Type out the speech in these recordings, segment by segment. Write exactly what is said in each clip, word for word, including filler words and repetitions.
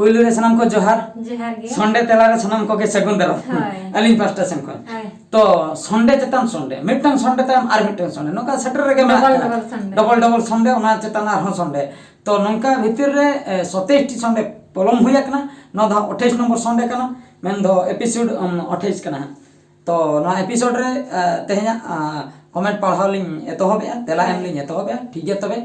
ᱯᱩᱭᱞᱩ ᱨᱮ ᱥᱟᱱᱟᱢ ᱠᱚ ᱡᱚᱦᱟᱨ᱾ ᱡᱚᱦᱟᱨ ᱜᱮ᱾ ᱥᱚᱱᱰᱮ ᱛᱮᱞᱟ ᱨᱮ ᱥᱟᱱᱟᱢ ᱠᱚᱜᱮ ᱥᱟᱹᱜᱩᱱ ᱫᱟᱨᱟᱢ᱾ ᱦᱳᱭ᱾ ᱟᱹᱞᱤᱧ ᱯᱟᱥᱴᱟ ᱥᱮᱱ ᱠᱷᱚᱱ᱾ ᱦᱳᱭ᱾ ᱛᱚ ᱥᱚᱱᱰᱮ ᱪᱮᱛᱟᱱ ᱥᱚᱱᱰᱮ, ᱢᱤᱫᱴᱟᱝ ᱥᱚᱱᱰᱮ ᱛᱟᱭᱚᱢ ᱟᱨ ᱢᱤᱫᱴᱟᱝ ᱥᱚᱱᱰᱮ, ᱱᱚᱝᱠᱟ ᱥᱮᱴᱮᱨ ᱨᱮᱜᱮ ᱢᱮᱱᱟᱜ ᱰᱚᱵᱚᱞ ᱠᱟᱱᱟ᱾ Double Sunday. Double double Sunday, ᱚᱱᱟ ᱪᱮᱛᱟᱱ ᱟᱨᱦᱚᱸ ᱥᱚᱱᱰᱮ᱾ ᱛᱚ ᱱᱚᱝᱠᱟ ᱵᱷᱤᱛᱤᱨ ᱨᱮ ᱮ, ᱥᱟᱛᱟᱭᱤᱥ ᱴᱤ ᱥᱚᱱᱰᱮ ᱯᱚᱞᱚᱢ ᱦᱩᱭ ᱟᱠᱟᱱᱟ᱾ ᱱᱚᱣᱟ ᱫᱚ ᱦᱟᱸᱜ ᱟᱴᱷᱟᱭᱤᱥ ᱱᱚᱢᱵᱚᱨ ᱥᱚᱱᱰᱮ ᱠᱟᱱᱟ, ᱢᱮᱱᱫᱚ ᱮᱯᱤᱥᱳᱰ ᱩᱢ, ᱟᱴᱷᱟᱭᱤᱥ ᱠᱟᱱᱟ ᱦᱟᱸᱜ᱾ ᱛᱚ ᱱᱚᱣᱟ ᱮᱯᱤᱥᱳᱰ ᱨᱮ ᱮ, ᱛᱮᱦᱮᱧᱟᱜ ᱟ, ᱠᱚᱢᱮᱱᱴ ᱯᱟᱲᱦᱟᱣ ᱞᱤᱧ ᱮᱛᱚᱦᱚᱵᱮᱜᱼᱟ, ᱛᱮᱞᱟ ᱮᱢ ᱞᱤᱧ ᱮᱛᱚᱦᱚᱵᱮᱜᱼᱟ᱾ ᱴᱷᱤᱠ ᱜᱮᱭᱟ, ᱛᱚᱵᱮ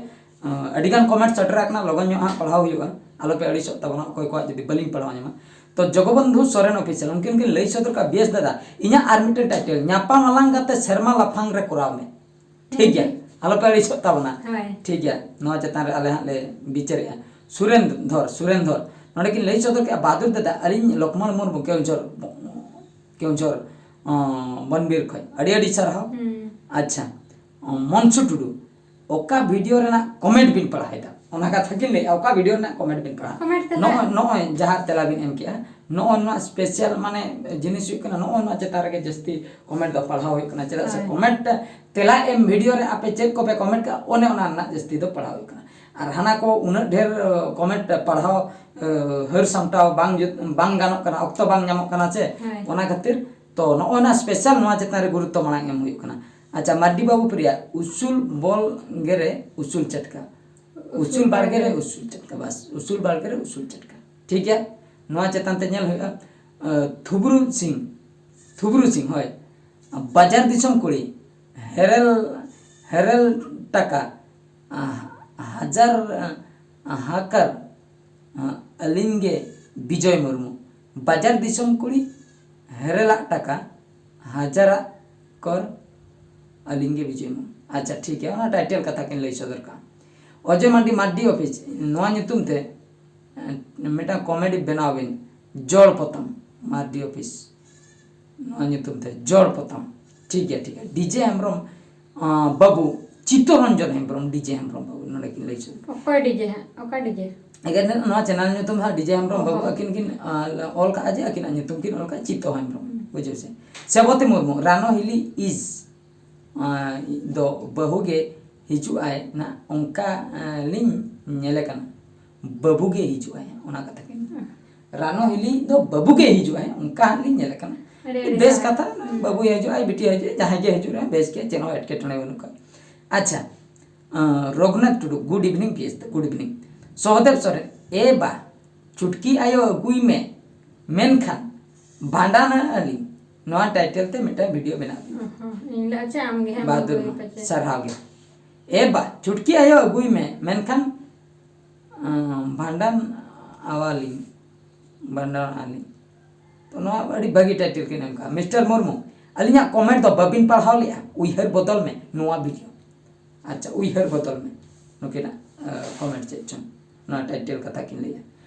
ᱟ, ᱟᱹᱰᱤᱜᱟᱱ ᱠᱚᱢᱮᱱᱴ ᱥᱮᱴᱮᱨ ᱟᱠᱟᱱᱟ, ᱞᱚᱜᱚᱱ ᱧᱚᱜ ᱦᱟᱸᱜ ᱯᱟᱲᱦᱟᱣ ᱦᱩᱭᱩᱜᱼᱟ, ᱟᱞᱚᱯᱮ ᱟᱹᱲᱤᱥᱚᱜ ᱛᱟᱵᱚᱱᱟ ᱚᱠᱚᱭ ᱠᱚᱣᱟᱜ ᱡᱩᱫᱤ ᱵᱟᱹᱞᱤᱧ ᱯᱟᱲᱦᱟᱣ ᱧᱟᱢᱟ᱾ ᱛᱚ ᱡᱚᱜᱚᱵᱚᱱᱫᱷᱩ ᱥᱚᱨᱮᱱ ᱚᱯᱷᱤᱥᱤᱭᱟᱞ, ᱩᱱᱠᱤᱱ ᱠᱤᱱ ᱞᱟᱹᱭ ᱥᱚᱫᱚᱨ ᱠᱟᱜᱼᱟ, ᱵᱮᱥ ᱫᱟᱫᱟ, ᱤᱧᱟᱹᱜ ᱟᱨ ᱢᱤᱫᱴᱮᱱ ᱴᱟᱭᱴᱮᱞ, ᱧᱟᱯᱟᱢ ᱟᱞᱟᱝ ᱜᱟᱛᱮ ᱥᱮᱨᱢᱟ ᱞᱟᱯᱷᱟᱝ ᱨᱮ ᱠᱚᱨᱟᱣ ᱢᱮ᱾ ᱴᱷᱤᱠ ᱜᱮᱭᱟ, ᱟᱞᱚᱯᱮ ᱟᱹᱲᱤᱥᱚᱜ ᱛᱟᱵᱚᱱᱟ᱾ ᱦᱳᱭ᱾ ᱴᱷᱤᱠ ᱜᱮᱭᱟ, ᱱᱚᱣᱟ ᱪᱮᱛᱟᱱ ᱨᱮ ᱟᱞᱮ ᱦᱟᱸᱜ ᱞᱮ ᱵᱤᱪᱟᱹᱨᱮᱜᱼᱟ᱾ ᱥᱩᱨᱮᱱᱫᱷᱚᱨ, ᱥᱩᱨᱮᱱᱫᱷᱚᱨ ᱱᱚᱰᱮ ᱠᱤᱱ ᱞᱟᱹᱭ ᱥᱚᱫᱚᱨ ᱠᱮᱜᱼᱟ, ᱵᱟᱫᱩᱨ ᱫᱟᱫᱟ, ᱟᱹᱞᱤᱧ ᱞᱚᱠᱷᱢᱚᱬ ᱢᱩᱨᱢᱩ, ᱠᱮᱣᱡᱷᱚᱨ, ᱠᱮᱣᱡᱷᱚᱨ ᱚᱸ, ᱵᱚᱱᱵᱤᱨ ᱠᱷᱚᱡ ᱟᱹᱰᱤ ᱟᱹᱰᱤ ᱥᱟᱨᱦᱟᱣ᱾ ᱦᱩᱸ᱾ ᱟᱪᱪᱷᱟ, ᱚᱸ, ᱢᱚᱱᱥᱩ ᱴᱩᱰᱩ, ᱚᱠᱟ ᱵᱷᱤᱰᱤᱭᱳ ᱨᱮᱱᱟᱜ ᱠᱚᱢᱮᱱᱴ ᱵᱤᱱ ᱯᱟᱲᱦᱟᱣᱮᱫᱟ? ᱚᱱᱟ ᱠᱟᱛᱷᱟ ᱠᱤᱱ ᱞᱟᱹᱭᱮᱜᱼᱟ, ᱚᱠᱟ ᱵᱷᱤᱰᱤᱭᱳ ᱨᱮᱱᱟᱜ ᱠᱚᱢᱮᱱᱴ ᱵᱤᱱ ᱯᱟᱲᱦᱟᱣ? ᱠᱚᱢᱮᱱᱴ ᱛᱮ ᱱᱚᱜᱼᱚᱭ ᱱᱟᱜ᱾ ᱱᱚᱜᱼᱚᱭ ᱡᱟᱦᱟᱸ ᱛᱮᱞᱟ ᱵᱤᱱ ᱮᱢ ᱠᱮᱜᱼᱟ, ᱱᱚᱜᱼᱚᱭ ᱱᱚᱣᱟ ᱥᱯᱮᱥᱟᱞ ᱢᱟᱱᱮ ᱡᱤᱱᱤᱥ ᱦᱩᱭᱩᱜ ᱠᱟᱱᱟ, ᱱᱚᱜᱼᱚᱭ ᱱᱚᱣᱟ ᱪᱮᱛᱟᱱ ᱨᱮᱜᱮ ᱡᱟᱹᱥᱛᱤ ᱠᱚᱢᱮᱱᱴ ᱫᱚ ᱯᱟᱲᱦᱟᱣ ᱦᱩᱭᱩᱜ ᱠᱟᱱᱟ᱾ ᱪᱮᱫᱟᱜ ᱥᱮ ᱦᱳᱭ᱾ ᱠᱚᱢᱮᱱᱴ ᱛᱮᱞᱟ ᱮᱢ ᱵᱷᱤᱰᱤᱭᱳ ᱨᱮ ᱟᱯᱮ ᱪᱮᱫ ᱠᱚᱯᱮ ᱠᱚᱢᱮᱱᱴ ᱠᱟᱜᱼᱟ, ᱚᱱᱮ ᱚᱱᱟ ᱨᱮᱱᱟᱜ ᱡᱟᱹᱥᱛᱤ ᱫᱚ ᱯᱟᱲᱦᱟᱣ ᱦᱩᱭᱩᱜ ᱠᱟᱱᱟ᱾ ᱟᱨ ᱦᱟᱱᱟ ᱠᱚ ᱩᱱᱟᱹᱜ ᱰᱷᱮᱨ ᱠᱚᱢᱮᱱᱴ ᱯᱟᱲᱦᱟᱣ ᱮ, ᱦᱟᱹᱨ ᱥᱟᱢᱴᱟᱣ ᱵᱟᱝ ᱡᱩᱛ, ᱵᱟᱝ ᱜᱟᱱᱚᱜ ᱠᱟᱱᱟ, ᱚᱠᱛᱚ ᱵᱟᱝ ᱧᱟᱢᱚᱜ ᱠᱟᱱᱟ ᱥᱮ, ᱦᱳᱭ᱾ ᱚᱱᱟ ᱠᱷᱟᱹᱛᱤᱨ᱾ ᱛᱚ ᱱᱚᱜᱼᱚᱭ ᱱᱚᱣᱟ ᱥᱯᱮᱥᱟᱞ ᱱᱚᱣᱟ ᱪᱮᱛᱟᱱ ᱨᱮ ᱜᱩᱨᱩᱛᱛᱚ ᱢᱟᱲᱟᱝ ᱮᱢ ᱦᱩᱭᱩᱜ ᱠᱟᱱᱟ᱾ ᱟᱪᱪᱷᱟ, ᱢᱟᱨᱰᱤ ᱵᱟᱹᱵᱩ ᱯᱨᱤᱭᱟ, ᱩᱥᱩᱞ ᱵᱚᱞ ᱜᱮᱨᱮ ᱩᱥᱩᱞ ᱪᱟᱴᱠᱟ, ᱩᱥᱩᱞ ᱵᱟᱲᱜᱮ ᱨᱮ ᱩᱥᱩᱞ ᱪᱟᱴᱠᱟ, ᱵᱟᱥ, ᱩᱥᱩᱞ ᱵᱟᱲᱜᱮ ᱨᱮ ᱩᱥᱩᱞ ᱪᱟᱴᱠᱟ᱾ ᱴᱷᱤᱠ ᱜᱮᱭᱟ, ᱱᱚᱣᱟ ᱪᱮᱛᱟᱱ ᱛᱮ ᱧᱮᱞ ᱦᱩᱭᱩᱜᱼᱟ᱾ ᱮ, ᱛᱷᱩᱵᱨᱩ ᱥᱤᱝ, ᱛᱷᱩᱵᱨᱩ ᱥᱤᱝ, ᱦᱳᱭ, ᱵᱟᱡᱟᱨ ᱫᱤᱥᱚᱢ ᱠᱩᱲᱤ, ᱦᱮᱨᱮᱞ, ᱦᱮᱨᱮᱞ ᱴᱟᱠᱟ, ᱟ, ᱦᱟᱡᱟᱨ, ᱟ, ᱦᱟᱠᱟᱨ, ᱟ, ᱟᱹᱞᱤᱧ ᱜᱮ ᱵᱤᱡᱚᱭ ᱢᱩᱨᱢᱩ᱾ ᱵᱟᱡᱟᱨ ᱫᱤᱥᱚᱢ ᱠᱩᱲᱤ, ᱦᱮᱨᱮᱞᱟᱜ ᱴᱟᱠᱟ, ᱦᱟᱡᱟᱨᱟᱜ ᱠᱚᱨ, ᱟᱹᱞᱤᱧ ᱜᱮ ᱵᱤᱡᱚᱭ ᱢᱩᱨᱢᱩ᱾ ᱟᱪᱪᱷᱟ, ᱴᱷᱤᱠ ᱜᱮᱭᱟ, ᱚᱱᱟ ᱴᱟᱭᱴᱮᱞ ᱠᱟᱛᱷᱟ ᱠᱤᱱ ᱞᱟᱹᱭ ᱥᱚᱫᱚᱨ ᱠᱟᱜᱼᱟ᱾ ᱚᱡᱚᱭ ᱢᱟᱱᱰᱤ, ᱢᱟᱨᱰᱤ ᱚᱯᱷᱤᱥ, ᱱᱚᱣᱟ ᱧᱩᱛᱩᱢ ᱛᱮ, ᱮ, ᱢᱤᱫᱴᱟᱝ ᱠᱚᱢᱮᱰᱤ ᱵᱮᱱᱟᱣ ᱵᱤᱱ, ᱡᱚᱲ ᱯᱚᱛᱟᱢ, ᱢᱟᱨᱰᱤ ᱚᱯᱷᱤᱥ᱾ ᱱᱚᱣᱟ ᱧᱩᱛᱩᱢ ᱛᱮ ᱡᱚᱲ ᱯᱚᱛᱟᱢ᱾ ᱴᱷᱤᱠ ᱜᱮᱭᱟ, ᱴᱷᱤᱠ ᱜᱮᱭᱟ᱾ ᱰᱤᱡᱮ ᱦᱮᱢᱵᱨᱚᱢ, ᱟᱸ, ᱵᱟᱹᱵᱩ, ᱪᱤᱛᱚᱨᱚᱧᱡᱚᱱ ᱦᱮᱢᱵᱨᱚᱢ, ᱰᱤᱡᱮ ᱦᱮᱢᱵᱨᱚᱢ ᱵᱟᱹᱵᱩ ᱱᱚᱰᱮ ᱠᱤᱱ ᱞᱟᱹᱭ ᱦᱚᱪᱚ᱾ ᱚᱠᱚᱭ ᱰᱤᱡᱮ ᱦᱟᱸᱜ? ᱚᱠᱟ ᱰᱤᱡᱮ? ᱮᱜᱮᱨ ᱱᱚᱣᱟ ᱪᱮᱱᱮᱞ ᱧᱩᱛᱩᱢ ᱦᱟᱸᱜ ᱰᱤᱡᱮ ᱦᱮᱢᱵᱨᱚᱢ ᱵᱟᱹᱵᱩ, ᱚᱦᱚᱸ᱾ ᱟᱹᱠᱤᱱ ᱠᱤᱱ, ᱟᱸ, ᱚᱞ ᱠᱟᱜᱼᱟ ᱡᱮ ᱟᱹᱠᱤᱱᱟᱜ ᱧᱩᱛᱩᱢ ᱠᱤᱱ ᱚᱞ ᱠᱟᱜᱼᱟ, ᱪᱤᱛᱚ ᱦᱮᱢᱵᱨᱚᱢ᱾ ᱦᱩᱸ᱾ ᱵᱩᱡᱷᱟᱹᱣ ᱥᱮ? ᱥᱮᱵᱚᱛᱤ ᱢᱩᱨᱢᱩ, ᱨᱟᱱᱚ ᱦᱤᱞᱤ ᱤᱥ, ᱟᱸ, ᱫᱚ ᱵᱟᱹᱦᱩ ᱜᱮ ᱦᱤᱡᱩᱜ ᱟᱭ ᱱᱟᱜ, ᱚᱱᱠᱟ, ᱟᱸ, ᱞᱤᱧ ᱧᱮᱞᱮ ᱠᱟᱱᱟ᱾ ᱵᱟᱹᱵᱩ ᱜᱮ ᱦᱤᱡᱩᱜᱼᱟᱭ, ᱚᱱᱟ ᱠᱟᱛᱷᱟ ᱜᱮ᱾ ᱨᱟᱱᱚ ᱦᱤᱞᱤ ᱫᱚ ᱵᱟᱹᱵᱩ ᱜᱮ ᱦᱤᱡᱩᱜᱼᱟᱭ, ᱚᱱᱠᱟ ᱦᱟᱸᱜ ᱞᱤᱧ ᱧᱮᱞ ᱠᱟᱱᱟ᱾ ᱟᱹᱰᱤ ᱟᱹᱰᱤ ᱵᱮᱥ ᱥᱟᱨᱦᱟᱣ᱾ ᱠᱟᱛᱷᱟ, ᱵᱟᱹᱵᱩ ᱦᱤᱡᱩᱜᱼᱟᱭ, ᱵᱤᱴᱤ ᱦᱤᱡᱩᱜᱼᱟᱭ, ᱡᱟᱦᱟᱸᱭ ᱜᱮ ᱦᱤᱡᱩᱜ ᱨᱮᱦᱚᱸ ᱵᱮᱥ ᱜᱮ, ᱪᱮᱫ ᱦᱚᱸ ᱮᱴᱠᱮᱴᱚᱬᱮ ᱵᱟᱹᱱᱩᱜ ᱠᱟᱜᱼᱟ᱾ ᱟᱪᱪᱷᱟ, ᱟᱸ, ᱨᱚᱜᱷᱩᱱᱟᱛᱷ ᱴᱩᱰᱩ, good evening, ᱵᱮᱥ, good evening᱾ ᱥᱚᱦᱚᱫᱮᱵ ᱥᱚᱨᱮᱱ, ᱮ ᱵᱟ, ᱪᱷᱩᱴᱠᱤ ᱟᱭᱳ ᱟᱹᱜᱩᱭ ᱢᱮ, ᱢᱮᱱᱠᱷᱟᱱ ᱵᱷᱟᱸᱰᱟᱱ ᱟᱹᱞᱤᱧ, ᱱᱚᱣᱟ title ᱛᱮ ᱢᱤᱫᱴᱟᱝ video ᱵᱮᱱᱟᱣ ᱵᱤᱱ᱾ ᱚ ᱦᱚᱸ, ᱤᱧ ᱞᱟᱹᱭᱟ ᱪᱮ ᱟᱢ ᱜᱮ ᱦᱟᱸᱜ ᱵᱟᱦᱟᱫᱩᱨ ᱵᱟᱹᱵᱩ ᱢᱟ, ᱯᱟᱪᱮ᱾ ᱥᱟᱨᱦᱟᱣ ᱜᱮ᱾ ᱮ ᱵᱟ, ᱪᱷᱩᱴᱠᱤ ᱟᱭᱳ ᱟᱹᱜᱩᱭ ᱢᱮ, ᱢᱮᱱᱠᱷᱟᱱ, ᱟᱸ, ᱵᱷᱟᱸᱰᱟᱱ ᱟᱣᱟᱞᱤᱧ, ᱵᱷᱟᱸᱰᱟᱱ ᱟᱹᱞᱤᱧ᱾ ᱛᱚ ᱱᱚᱣᱟ ᱟᱹᱰᱤ ᱵᱷᱟᱹᱜᱤ title ᱠᱤᱱ ᱮᱢ ᱠᱟᱜᱼᱟ᱾ ᱢᱤᱥᱴᱟᱨ ᱢᱩᱨᱢᱩ, ᱟᱹᱞᱤᱧᱟᱜ comment ᱫᱚ ᱵᱟᱹᱵᱤᱱ ᱯᱟᱲᱦᱟᱣ ᱞᱮᱜᱼᱟ, ᱩᱭᱦᱟᱹᱨ ᱵᱚᱫᱚᱞ ᱢᱮ, ᱱᱚᱣᱟ video᱾ ᱟᱪᱪᱷᱟ, ᱩᱭᱦᱟᱹᱨ ᱵᱚᱫᱚᱞ ᱢᱮ, ᱱᱩᱠᱤᱱᱟᱜ, ᱟᱸ, comment ᱪᱮᱫ ᱪᱚᱝ, ᱱᱚᱣᱟ title ᱠᱟᱛᱷᱟ ᱠᱤᱱ ᱞᱟᱹᱭᱟ᱾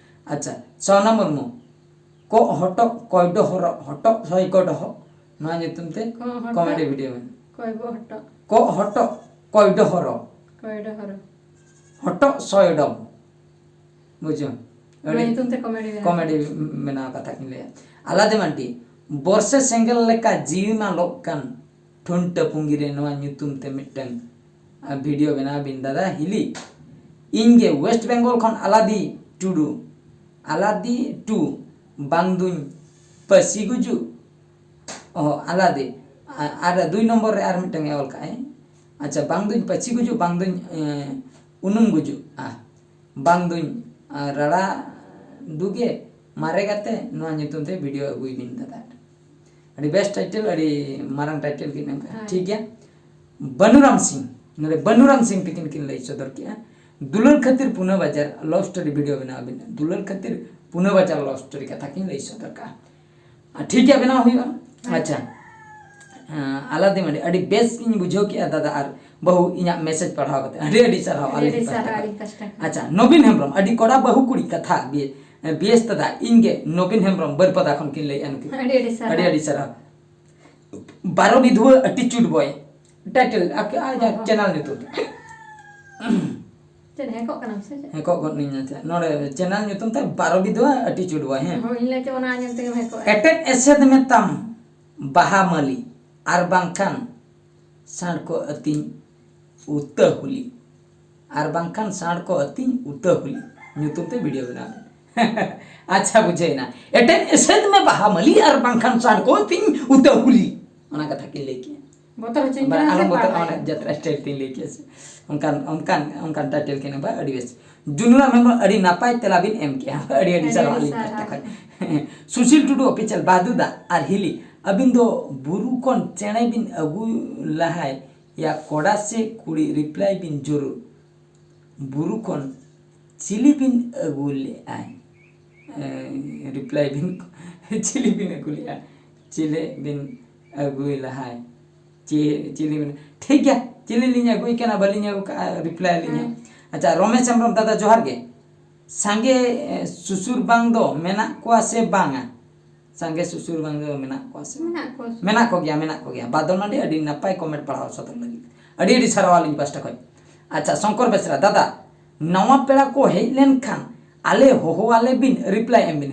ᱟᱪᱪᱷᱟ, ᱥᱚᱱᱟ ᱢᱩᱨᱢᱩ, ᱠᱚᱜ ᱦᱚᱴᱚᱜ ᱠᱚᱭᱰᱚ ᱦᱚᱨᱚᱜ, ᱦᱚᱴᱚᱜ ᱥᱚᱭ ᱠᱚ ᱰᱚᱦᱚᱜ, ᱱᱚᱣᱟ ᱧᱩᱛᱩᱢ ᱛᱮ ᱠᱚᱜ ᱦᱚᱴᱚᱜ, comedy video ᱢᱮᱱᱟᱜᱼᱟ᱾ ᱠᱚᱭᱵᱚ ᱦᱚᱴᱚᱜ᱾ ᱠᱚᱜ ᱦᱚᱴᱚᱜ ᱠᱚᱭᱰᱚ ᱦᱚᱨᱚᱜ᱾ ᱠᱚᱭᱰᱚ ᱦᱚᱨᱚᱜ᱾ ᱦᱚᱴᱚᱜ ᱥᱚᱭᱰᱚ᱾ ᱵᱩᱡᱷᱟᱹᱣ? ᱱᱚᱣᱟ ᱟᱹᱰᱤ ᱧᱩᱛᱩᱢ ᱛᱮ comedy ᱢᱮᱱᱟᱜᱼᱟ᱾ Comedy ᱢᱮᱱᱟᱜᱼᱟ, ᱠᱟᱛᱷᱟ ᱠᱤᱱ ᱞᱟᱹᱭᱟ᱾ ᱟᱞᱟᱫᱮ ᱢᱟᱱᱰᱤ, ᱵᱚᱨᱥᱮ ᱥᱮᱸᱜᱮᱞ ᱞᱮᱠᱟ ᱡᱤᱣᱤ ᱢᱟ ᱞᱚᱜ ᱠᱟᱱ, ᱴᱷᱩᱱᱴᱟᱹ ᱯᱩᱸᱜᱤ ᱨᱮ ᱱᱚᱣᱟ ᱧᱩᱛᱩᱢ ᱛᱮ ᱢᱤᱫᱴᱟᱝ, ᱟ, video ᱵᱮᱱᱟᱣ ᱵᱤᱱ ᱫᱟᱫᱟ ᱦᱤᱞᱤ᱾ ᱤᱧ ᱜᱮ West Bengal ᱠᱷᱚᱱ ᱟᱞᱟᱫᱤ ᱴᱩᱰᱩ, ᱟᱞᱟᱫᱤ ᱴᱩ, ᱵᱟᱝ ᱫᱩᱧ ᱯᱟᱹᱥᱤ ᱜᱩᱡᱩᱜ᱾ ᱚ, ᱟᱞᱟᱫᱤ᱾ ᱟ-, ᱟᱨ ᱫᱩᱭ ᱱᱚᱢᱵᱚᱨ ᱨᱮ ᱟᱨ ᱢᱤᱫᱴᱟᱝ ᱮ ᱚᱞ ᱠᱟᱜᱼᱟᱭ᱾ ᱟᱪᱪᱷᱟ, ᱵᱟᱝ ᱫᱩᱧ ᱯᱟᱹᱥᱤ ᱜᱩᱡᱩᱜ, ᱵᱟᱝ ᱫᱩᱧ, ᱮ, ᱩᱱᱩᱢ ᱜᱩᱡᱩᱜ, ᱟ, ᱵᱟᱝ ᱫᱩᱧ, ᱟ, ᱨᱟᱲᱟ ᱫᱩᱜᱮ ᱢᱟᱨᱮ ᱜᱟᱛᱮ, ᱱᱚᱣᱟ ᱧᱩᱛᱩᱢ ᱛᱮ video ᱟᱹᱜᱩᱭ ᱵᱤᱱ ᱫᱟᱫᱟ᱾ ᱟᱹᱰᱤ ᱵᱮᱥ title, ᱟᱹᱰᱤ ᱢᱟᱨᱟᱝ title ᱜᱮ ᱢᱮᱱᱟᱜᱼᱟ᱾ ᱦᱳᱭ᱾ ᱴᱷᱤᱠ ᱜᱮᱭᱟ᱾ ᱵᱟᱹᱱᱩᱨᱟᱢ ᱥᱤᱝ, ᱱᱚᱰᱮ ᱵᱟᱹᱱᱩᱨᱟᱢ ᱥᱤᱝ ᱛᱤᱠᱤᱱ ᱠᱤᱱ ᱞᱟᱹᱭ ᱥᱚᱫᱚᱨ ᱠᱮᱜᱼᱟ, ᱫᱩᱞᱟᱹᱲ ᱠᱷᱟᱹᱛᱤᱨ ᱯᱩᱱᱟᱹ ᱵᱟᱡᱟᱨ love story video ᱵᱮᱱᱟᱣ ᱵᱤᱱ, ᱫᱩᱞᱟᱹᱲ ᱠᱷᱟᱹᱛᱤᱨ ᱯᱩᱱᱟᱹ ᱵᱟᱡᱟᱨ love story ᱠᱟᱛᱷᱟ ᱠᱤᱱ ᱞᱟᱹᱭ ᱥᱚᱫᱚᱨ ᱠᱟᱜᱼᱟ᱾ ᱟᱨ ᱴᱷᱤᱠ ᱜᱮᱭᱟ, ᱵᱮᱱᱟᱣ ᱦᱩᱭᱩᱜᱼᱟ᱾ ᱟᱪᱪᱷᱟ᱾ ᱟᱪᱪᱷᱟ᱾ ᱟᱸ, ᱟᱞᱟᱫᱤ ᱢᱟᱹᱱᱰᱤ, ᱟᱹᱰᱤ ᱵᱮᱥ ᱤᱧ ᱵᱩᱡᱷᱟᱹᱣ ᱠᱮᱜᱼᱟ ᱫᱟᱫᱟ ᱟᱨ ᱵᱟᱹᱦᱩ, ᱤᱧᱟᱹᱜ message ᱯᱟᱲᱦᱟᱣ ᱠᱟᱛᱮ ᱟᱹᱰᱤ ᱟᱹᱰᱤ ᱥᱟᱨᱦᱟᱣ ᱟᱹᱞᱤᱧ ᱟᱹᱰᱤ ᱯᱟᱥᱴᱟ ᱥᱟᱨᱦᱟᱣ ᱠᱷᱚᱱ᱾ ᱟᱹᱞᱤᱧ ᱯᱟᱥᱴᱟ ᱠᱷᱚᱱ᱾ ᱟᱪᱪᱷᱟ, ᱱᱚᱵᱤᱱ ᱦᱮᱢᱵᱨᱚᱢ, ᱟᱹᱰᱤ ᱠᱚᱲᱟ ᱵᱟᱹᱦᱩ ᱠᱩᱲᱤ ᱠᱟᱛᱷᱟ, ᱵᱤ-, ᱵᱤᱭᱮᱥ ᱫᱟᱫᱟ, ᱤᱧ ᱜᱮ ᱱᱚᱵᱤᱱ ᱦᱮᱢᱵᱨᱚᱢ, ᱵᱟᱹᱨᱯᱟᱫᱟ ᱠᱷᱚᱱ ᱠᱤᱱ ᱞᱟᱹᱭᱮᱜᱼᱟ ᱱᱩᱠᱤᱱ᱾ ᱟᱹᱰᱤ ᱟᱹᱰᱤ ᱥᱟᱨᱦᱟᱣ᱾ ᱟᱹᱰᱤ ᱟᱹᱰᱤ ᱥᱟᱨᱦᱟᱣ᱾ ᱵᱟᱨᱚ ᱵᱤᱫᱷᱩᱣᱟᱹ attitude boy, title, ᱟᱯᱮ, ᱟᱡᱟᱜ ᱦᱚᱸ, ᱦᱚᱸ᱾ Channel ᱧᱩᱛᱩᱢ ᱛᱮ᱾ ᱪᱮᱫ, ᱦᱮᱠᱚᱜ ᱠᱟᱱᱟᱢ ᱥᱮ ᱪᱮᱫ? ᱦᱮᱠᱚᱜ ᱜᱚᱫ ᱱᱤᱧ, ᱟᱪᱪᱷᱟ᱾ ᱱᱚᱰᱮ channel ᱧᱩᱛᱩᱢ ᱛᱮ ᱵᱟᱨᱚ ᱵᱤᱫᱷᱩᱣᱟᱹ attitude boy, ᱦᱮᱸ᱾ ᱦᱳᱭ, ᱤᱧ ᱞᱟᱹᱭ ᱪᱮᱫ ᱚᱱᱟ ᱟᱸᱡᱚᱢ ᱛᱮᱜᱮᱢ ᱦᱮᱠᱚᱜᱼᱟ᱾ ᱮᱴᱮᱫ ᱮᱥᱮᱫ ᱢᱮ ᱛᱟᱢ ᱵᱟᱦᱟ ᱢᱟᱹᱞᱤ, ᱟᱨ ᱵᱟᱝᱠᱷᱟᱱ ᱥᱟᱬ ᱠᱚ ᱟᱹᱛᱤᱧ ᱩᱛᱟᱹ ᱦᱩᱞᱤ, ᱟᱨ ᱵᱟᱝᱠᱷᱟᱱ ᱥᱟᱬ ᱠᱚ ᱟᱹᱛᱤᱧ ᱩᱛᱟᱹ ᱦᱩᱞᱤ᱾ ᱧᱩᱛᱩᱢ ᱛᱮ ᱵᱷᱤᱰᱤᱭᱳ ᱵᱮᱱᱟᱣ ᱢᱮ᱾ ᱟᱪᱪᱷᱟ, ᱵᱩᱡᱷᱟᱹᱣ ᱮᱱᱟ᱾ ᱮᱴᱮᱱ ᱮᱥᱮᱫ ᱢᱮ ᱵᱟᱦᱟ ᱢᱟᱹᱞᱤ ᱟᱨ ᱵᱟᱝᱠᱷᱟᱱ ᱥᱟᱲᱠᱚ ᱛᱤᱧ ᱩᱛᱟᱹ ᱦᱩᱞᱤ᱾ ᱚᱱᱟ ᱠᱟᱛᱷᱟ ᱠᱤᱱ ᱞᱟᱹᱭ ᱠᱮᱜᱼᱟ᱾ ᱵᱚᱛᱚᱨ ᱦᱚᱪᱚᱧ ᱵᱟᱨ ᱠᱟᱱᱟ ᱥᱮ ᱟᱞᱚᱢ ᱵᱚᱛᱚᱨᱚᱜᱼᱟ, ᱵᱟᱲᱟᱭ᱾ ᱚᱱᱟ ᱡᱟᱛᱨᱟ ᱥᱴᱟᱭᱤᱞ ᱛᱤᱧ ᱞᱟᱹᱭ ᱠᱮᱜᱼᱟ ᱥᱮ᱾ ᱚᱱᱠᱟᱱ, ᱚᱱᱠᱟᱱ, ᱚᱱᱠᱟᱱ ᱴᱟᱭᱴᱮᱞ ᱠᱤᱱ ᱮᱢᱟ, ᱟᱹᱰᱤ ᱵᱮᱥ᱾ ᱡᱩᱱᱩᱨᱟᱢ ᱦᱮᱢᱵᱨᱚᱢ, ᱟᱹᱰᱤ ᱱᱟᱯᱟᱭ ᱛᱮᱞᱟ ᱵᱤᱱ ᱮᱢ ᱠᱮᱜᱼᱟ᱾ ᱟᱹᱰᱤ, ᱟᱹᱰᱤ ᱟᱹᱰᱤ ᱥᱟᱨᱦᱟᱣ ᱟᱹᱰᱤ ᱟᱹᱞᱤᱧ ᱯᱟᱦᱴᱟ ᱥᱟᱨᱦᱟᱣ᱾ ᱠᱷᱚᱱ᱾ ᱥᱩᱥᱤᱞ ᱴᱩᱰᱩ ᱚᱯᱷᱤᱥᱤᱭᱟᱞ, ᱵᱟᱫᱩ ᱫᱟ ᱟᱨ ᱦᱤᱞᱤ, ᱟᱹᱵᱤᱱ ᱫᱚ ᱵᱩᱨᱩ ᱠᱷᱚᱱ ᱪᱮᱬᱮ ᱵᱤᱱ ᱟᱹᱜᱩ ᱞᱟᱦᱟᱭ ᱭᱟ, ᱠᱚᱲᱟ ᱥᱮ ᱠᱩᱲᱤ, ᱨᱤᱯᱞᱟᱭ ᱵᱤᱱ ᱡᱚᱨᱩᱨ᱾ ᱵᱩᱨᱩ ᱠᱷᱚᱱ ᱪᱤᱞᱤ ᱵᱤᱱ ᱟᱹᱜᱩ ᱞᱮᱫᱼᱟᱭ? ᱮ, ᱨᱤᱯᱞᱟᱭ ᱵᱤᱱ, ᱪᱤᱞᱤ ᱵᱤᱱ ᱟᱹᱜᱩ ᱞᱮᱫᱼᱟ? ᱪᱤᱞᱤ ᱵᱤᱱ ᱟᱹᱜᱩᱭ ᱞᱟᱦᱟᱭ? ᱪᱤ-, ᱪᱤᱞᱤ ᱵᱤᱱ, ᱴᱷᱤᱠ ᱜᱮᱭᱟ, ᱪᱤᱞᱤ ᱞᱤᱧ ᱟᱹᱜᱩᱭ ᱠᱟᱱᱟ, ᱵᱟᱹᱞᱤᱧ ᱟᱹᱜᱩ ᱠᱟᱜᱼᱟ, ᱨᱤᱯᱞᱟᱭ ᱟᱹᱞᱤᱧ ᱦᱟᱸᱜ᱾ ᱦᱮᱸ᱾ ᱟᱪᱪᱷᱟ, ᱨᱚᱢᱮᱥ ᱦᱮᱢᱵᱨᱚᱢ, ᱫᱟᱫᱟ ᱡᱚᱦᱟᱨ ᱜᱮ᱾ ᱥᱟᱸᱜᱮ, ᱮ, ᱥᱩᱥᱩᱨ ᱵᱟᱝ ᱫᱚ ᱢᱮᱱᱟᱜ ᱠᱚᱣᱟ ᱥᱮ ᱵᱟᱝᱟ? ᱥᱟᱸᱜᱮ ᱥᱩᱥᱩᱨ ᱵᱟᱝ ᱫᱚ ᱢᱮᱱᱟᱜ ᱠᱚᱣᱟ ᱥᱮ? ᱢᱮᱱᱟᱜ ᱠᱚᱣᱟ᱾ ᱢᱮᱱᱟᱜ ᱠᱚᱜᱮᱭᱟ, ᱢᱮᱱᱟᱜ ᱠᱚᱜᱮᱭᱟ᱾ ᱵᱟᱫᱚᱞ ᱢᱟᱹᱰᱤ, ᱟᱹᱰᱤ ᱱᱟᱯᱟᱭ ᱠᱚᱢᱮᱱᱴ ᱯᱟᱲᱦᱟᱣ ᱥᱚᱫᱚᱨ ᱞᱟᱹᱜᱤᱫ᱾ ᱟᱹᱰᱤ ᱟᱹᱰᱤ ᱥᱟᱨᱦᱟᱣ ᱟᱹᱞᱤᱧ ᱯᱟᱥᱴᱟ ᱠᱷᱚᱱ᱾ ᱟᱪᱪᱷᱟ, ᱥᱚᱝᱠᱚᱨ ᱵᱮᱥᱨᱟ, ᱫᱟᱫᱟ, ᱱᱟᱣᱟ ᱯᱮᱲᱟ ᱠᱚ ᱦᱮᱡ ᱞᱮᱱᱠᱷᱟᱱ ᱟᱞᱮ ᱦᱚᱦᱚ ᱟᱞᱮ ᱵᱤᱱ, ᱨᱤᱯᱞᱟᱭ ᱮᱢ ᱵᱤᱱ᱾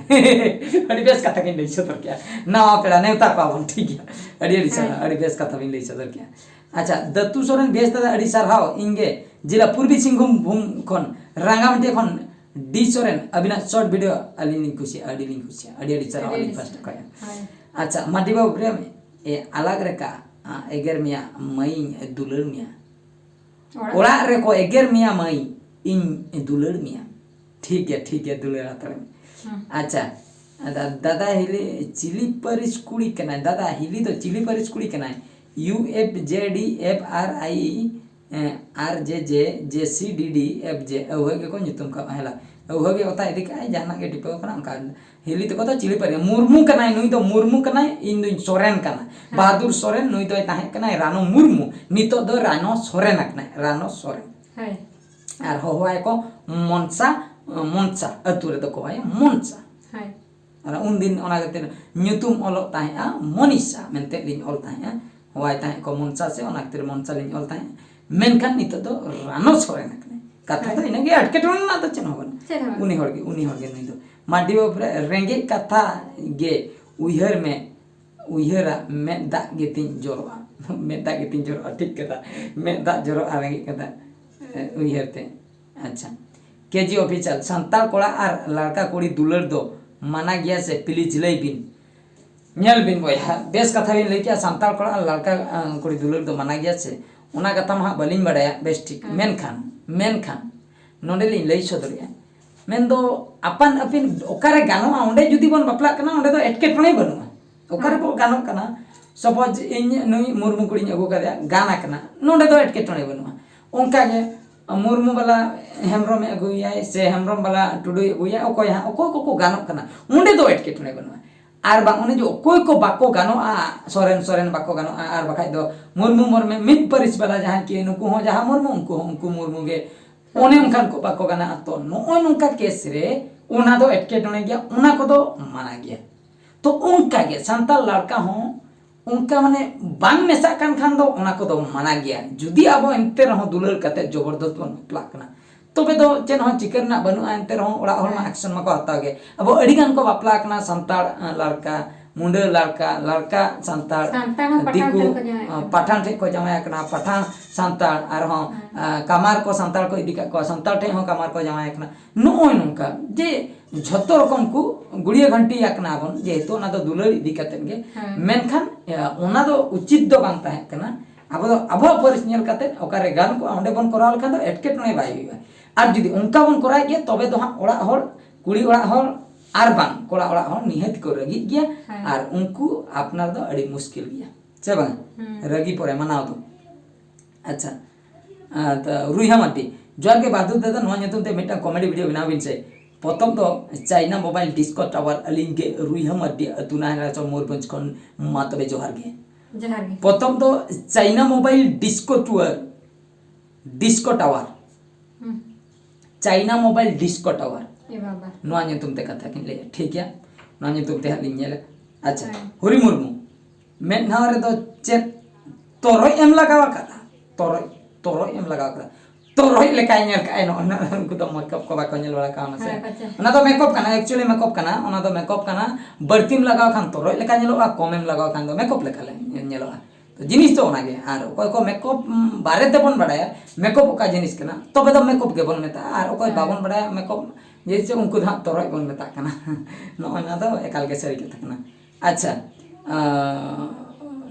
ᱟᱹᱰᱤ ᱵᱮᱥ ᱠᱟᱛᱷᱟ ᱵᱤᱱ ᱞᱟᱹᱭ ᱥᱚᱫᱚᱨ ᱠᱮᱜᱼᱟ᱾ ᱱᱟᱣᱟ ᱯᱮᱲᱟ ᱱᱮᱣᱛᱟ ᱠᱚᱣᱟ ᱵᱚᱱ, ᱴᱷᱤᱠ ᱜᱮᱭᱟ᱾ ᱟᱹᱰᱤ ᱟᱹᱰᱤ ᱥᱟᱨᱦᱟᱣ, ᱦᱮᱸ᱾ ᱟᱹᱰᱤ ᱵᱮᱥ ᱠᱟᱛᱷᱟ ᱵᱤᱱ ᱞᱟᱹᱭ ᱥᱚᱫᱚᱨ ᱠᱮᱜᱼᱟ᱾ ᱟᱪᱪᱷᱟ, ᱫᱟᱹᱛᱩ ᱥᱚᱨᱮᱱ, ᱵᱮᱥ ᱫᱟᱫᱟ, ᱟᱹᱰᱤ ᱥᱟᱨᱦᱟᱣ᱾ ᱤᱧ ᱜᱮ ᱡᱮᱞᱟ ᱯᱩᱨᱵᱤ ᱥᱤᱝᱵᱷᱩᱢ ᱠᱷᱚᱱ, ᱨᱟᱸᱜᱟᱢᱟᱴᱤ ᱠᱷᱚᱱ ᱰᱤ ᱥᱚᱨᱮᱱ, ᱟᱹᱵᱤᱱᱟᱜ ᱥᱚᱨᱴ ᱵᱷᱤᱰᱤᱭᱳ ᱟᱹᱞᱤᱧ ᱞᱤᱧ ᱠᱩᱥᱤᱭᱟᱜᱼᱟ, ᱟᱹᱰᱤ ᱞᱤᱧ ᱠᱩᱥᱤᱭᱟᱜᱼᱟ, ᱟᱹᱰᱤ ᱟᱹᱰᱤ ᱥᱟᱨᱦᱟᱣ ᱟᱹᱰᱤ ᱟᱹᱞᱤᱧ ᱟᱹᱰᱤ ᱯᱟᱥᱴᱟ ᱠᱷᱚᱱ᱾ ᱦᱳᱭ᱾ ᱟᱪᱪᱷᱟ, ᱢᱟᱹᱰᱤ ᱵᱟᱹᱵᱩ ᱯᱨᱮᱢ, ᱮ, ᱟᱞᱟᱜᱽ ᱨᱮᱠᱟ, ᱟ, ᱮᱜᱮᱨ ᱢᱮᱭᱟ ᱢᱟᱹᱭᱤᱧ ᱫᱩᱞᱟᱹᱲ ᱢᱮᱭᱟ᱾ ᱚᱲᱟᱜ? ᱚᱲᱟᱜ ᱨᱮᱠᱚ ᱮᱜᱮᱨ ᱢᱮᱭᱟ ᱢᱟᱹᱭ, ᱤᱧ ᱫᱩᱞᱟᱹᱲ ᱢᱮᱭᱟ᱾ ᱴᱷᱤᱠ ᱜᱮᱭᱟ, ᱴᱷᱤᱠ ᱜᱮᱭᱟ, ᱫᱩᱞᱟᱹᱲ ᱦᱟᱛᱟᱲ ᱢᱮ᱾ ᱦᱩᱸ᱾ ᱟᱪᱪᱷᱟ, ᱫᱟ-, ᱫᱟᱫᱟ ᱦᱤᱞᱤ ᱪᱤᱞᱤ ᱯᱟᱹᱨᱤᱥ ᱠᱩᱲᱤ ᱠᱟᱱᱟᱭ? ᱫᱟᱫᱟ ᱦᱤᱞᱤ ᱫᱚ ᱪᱤᱞᱤ ᱯᱟᱹᱨᱤᱥ ᱠᱩᱲᱤ ᱠᱟᱱᱟᱭ? U F J D F R I, ᱮᱸ, R J J, J C D D F J, ᱟᱹᱣᱦᱟᱹ ᱜᱮᱠᱚ ᱧᱩᱛᱩᱢ ᱠᱟᱜᱼᱟ, ᱦᱮᱞᱟ᱾ ᱟᱹᱣᱦᱟᱹ ᱜᱮ ᱚᱛᱟ ᱤᱫᱤ ᱠᱟᱜᱼᱟᱭ, ᱡᱟᱦᱟᱱᱟᱜ ᱜᱮ ᱴᱤᱯᱟᱹᱣ ᱠᱟᱱᱟ, ᱚᱱᱠᱟ᱾ ᱦᱤᱞᱤ ᱛᱟᱠᱚ ᱫᱚ ᱪᱤᱞᱤ ᱯᱟᱹᱨᱤᱥ? ᱢᱩᱨᱢᱩ ᱠᱟᱱᱟᱭ, ᱱᱩᱭ ᱫᱚ ᱢᱩᱨᱢᱩ ᱠᱟᱱᱟᱭ, ᱤᱧ ᱫᱚᱧ ᱥᱚᱨᱮᱱ ᱠᱟᱱᱟ᱾ ᱦᱮᱸ᱾ ᱵᱟᱦᱟᱫᱩᱨ ᱥᱚᱨᱮᱱ, ᱱᱩᱭ ᱫᱚᱭ ᱛᱟᱦᱮᱸ ᱠᱟᱱᱟᱭ ᱨᱟᱱᱚ ᱢᱩᱨᱢᱩ, ᱱᱤᱛᱚᱜ ᱫᱚ ᱨᱟᱱᱚ ᱥᱚᱨᱮᱱ ᱟᱠᱟᱱᱟᱭ, ᱨᱟᱱᱚ ᱥᱚᱨᱮᱱ᱾ ᱦᱳᱭ᱾ ᱟᱨ ᱦᱚᱦᱚᱣᱟᱭ ᱠᱚ ᱢᱚᱱᱥᱟ, ᱢᱚᱱᱥᱟ, ᱟᱹᱛᱩ ᱨᱮᱫᱚ ᱠᱚ ᱦᱚᱦᱚᱭᱟ ᱢᱚᱱᱥᱟ᱾ ᱦᱳᱭ᱾ ᱟᱨ ᱩᱱᱫᱤᱱ ᱚᱱᱟ ᱠᱷᱟᱹᱛᱤᱨ ᱧᱩᱛᱩᱢ ᱚᱞᱚᱜ ᱛᱟᱦᱮᱸᱜᱼᱟ ᱢᱚᱱᱤᱥᱟ ᱢᱮᱱᱛᱮ ᱞᱤᱧ ᱚᱞ ᱛᱟᱦᱮᱸᱜᱼᱟ, ᱦᱚᱦᱚᱣᱟᱭ ᱛᱟᱦᱮᱸᱜ ᱠᱚ ᱢᱚᱱᱥᱟ ᱥᱮ, ᱚᱱᱟ ᱠᱷᱟᱹᱛᱤᱨ ᱢᱚᱱᱥᱟ ᱞᱤᱧ ᱚᱞ ᱛᱟᱦᱮᱸᱜᱼᱟ᱾ ᱢᱮᱱᱠᱷᱟᱱ ᱱᱤᱛᱚᱜ ᱫᱚ ᱨᱟᱱᱚ ᱥᱚᱨᱮᱱ ᱟᱠᱟᱱᱟᱭ᱾ ᱠᱟᱛᱷᱟ ᱫᱚ ᱦᱳᱭ᱾ ᱤᱱᱟᱹᱜᱮ, ᱮᱴᱠᱮᱴᱚᱬᱮ ᱨᱮᱱᱟᱜ ᱫᱚ ᱪᱮᱫ ᱦᱚᱸ ᱵᱟᱹᱱᱩᱜᱼᱟ᱾ ᱪᱮᱫ ᱦᱚᱸ ᱵᱟᱹᱱᱩᱜᱼᱟ᱾ ᱩᱱᱤ ᱦᱚᱲ ᱜᱮ, ᱩᱱᱤ ᱦᱚᱲ ᱜᱮ ᱱᱩᱭ ᱫᱚ᱾ ᱢᱟᱹᱰᱤ ᱵᱟᱹᱵᱩ ᱨᱮ ᱨᱮᱸᱜᱮᱡ ᱠᱟᱛᱷᱟ ᱜᱮ ᱩᱭᱦᱟᱹᱨ ᱢᱮ, ᱩᱭᱦᱟᱹᱨᱟ ᱢᱮᱫ ᱫᱟᱜ ᱜᱮᱛᱤᱧ ᱡᱚᱨᱚᱜᱼᱟ᱾ ᱢᱮᱫ ᱫᱟᱜ ᱜᱮᱛᱤᱧ ᱡᱚᱨᱚᱜᱼᱟ, ᱴᱷᱤᱠ ᱠᱟᱛᱷᱟ᱾ ᱢᱮᱫ ᱫᱟᱜ ᱡᱚᱨᱚᱜᱼᱟ ᱨᱮᱸᱜᱮᱡ ᱠᱟᱛᱷᱟ, ᱮ, ᱩᱭᱦᱟᱹᱨ ᱛᱮ᱾ ᱟᱪᱪᱷᱟ᱾ ᱠᱮ ᱡᱤ ᱚᱯᱷᱤᱥᱤᱭᱟᱞ, ᱥᱟᱱᱛᱟᱲ ᱠᱚᱲᱟ ᱟᱨ ᱞᱟᱲᱠᱟ ᱠᱩᱲᱤ ᱫᱩᱞᱟᱹᱲ ᱫᱚ ᱢᱟᱱᱟ ᱜᱮᱭᱟ ᱥᱮ? ᱯᱞᱤᱡᱽ ᱞᱟᱹᱭ ᱵᱤᱱ᱾ ᱧᱮᱞ ᱵᱤᱱ ᱵᱚᱭᱦᱟ, ᱵᱮᱥ ᱠᱟᱛᱷᱟ ᱵᱤᱱ ᱞᱟᱹᱭ ᱠᱮᱜᱼᱟ, ᱥᱟᱱᱛᱟᱲ ᱠᱚᱲᱟ ᱟᱨ ᱞᱟᱲᱠᱟ, ᱟᱸ, ᱠᱩᱲᱤ ᱫᱩᱞᱟᱹᱲ ᱫᱚ ᱢᱟᱱᱟ ᱜᱮᱭᱟ ᱥᱮ? ᱚᱱᱟ ᱠᱟᱛᱷᱟ ᱢᱟ ᱦᱟᱸᱜ ᱵᱟᱹᱞᱤᱧ ᱵᱟᱲᱟᱭᱟ ᱵᱮᱥ ᱴᱷᱤᱠ᱾ ᱦᱮᱸ᱾ ᱢᱮᱱᱠᱷᱟᱱ, ᱢᱮᱱᱠᱷᱟᱱ ᱱᱚᱰᱮ ᱞᱤᱧ ᱞᱟᱹᱭ ᱥᱚᱫᱚᱨᱮᱜᱼᱟ, ᱢᱮᱱᱫᱚ ᱟᱯᱟᱱ ᱟᱹᱯᱤᱱ ᱚᱠᱟᱨᱮ ᱜᱟᱱᱚᱜᱼᱟ, ᱚᱸᱰᱮ ᱡᱩᱫᱤ ᱵᱚᱱ ᱵᱟᱯᱞᱟᱜ ᱠᱟᱱᱟ, ᱚᱸᱰᱮ ᱫᱚ ᱮᱴᱠᱮᱴᱚᱬᱮ ᱵᱟᱹᱱᱩᱜᱼᱟ᱾ ᱚᱠᱟᱨᱮ ᱦᱮᱸ᱾ ᱵᱚ ᱜᱟᱱᱚᱜ ᱠᱟᱱᱟ, ᱥᱟᱯᱳᱡᱽ ᱤᱧ ᱱᱩᱭ ᱢᱩᱨᱢᱩ ᱠᱩᱲᱤᱧ ᱟᱹᱜᱩ ᱠᱟᱫᱮᱭᱟ, ᱜᱟᱱ ᱟᱠᱟᱱᱟ, ᱱᱚᱸᱰᱮ ᱫᱚ ᱮᱴᱠᱮᱴᱚᱬᱮ ᱵᱟᱹᱱᱩᱜᱼᱟ᱾ ᱚᱱᱠᱟᱜᱮ ᱢᱩᱨᱢᱩ ᱵᱟᱞᱟ ᱦᱮᱢᱵᱨᱚᱢᱮ ᱟᱹᱜᱩᱭᱟᱭ ᱥᱮ ᱦᱮᱢᱵᱨᱚᱢ ᱵᱟᱞᱟ ᱴᱩᱰᱩᱭ ᱟᱹᱜᱩᱭᱟ, ᱚᱠᱚᱭ ᱦᱟᱸᱜ, ᱚᱠᱚᱭ ᱠᱚᱠᱚ ᱜᱟᱱᱚᱜ ᱠᱟᱱᱟ, ᱚᱸᱰᱮ ᱫᱚ ᱮᱴᱠᱮᱴᱚᱬᱮ ᱵᱟᱹᱱᱩᱜᱼᱟ᱾ ᱟᱨ ᱵᱟᱝ ᱚᱱᱮ ᱡᱮ ᱚᱠᱚᱭ ᱠᱚ ᱵᱟᱠᱚ ᱜᱟᱱᱚᱜᱼᱟ, ᱥᱚᱨᱮᱱ ᱥᱚᱨᱮᱱ ᱵᱟᱠᱚ ᱜᱟᱱᱚᱜᱼᱟ, ᱟᱨ ᱵᱟᱠᱷᱟᱡ ᱫᱚ ᱢᱩᱨᱢᱩ ᱢᱩᱨᱢᱩ ᱢᱤᱫ ᱯᱟᱹᱨᱤᱥ ᱵᱟᱞᱟ ᱡᱟᱦᱟᱸᱭ ᱠᱤ ᱱᱩᱠᱩ ᱦᱚᱸ ᱡᱟᱦᱟᱸ ᱢᱩᱨᱢᱩ ᱩᱱᱠᱩ ᱦᱚᱸ ᱩᱱᱠᱩ ᱢᱩᱨᱢᱩ ᱜᱮ, ᱚᱱᱮ ᱚᱱᱠᱟᱱ ᱠᱚ ᱵᱟᱠᱚ ᱜᱟᱱᱚᱜᱼᱟ᱾ ᱛᱚ ᱱᱚᱜᱼᱚᱭ ᱱᱚᱝᱠᱟ ᱠᱮᱥ ᱨᱮ ᱚᱱᱟ ᱫᱚ ᱮᱴᱠᱮᱴᱚᱬᱮ ᱜᱮᱭᱟ, ᱚᱱᱟ ᱠᱚᱫᱚ ᱢᱟᱱᱟ ᱜᱮᱭᱟ᱾ ᱛᱚ ᱚᱱᱠᱟ ᱜᱮ ᱥᱟᱱᱛᱟᱲ ᱞᱟᱲᱠᱟ ᱦᱚᱸ ᱚᱱᱠᱟ ᱢᱟᱱᱮ ᱵᱟᱝ ᱢᱮᱥᱟᱜ ᱠᱟᱱ ᱠᱷᱟᱱ ᱫᱚ ᱚᱱᱟ ᱠᱚᱫᱚ ᱢᱟᱱᱟ ᱜᱮᱭᱟ᱾ ᱡᱩᱫᱤ ᱟᱵᱚ ᱮᱱᱛᱮ ᱨᱮᱦᱚᱸ ᱫᱩᱞᱟᱹᱲ ᱠᱟᱛᱮ ᱡᱚᱵᱚᱨᱫᱚᱥ ᱵᱚᱱ ᱵᱟᱯᱞᱟᱜ ᱠᱟᱱᱟ, ᱛᱚᱵᱮ ᱫᱚ ᱪᱮᱫ ᱦᱚᱸ ᱪᱤᱠᱟᱹ ᱨᱮᱱᱟᱜ ᱵᱟᱹᱱᱩᱜᱼᱟ, ᱮᱱᱛᱮ ᱨᱮᱦᱚᱸ ᱚᱲᱟᱜ ᱦᱚᱲ ᱢᱟ ᱦᱮᱸ᱾ ᱮᱠᱥᱮᱱ ᱢᱟᱠᱚ ᱦᱟᱛᱟᱣ ᱜᱮ᱾ ᱟᱵᱚ ᱟᱹᱰᱤ ᱜᱟᱱ ᱠᱚ ᱵᱟᱯᱞᱟ ᱠᱟᱱᱟ, ᱥᱟᱱᱛᱟᱲ, ᱟᱸ, ᱞᱟᱲᱠᱟ, ᱢᱩᱸᱰᱟᱹ ᱞᱟᱲᱠᱟ, ᱞᱟᱲᱠᱟ ᱥᱟᱱᱛᱟᱲ, ᱥᱟᱱᱛᱟᱲ ᱦᱚᱸ ᱯᱟᱴᱷᱟᱱ ᱫᱤᱠᱩ, ᱴᱷᱮᱱ ᱠᱚ ᱡᱟᱶᱟᱭ ᱟᱸ, ᱠᱟᱱᱟ᱾ ᱯᱟᱴᱷᱟᱱ ᱴᱷᱮᱱ ᱠᱚ ᱡᱟᱶᱟᱭ ᱠᱟᱱᱟ, ᱯᱟᱴᱷᱟᱱ ᱥᱟᱱᱛᱟᱲ, ᱟᱨᱦᱚᱸ, ᱦᱮᱸ᱾ ᱟᱸ, ᱠᱟᱢᱟᱨ ᱠᱚ ᱥᱟᱱᱛᱟᱲ ᱠᱚ ᱤᱫᱤ ᱠᱟᱜ ᱠᱚᱣᱟ, ᱥᱟᱱᱛᱟᱲ ᱴᱷᱮᱱ ᱦᱚᱸ ᱠᱟᱢᱟᱨ ᱠᱚ ᱡᱟᱶᱟᱭ ᱠᱟᱱᱟ᱾ ᱱᱚᱜᱼᱚᱭ ᱱᱚᱝᱠᱟ ᱡᱮ ᱡᱷᱚᱛᱚ ᱨᱚᱠᱚᱢ ᱠᱚ ᱜᱩᱲᱤᱭᱟᱹ ᱜᱷᱟᱱᱴᱤ ᱟᱠᱟᱱᱟ ᱵᱚᱱ, ᱡᱮᱦᱮᱛᱩ ᱚᱱᱟ ᱫᱚ ᱫᱩᱞᱟᱹᱲ ᱤᱫᱤ ᱠᱟᱛᱮᱫ ᱜᱮ᱾ ᱦᱮᱸ᱾ ᱢᱮᱱᱠᱷᱟᱱ, ᱮ, ᱚᱱᱟ ᱫᱚ ᱩᱪᱤᱛ ᱫᱚ ᱵᱟᱝ ᱛᱟᱦᱮᱸ ᱠᱟᱱᱟ᱾ ᱟᱵᱚ ᱫᱚ ᱟᱵᱚᱣᱟᱜ ᱯᱟᱹᱨᱤᱥ ᱧᱮᱞ ᱠᱟᱛᱮᱫ ᱚᱠᱟᱨᱮ ᱜᱟᱱ ᱠᱚᱜᱼᱟ, ᱚᱸᱰᱮ ᱵᱚᱱ ᱠᱚᱨᱟᱣ ᱞᱮᱠᱷᱟᱱ ᱫᱚ ᱮᱴᱠᱮᱴᱚᱬᱮ ᱵᱟᱭ ᱦᱩᱭᱩᱜᱼᱟ᱾ ᱟᱨ ᱡᱩᱫᱤ ᱚᱱᱠᱟ ᱵᱚᱱ ᱠᱚᱨᱟᱣ ᱜᱮᱭᱟ, ᱛᱚᱵᱮ ᱫᱚ ᱦᱟᱸᱜ ᱚᱲᱟᱜ ᱦᱚᱲ, ᱠᱩᱲᱤ ᱚᱲᱟᱜ ᱦᱚᱲ ᱟᱨ ᱵᱟᱝ ᱠᱚᱲᱟ ᱚᱲᱟᱜ ᱦᱚᱲ ᱱᱤᱦᱟᱹᱛ ᱠᱚ ᱨᱟᱹᱜᱤᱜ ᱜᱮᱭᱟ᱾ ᱦᱮᱸ᱾ ᱟᱨ ᱩᱱᱠᱩ ᱟᱯᱱᱟᱨ ᱫᱚ ᱟᱹᱰᱤ ᱢᱩᱥᱠᱤᱞ ᱜᱮᱭᱟ, ᱥᱮ ᱵᱟᱝ? ᱦᱩᱸ᱾ ᱨᱟᱹᱜᱤ ᱯᱚᱨᱮ ᱢᱟᱱᱟᱣ ᱫᱚ᱾ ᱟᱪᱪᱷᱟ, ᱟᱨ ᱛᱟ-, ᱨᱩᱭᱦᱟ ᱢᱟᱨᱰᱤ, ᱡᱚᱦᱟᱨ ᱜᱮ ᱵᱟᱦᱟᱫᱩᱨ ᱫᱟᱫᱟ, ᱱᱚᱣᱟ ᱧᱩᱛᱩᱢ ᱛᱮ ᱢᱤᱫᱴᱟᱝ comedy video ᱵᱮᱱᱟᱣ ᱵᱤᱱ ᱥᱮ᱾ ᱯᱚᱛᱚᱵ ᱫᱚ ᱪᱟᱭᱱᱟ ᱢᱳᱵᱟᱭᱤᱞ ᱰᱤᱥᱠᱳ ᱴᱟᱣᱟᱨ, ᱟᱹᱞᱤᱧ ᱜᱮ ᱨᱩᱭᱦᱟ ᱢᱟᱨᱰᱤ, ᱟᱹᱛᱩ ᱱᱟᱦᱮᱞᱟᱪᱚᱞ, ᱢᱚᱭᱩᱨᱵᱷᱚᱸᱡᱽ ᱠᱷᱚᱱ᱾ ᱢᱟ ᱛᱚᱵᱮ ᱡᱚᱦᱟᱨ ᱜᱮ᱾ ᱡᱚᱦᱟᱨ ᱜᱮ᱾ ᱯᱚᱛᱚᱵ ᱫᱚ China mobile disco tower, disco tower. ᱦᱩᱸ᱾ China mobile disco tower. ᱮ ᱵᱟᱵᱟ᱾ ᱱᱚᱣᱟ ᱧᱩᱛᱩᱢ ᱛᱮ ᱠᱟᱛᱷᱟ ᱠᱤᱱ ᱞᱟᱹᱭᱟ, ᱴᱷᱤᱠ ᱜᱮᱭᱟ? ᱱᱚᱣᱟ ᱧᱩᱛᱩᱢ ᱛᱮ ᱦᱟᱸᱜ ᱞᱤᱧ ᱧᱮᱞᱟ᱾ ᱟᱪᱪᱷᱟ, ᱦᱮᱸ᱾ ᱦᱚᱨᱤ ᱢᱩᱨᱢᱩ, ᱢᱮᱫᱦᱟ ᱨᱮᱫᱚ ᱪᱮᱫ ᱛᱚᱨᱚᱡ ᱮᱢ ᱞᱟᱜᱟᱣ ᱟᱠᱟᱫᱟ? ᱛᱚᱨᱚᱡ, ᱛᱚᱨᱚᱡ ᱮᱢ ᱞᱟᱜᱟᱣ ᱟᱠᱟᱫᱟ? ᱛᱚᱨᱚᱡ ᱞᱮᱠᱟᱭ ᱧᱮᱞ ᱠᱟᱜᱼᱟᱭ ᱱᱚᱜᱼᱚᱭ ᱱᱟ-, ᱩᱱᱠᱩ ᱫᱚ ᱢᱮᱠᱟᱯ ᱠᱚ ᱵᱟᱠᱚ ᱧᱮᱞ ᱵᱟᱲᱟ ᱠᱟᱣᱱᱟ ᱥᱮ᱾ ᱦᱮᱸ, ᱯᱟᱪᱮ᱾ ᱚᱱᱟ ᱫᱚ ᱢᱮᱠᱟᱯ ᱠᱟᱱᱟ, actually ᱢᱮᱠᱟᱯ ᱠᱟᱱᱟ, ᱚᱱᱟ ᱫᱚ ᱢᱮᱠᱟᱯ ᱠᱟᱱᱟ᱾ ᱵᱟᱹᱲᱛᱤᱢ ᱞᱟᱜᱟᱣ ᱠᱷᱟᱱ ᱛᱚᱨᱚᱡ ᱞᱮᱠᱟ ᱧᱮᱞᱚᱜᱼᱟ, ᱠᱚᱢᱮᱢ ᱞᱟᱜᱟᱣ ᱠᱷᱟᱱ ᱫᱚ ᱢᱮᱠᱟᱯ ᱞᱮᱠᱟ ᱞᱮ ᱧᱮᱞᱚᱜᱼᱟ᱾ ᱛᱚ ᱡᱤᱱᱤᱥ ᱫᱚ ᱚᱱᱟᱜᱮ᱾ ᱟᱨ ᱚᱠᱚᱭ ᱠᱚ ᱢᱮᱠᱚᱯ ᱵᱟᱨᱮ ᱛᱮᱵᱚᱱ ᱵᱟᱲᱟᱭᱟ, ᱢᱮᱠᱚᱯ ᱚᱠᱟ ᱡᱤᱱᱤᱥ ᱠᱟᱱᱟ, ᱛᱚᱵᱮ ᱫᱚ ᱢᱮᱠᱚᱯ ᱜᱮᱵᱚᱱ ᱢᱮᱛᱟᱜᱼᱟ᱾ ᱟᱨ ᱚᱠᱚᱭ ᱵᱟᱵᱚᱱ ᱵᱟᱲᱟᱭᱟ ᱢᱮᱠᱚᱯ ᱡᱮᱭᱥᱮ, ᱩᱱᱠᱩ ᱫᱚ ᱦᱟᱸᱜ ᱛᱚᱨᱚᱡ ᱵᱚᱱ ᱢᱮᱛᱟᱜ ᱠᱟᱱᱟ᱾ ᱱᱚᱜᱼᱚᱭ ᱱᱚᱣᱟ ᱫᱚ ᱮᱠᱟᱞ ᱜᱮ ᱥᱟᱹᱨᱤ ᱠᱟᱛᱷᱟ ᱠᱟᱱᱟ᱾ ᱟᱪᱪᱷᱟ, ᱟᱸ,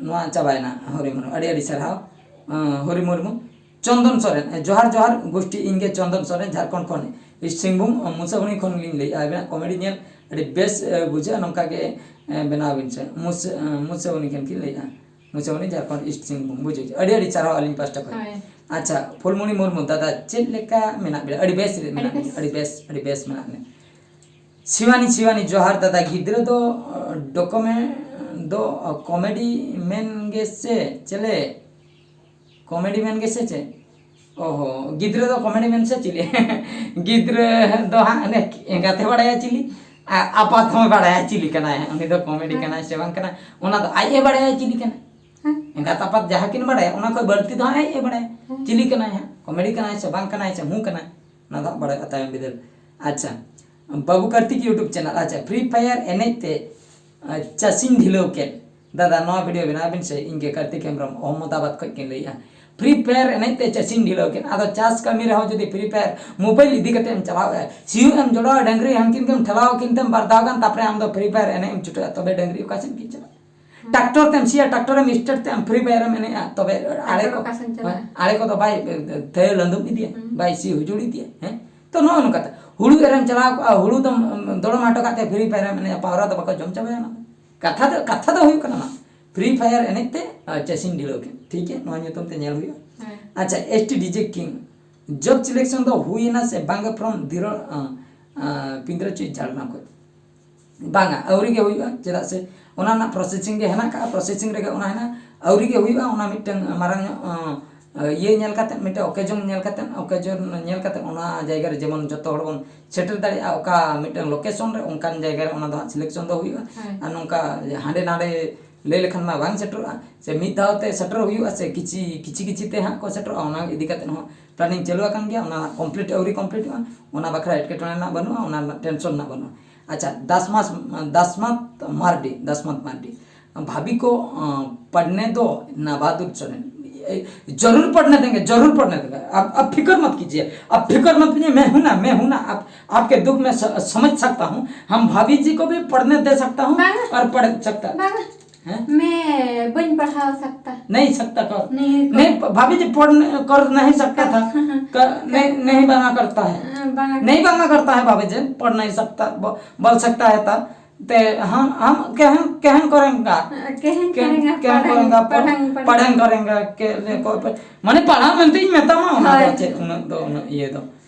ᱱᱚᱣᱟ ᱪᱟᱵᱟᱭᱮᱱᱟ᱾ ᱦᱚᱨᱤ ᱢᱩᱨᱢᱩ, ᱟᱹᱰᱤ ᱟᱹᱰᱤ ᱥᱟᱨᱦᱟᱣ᱾ ᱟᱸ, ᱦᱚᱨᱤ ᱢᱩᱨᱢᱩ, ᱪᱚᱱᱫᱚᱱ ᱥᱚᱨᱮᱱ, ᱮ, ᱡᱚᱦᱟᱨ ᱡᱚᱦᱟᱨ ᱜᱳᱥᱴᱤ, ᱤᱧ ᱜᱮ ᱪᱚᱱᱫᱚᱱ ᱥᱚᱨᱮᱱ, ᱡᱷᱟᱲᱠᱷᱚᱸᱰ ᱠᱷᱚᱱ, ᱤᱥᱴ ᱥᱤᱝᱵᱷᱩᱢ, ᱟᱸ, ᱢᱩᱥᱟᱵᱩᱱᱤ ᱠᱷᱚᱱ ᱞᱤᱧ ᱞᱟᱹᱭᱮᱫᱼᱟ᱾ ᱟᱵᱤᱱᱟᱜ ᱠᱚᱢᱮᱰᱤ ᱧᱮᱞ ᱟᱹᱰᱤ ᱵᱮᱥ, ᱮ, ᱵᱩᱡᱷᱟᱹᱜᱼᱟ, ᱱᱚᱝᱠᱟ ᱜᱮ, ᱮ, ᱵᱮᱱᱟᱣ ᱵᱤᱱ ᱥᱮ᱾ ᱢᱩᱥ-, ᱮ, ᱢᱩᱥᱟᱵᱩᱱᱤ ᱠᱷᱚᱱ ᱠᱤᱱ ᱞᱟᱹᱭᱮᱫᱼᱟ, ᱢᱩᱥᱟᱵᱩᱱᱤ, ᱡᱷᱟᱲᱠᱷᱚᱸᱰ, ᱤᱥᱴ ᱥᱤᱝᱵᱷᱩᱢ, ᱵᱩᱡᱷᱟᱹᱣ᱾ ᱟᱹᱰᱤ ᱟᱹᱰᱤ ᱥᱟᱨᱦᱟᱣ ᱟᱹᱞᱤᱧ ᱯᱟᱥᱴᱟ ᱠᱷᱚᱱ᱾ ᱦᱳᱭ᱾ ᱟᱪᱪᱷᱟ, ᱯᱷᱩᱞᱢᱩᱱᱤ ᱢᱩᱨᱢᱩ, ᱫᱟᱫᱟ ᱪᱮᱫ ᱞᱮᱠᱟ ᱢᱮᱱᱟᱜ ᱵᱤᱱᱟ? ᱟᱹᱰᱤ ᱵᱮᱥ ᱨᱮ ᱢᱮᱱᱟᱜ ᱞᱤᱧᱟ, ᱟᱹᱰᱤ ᱵᱮᱥ, ᱟᱹᱰᱤ ᱵᱮᱥ ᱢᱮᱱᱟᱜ ᱞᱤᱧᱟ᱾ ᱥᱤᱣᱟᱱᱤ, ᱥᱤᱣᱟᱱᱤ, ᱡᱚᱦᱟᱨ ᱫᱟᱫᱟ᱾ ᱜᱤᱫᱽᱨᱟᱹ ᱫᱚ, ᱰᱚᱠᱚᱢᱮ ᱫᱚ ᱠᱚᱢᱮᱰᱤ ᱢᱮᱱ ᱜᱮ ᱥᱮ ᱪᱮᱞᱮ? ᱠᱚᱢᱮᱰᱤ ᱢᱮᱱ ᱜᱮ ᱥᱮ ᱪᱮᱫ? ᱚᱦᱚ, ᱜᱤᱫᱽᱨᱟᱹ ᱫᱚ ᱠᱚᱢᱮᱰᱤ ᱢᱮᱱ ᱥᱮ ᱪᱤᱞᱤ? ᱜᱤᱫᱽᱨᱟᱹ ᱫᱚ ᱦᱟᱸᱜ ᱚᱱᱮ ᱮᱸᱜᱟᱛᱮ ᱵᱟᱲᱟᱭᱟ ᱪᱤᱞᱤ, ᱟᱨ ᱟᱯᱟᱛ ᱦᱚᱸᱭ ᱵᱟᱲᱟᱭᱟ ᱪᱤᱞᱤ ᱠᱟᱱᱟᱭ ᱦᱟᱸᱜ᱾ ᱩᱱᱤ ᱫᱚ ᱠᱚᱢᱮᱰᱤ ᱦᱮᱸ᱾ ᱠᱟᱱᱟᱭ ᱥᱮ ᱵᱟᱝ ᱠᱟᱱᱟ, ᱚᱱᱟ ᱫᱚ ᱟᱡ ᱮ ᱵᱟᱲᱟᱭᱟ ᱪᱤᱞᱤ ᱠᱟᱱᱟᱭ᱾ ᱦᱮᱸ᱾ ᱮᱸᱜᱟᱛ ᱟᱯᱟᱛ ᱡᱟᱦᱟᱸ ᱠᱤᱱ ᱵᱟᱲᱟᱭᱟ, ᱚᱱᱟ ᱠᱷᱚᱱ ᱵᱟᱹᱲᱛᱤ ᱫᱚ ᱦᱟᱸᱜ ᱟᱡ ᱮ ᱵᱟᱲᱟᱭᱟ᱾ ᱦᱮᱸ᱾ ᱪᱤᱞᱤ ᱠᱟᱱᱟᱭ ᱦᱟᱸᱜ, ᱠᱚᱢᱮᱰᱤ ᱠᱟᱱᱟᱭ ᱥᱮ ᱵᱟᱝ ᱠᱟᱱᱟᱭ ᱥᱮ ᱦᱩᱸ ᱠᱟᱱᱟᱭ, ᱚᱱᱟ ᱫᱚ ᱦᱟᱸᱜ ᱵᱟᱲᱟᱭᱚᱜᱼᱟ ᱛᱟᱭᱚᱢ ᱵᱤᱫᱟᱹᱞ᱾ ᱟᱪᱪᱷᱟ, ᱵᱟᱹᱵᱩ ᱠᱟᱨᱛᱤᱠ YouTube channel, ᱟᱪᱪᱷᱟ, Free Fire ᱮᱱᱮᱡ ᱛᱮ, ᱟ, ᱪᱟᱥᱤᱧ ᱰᱷᱤᱞᱟᱹᱣ ᱠᱮᱫ᱾ ᱫᱟᱫᱟ, ᱱᱚᱣᱟ video ᱵᱮᱱᱟᱣ ᱵᱤᱱ ᱥᱮ, ᱤᱧ ᱜᱮ ᱠᱟᱨᱛᱤᱠ ᱦᱮᱢᱵᱨᱚᱢ, ᱚᱦᱢᱚᱫᱟᱵᱟᱫᱽ ᱠᱷᱚᱱ ᱠᱤᱱ ᱞᱟᱹᱭᱮᱫᱼᱟ᱾ Free Fire ᱮᱱᱮᱡ ᱛᱮ ᱪᱟᱥᱤᱧ ᱰᱷᱤᱞᱟᱹᱣ ᱠᱮᱫ᱾ ᱟᱫᱚ ᱪᱟᱥ ᱠᱟᱹᱢᱤ ᱨᱮᱦᱚᱸ ᱡᱩᱫᱤ Free Fire mobile ᱤᱫᱤ ᱠᱟᱛᱮ ᱮᱢ ᱪᱟᱞᱟᱣ ᱮᱫᱼᱟ, ᱥᱤᱭᱳᱜ ᱮᱢ ᱡᱚᱲᱟᱣᱟ, ᱰᱟᱹᱝᱨᱤ ᱦᱟᱱᱠᱤᱱ ᱜᱮᱢ ᱴᱷᱮᱞᱟᱣ ᱠᱤᱱ ᱛᱮᱢ ᱵᱟᱨ ᱫᱷᱟᱣ ᱜᱟᱱ, ᱛᱟᱯᱚᱨᱮ ᱟᱢ ᱫᱚ Free Fire ᱮᱱᱮᱡ ᱮᱢ ᱪᱷᱩᱴᱟᱹᱜᱼᱟ, ᱛᱚᱵᱮ ᱰᱟᱹᱝᱨᱤ ᱚᱠᱟ ᱥᱮᱫ ᱠᱤᱱ ᱪᱟᱞᱟᱜᱼᱟ? ᱴᱨᱟᱠᱴᱚᱨ ᱛᱮᱢ ᱥᱤᱭᱟ, ᱴᱨᱟᱠᱴᱚᱨ ᱮᱢ start ᱛᱮ ᱟᱢ Free Fire ᱮᱢ ᱮᱱᱮᱡᱼᱟ, ᱛᱚᱵᱮ ᱟᱲᱮ ᱴᱨᱟᱠᱴᱚᱨ ᱠᱚ, ᱚᱠᱟ ᱥᱮᱫ ᱮᱢ ᱪᱟᱞᱟᱜᱼᱟ? ᱟᱲᱮ ᱠᱚᱫᱚ ᱵᱟᱭ ᱛᱷᱟᱹᱭᱟᱹ ᱞᱟᱹᱫᱩᱢ ᱤᱫᱤᱭᱟ, ᱦᱩᱸ᱾ ᱵᱟᱭ ᱥᱤ ᱦᱩᱡᱩᱲ ᱤᱫᱤᱭᱟ, ᱦᱮᱸ? ᱛᱚ ᱱᱚᱜᱼᱚ ᱱᱚᱝᱠᱟ ᱛᱮ ᱦᱩᱲᱩ ᱮᱨᱮᱢ ᱪᱟᱞᱟᱣ ᱠᱚᱜᱼᱟ, ᱦᱩᱲᱩ ᱫᱚᱢ ᱫᱚᱲᱚᱢ ᱦᱚᱴᱚ ᱠᱟᱜ ᱛᱮ Free Fire ᱮᱢ ᱮᱱᱮᱡᱼᱟ, ᱯᱟᱣᱨᱟ ᱫᱚ ᱵᱟᱠᱚ ᱡᱚᱢ ᱪᱟᱵᱟᱭᱟ ᱚᱱᱟ ᱫᱚ᱾ ᱠᱟᱛᱷᱟ ᱫᱚ, ᱠᱟᱛᱷᱟ ᱫᱚ ᱦᱩᱭᱩᱜ ᱠᱟᱱᱟ ᱱᱚᱣᱟ, Free Fire ᱮᱱᱮᱡ ᱛᱮ, ᱟ, ᱪᱟᱹᱥᱤᱢ ᱰᱷᱤᱞᱟᱹᱣ ᱠᱮᱫ, ᱴᱷᱤᱠ ᱜᱮᱭᱟ, ᱱᱚᱣᱟ ᱧᱩᱛᱩᱢ ᱛᱮ ᱧᱮᱞ ᱦᱩᱭᱩᱜᱼᱟ᱾ ᱦᱮᱸ᱾ ᱟᱪᱪᱷᱟ, S T D J King, job selection ᱫᱚ ᱦᱩᱭᱮᱱᱟ ᱥᱮ ᱵᱟᱝ from ᱫᱤᱨᱚ-, ᱟ, ᱟ, ᱯᱤᱸᱫᱽᱨᱟᱹ ᱪᱩᱭ ᱡᱷᱟᱲᱜᱨᱟᱢ ᱠᱷᱚᱱ? ᱵᱟᱝᱟ, ᱟᱹᱣᱨᱤ ᱜᱮ ᱦᱩᱭᱩᱜᱼᱟ, ᱪᱮᱫᱟᱜ ᱥᱮ ᱚᱱᱟ ᱨᱮᱱᱟᱜ processing ᱜᱮ ᱦᱮᱱᱟᱜ ᱠᱟᱜᱼᱟ, processing ᱨᱮᱜᱮ ᱚᱱᱟ ᱦᱮᱱᱟᱜᱼᱟ, ᱟᱹᱣᱨᱤ ᱜᱮ ᱦᱩᱭᱩᱜᱼᱟ᱾ ᱚᱱᱟ ᱢᱤᱫᱴᱟᱝ ᱢᱟᱨᱟᱝ ᱧᱚᱜ, ᱟᱸ, ᱤᱭᱟᱹ ᱧᱮᱞ ᱠᱟᱛᱮᱫ, ᱢᱤᱫᱴᱟᱝ occasion ᱧᱮᱞ ᱠᱟᱛᱮᱫ, occasion ᱧᱮᱞ ᱠᱟᱛᱮᱫ ᱚᱱᱟ ᱡᱟᱭᱜᱟ ᱨᱮ ᱡᱮᱢᱚᱱ ᱡᱚᱛᱚ ᱦᱚᱲ ᱵᱚᱱ ᱥᱮᱴᱮᱨ ᱫᱟᱲᱮᱭᱟᱜᱼᱟ, ᱚᱠᱟ ᱢᱤᱫᱴᱟᱝ location ᱨᱮ, ᱚᱱᱠᱟᱱ ᱡᱟᱭᱜᱟ ᱨᱮ ᱚᱱᱟ ᱫᱚ ᱦᱟᱸᱜ selection ᱫᱚ ᱦᱩᱭᱩᱜᱼᱟ᱾ ᱦᱳᱭ᱾ ᱟᱨ ᱱᱚᱝᱠᱟ ᱦᱟᱸᱰᱮ ᱱᱟᱰᱮ ᱞᱟᱹᱭ ᱞᱮᱠᱷᱟᱱ ᱢᱟ ᱵᱟᱝ ᱥᱮᱴᱮᱨᱚᱜᱼᱟ, ᱥᱮ ᱢᱤᱫ ᱫᱷᱟᱣ ᱛᱮ ᱥᱮᱴᱮᱨ ᱦᱩᱭᱩᱜᱼᱟ, ᱥᱮ ᱠᱤᱪᱷᱤ, ᱠᱤᱪᱷᱤ ᱠᱤᱪᱷᱤ ᱛᱮ ᱦᱟᱸᱜ ᱠᱚ ᱥᱮᱴᱮᱨᱚᱜᱼᱟ, ᱚᱱᱟ ᱤᱫᱤ ᱠᱟᱛᱮᱫ ᱦᱚᱸ planning ᱪᱟᱹᱞᱩ ᱟᱠᱟᱱ ᱜᱮᱭᱟ, ᱚᱱᱟ complete ᱟᱹᱣᱨᱤ completeᱚᱜᱼᱟ, ᱚᱱᱟ ᱵᱟᱠᱷᱨᱟ ᱮᱴᱠᱮᱴᱚᱬᱮ ᱨᱮᱱᱟᱜ ᱵᱟᱹᱱᱩᱜᱼᱟ, ᱚᱱᱟ ᱨᱮᱱᱟᱜ tension ᱨᱮᱱᱟᱜ ᱵᱟᱹᱱᱩᱜᱼᱟ᱾ ᱟᱪᱪᱷᱟ, ᱫᱟᱥᱢᱟᱥ, ᱫᱟᱥᱢᱟᱛ ᱢᱟᱨᱰᱤ, ᱫᱟᱥᱢᱟᱛ ᱢᱟᱨᱰᱤ, भाभी को, अ, पढ़ने दो ना बहादुर चरण। ए, जरूर पढ़ने देंगे, जरूर पढ़ने देंगे। आप, आप फिक्र मत कीजिए, आप फिक्र मत कीजिए। मैं हूं ना, मैं हूं ना। आप, आपके दुख में स-, समझ सकता हूँ। हम भाभी जी को भी पढ़ने दे सकता हूँ। बाबा। और पढ़ सकता बाबा। हैं? मैं बन पढ़ा सकता। नहीं सकता कर। नहीं कर। नहीं, भाभी जी पढ़ कर नहीं सकता था। हाँ, हाँ। कर, नहीं, नहीं बना करता है। हाँ, बना नहीं बना करता है भाभी जी, पढ़ नहीं सकता, ब-, बोल सकता है था। ते हम, हम केहन, केहन करेंगा? केहन के-, करेंगा? केहन पढ़ें, करेंगा? पढ़-, पढ़ें, पढ़ें। पढ़ें करेंगा के, ले, को-, प-, माने पढ़ा मेंते ही मेहता मा होना होय। बाचे, उन्हें दो, उन्हें ये दो।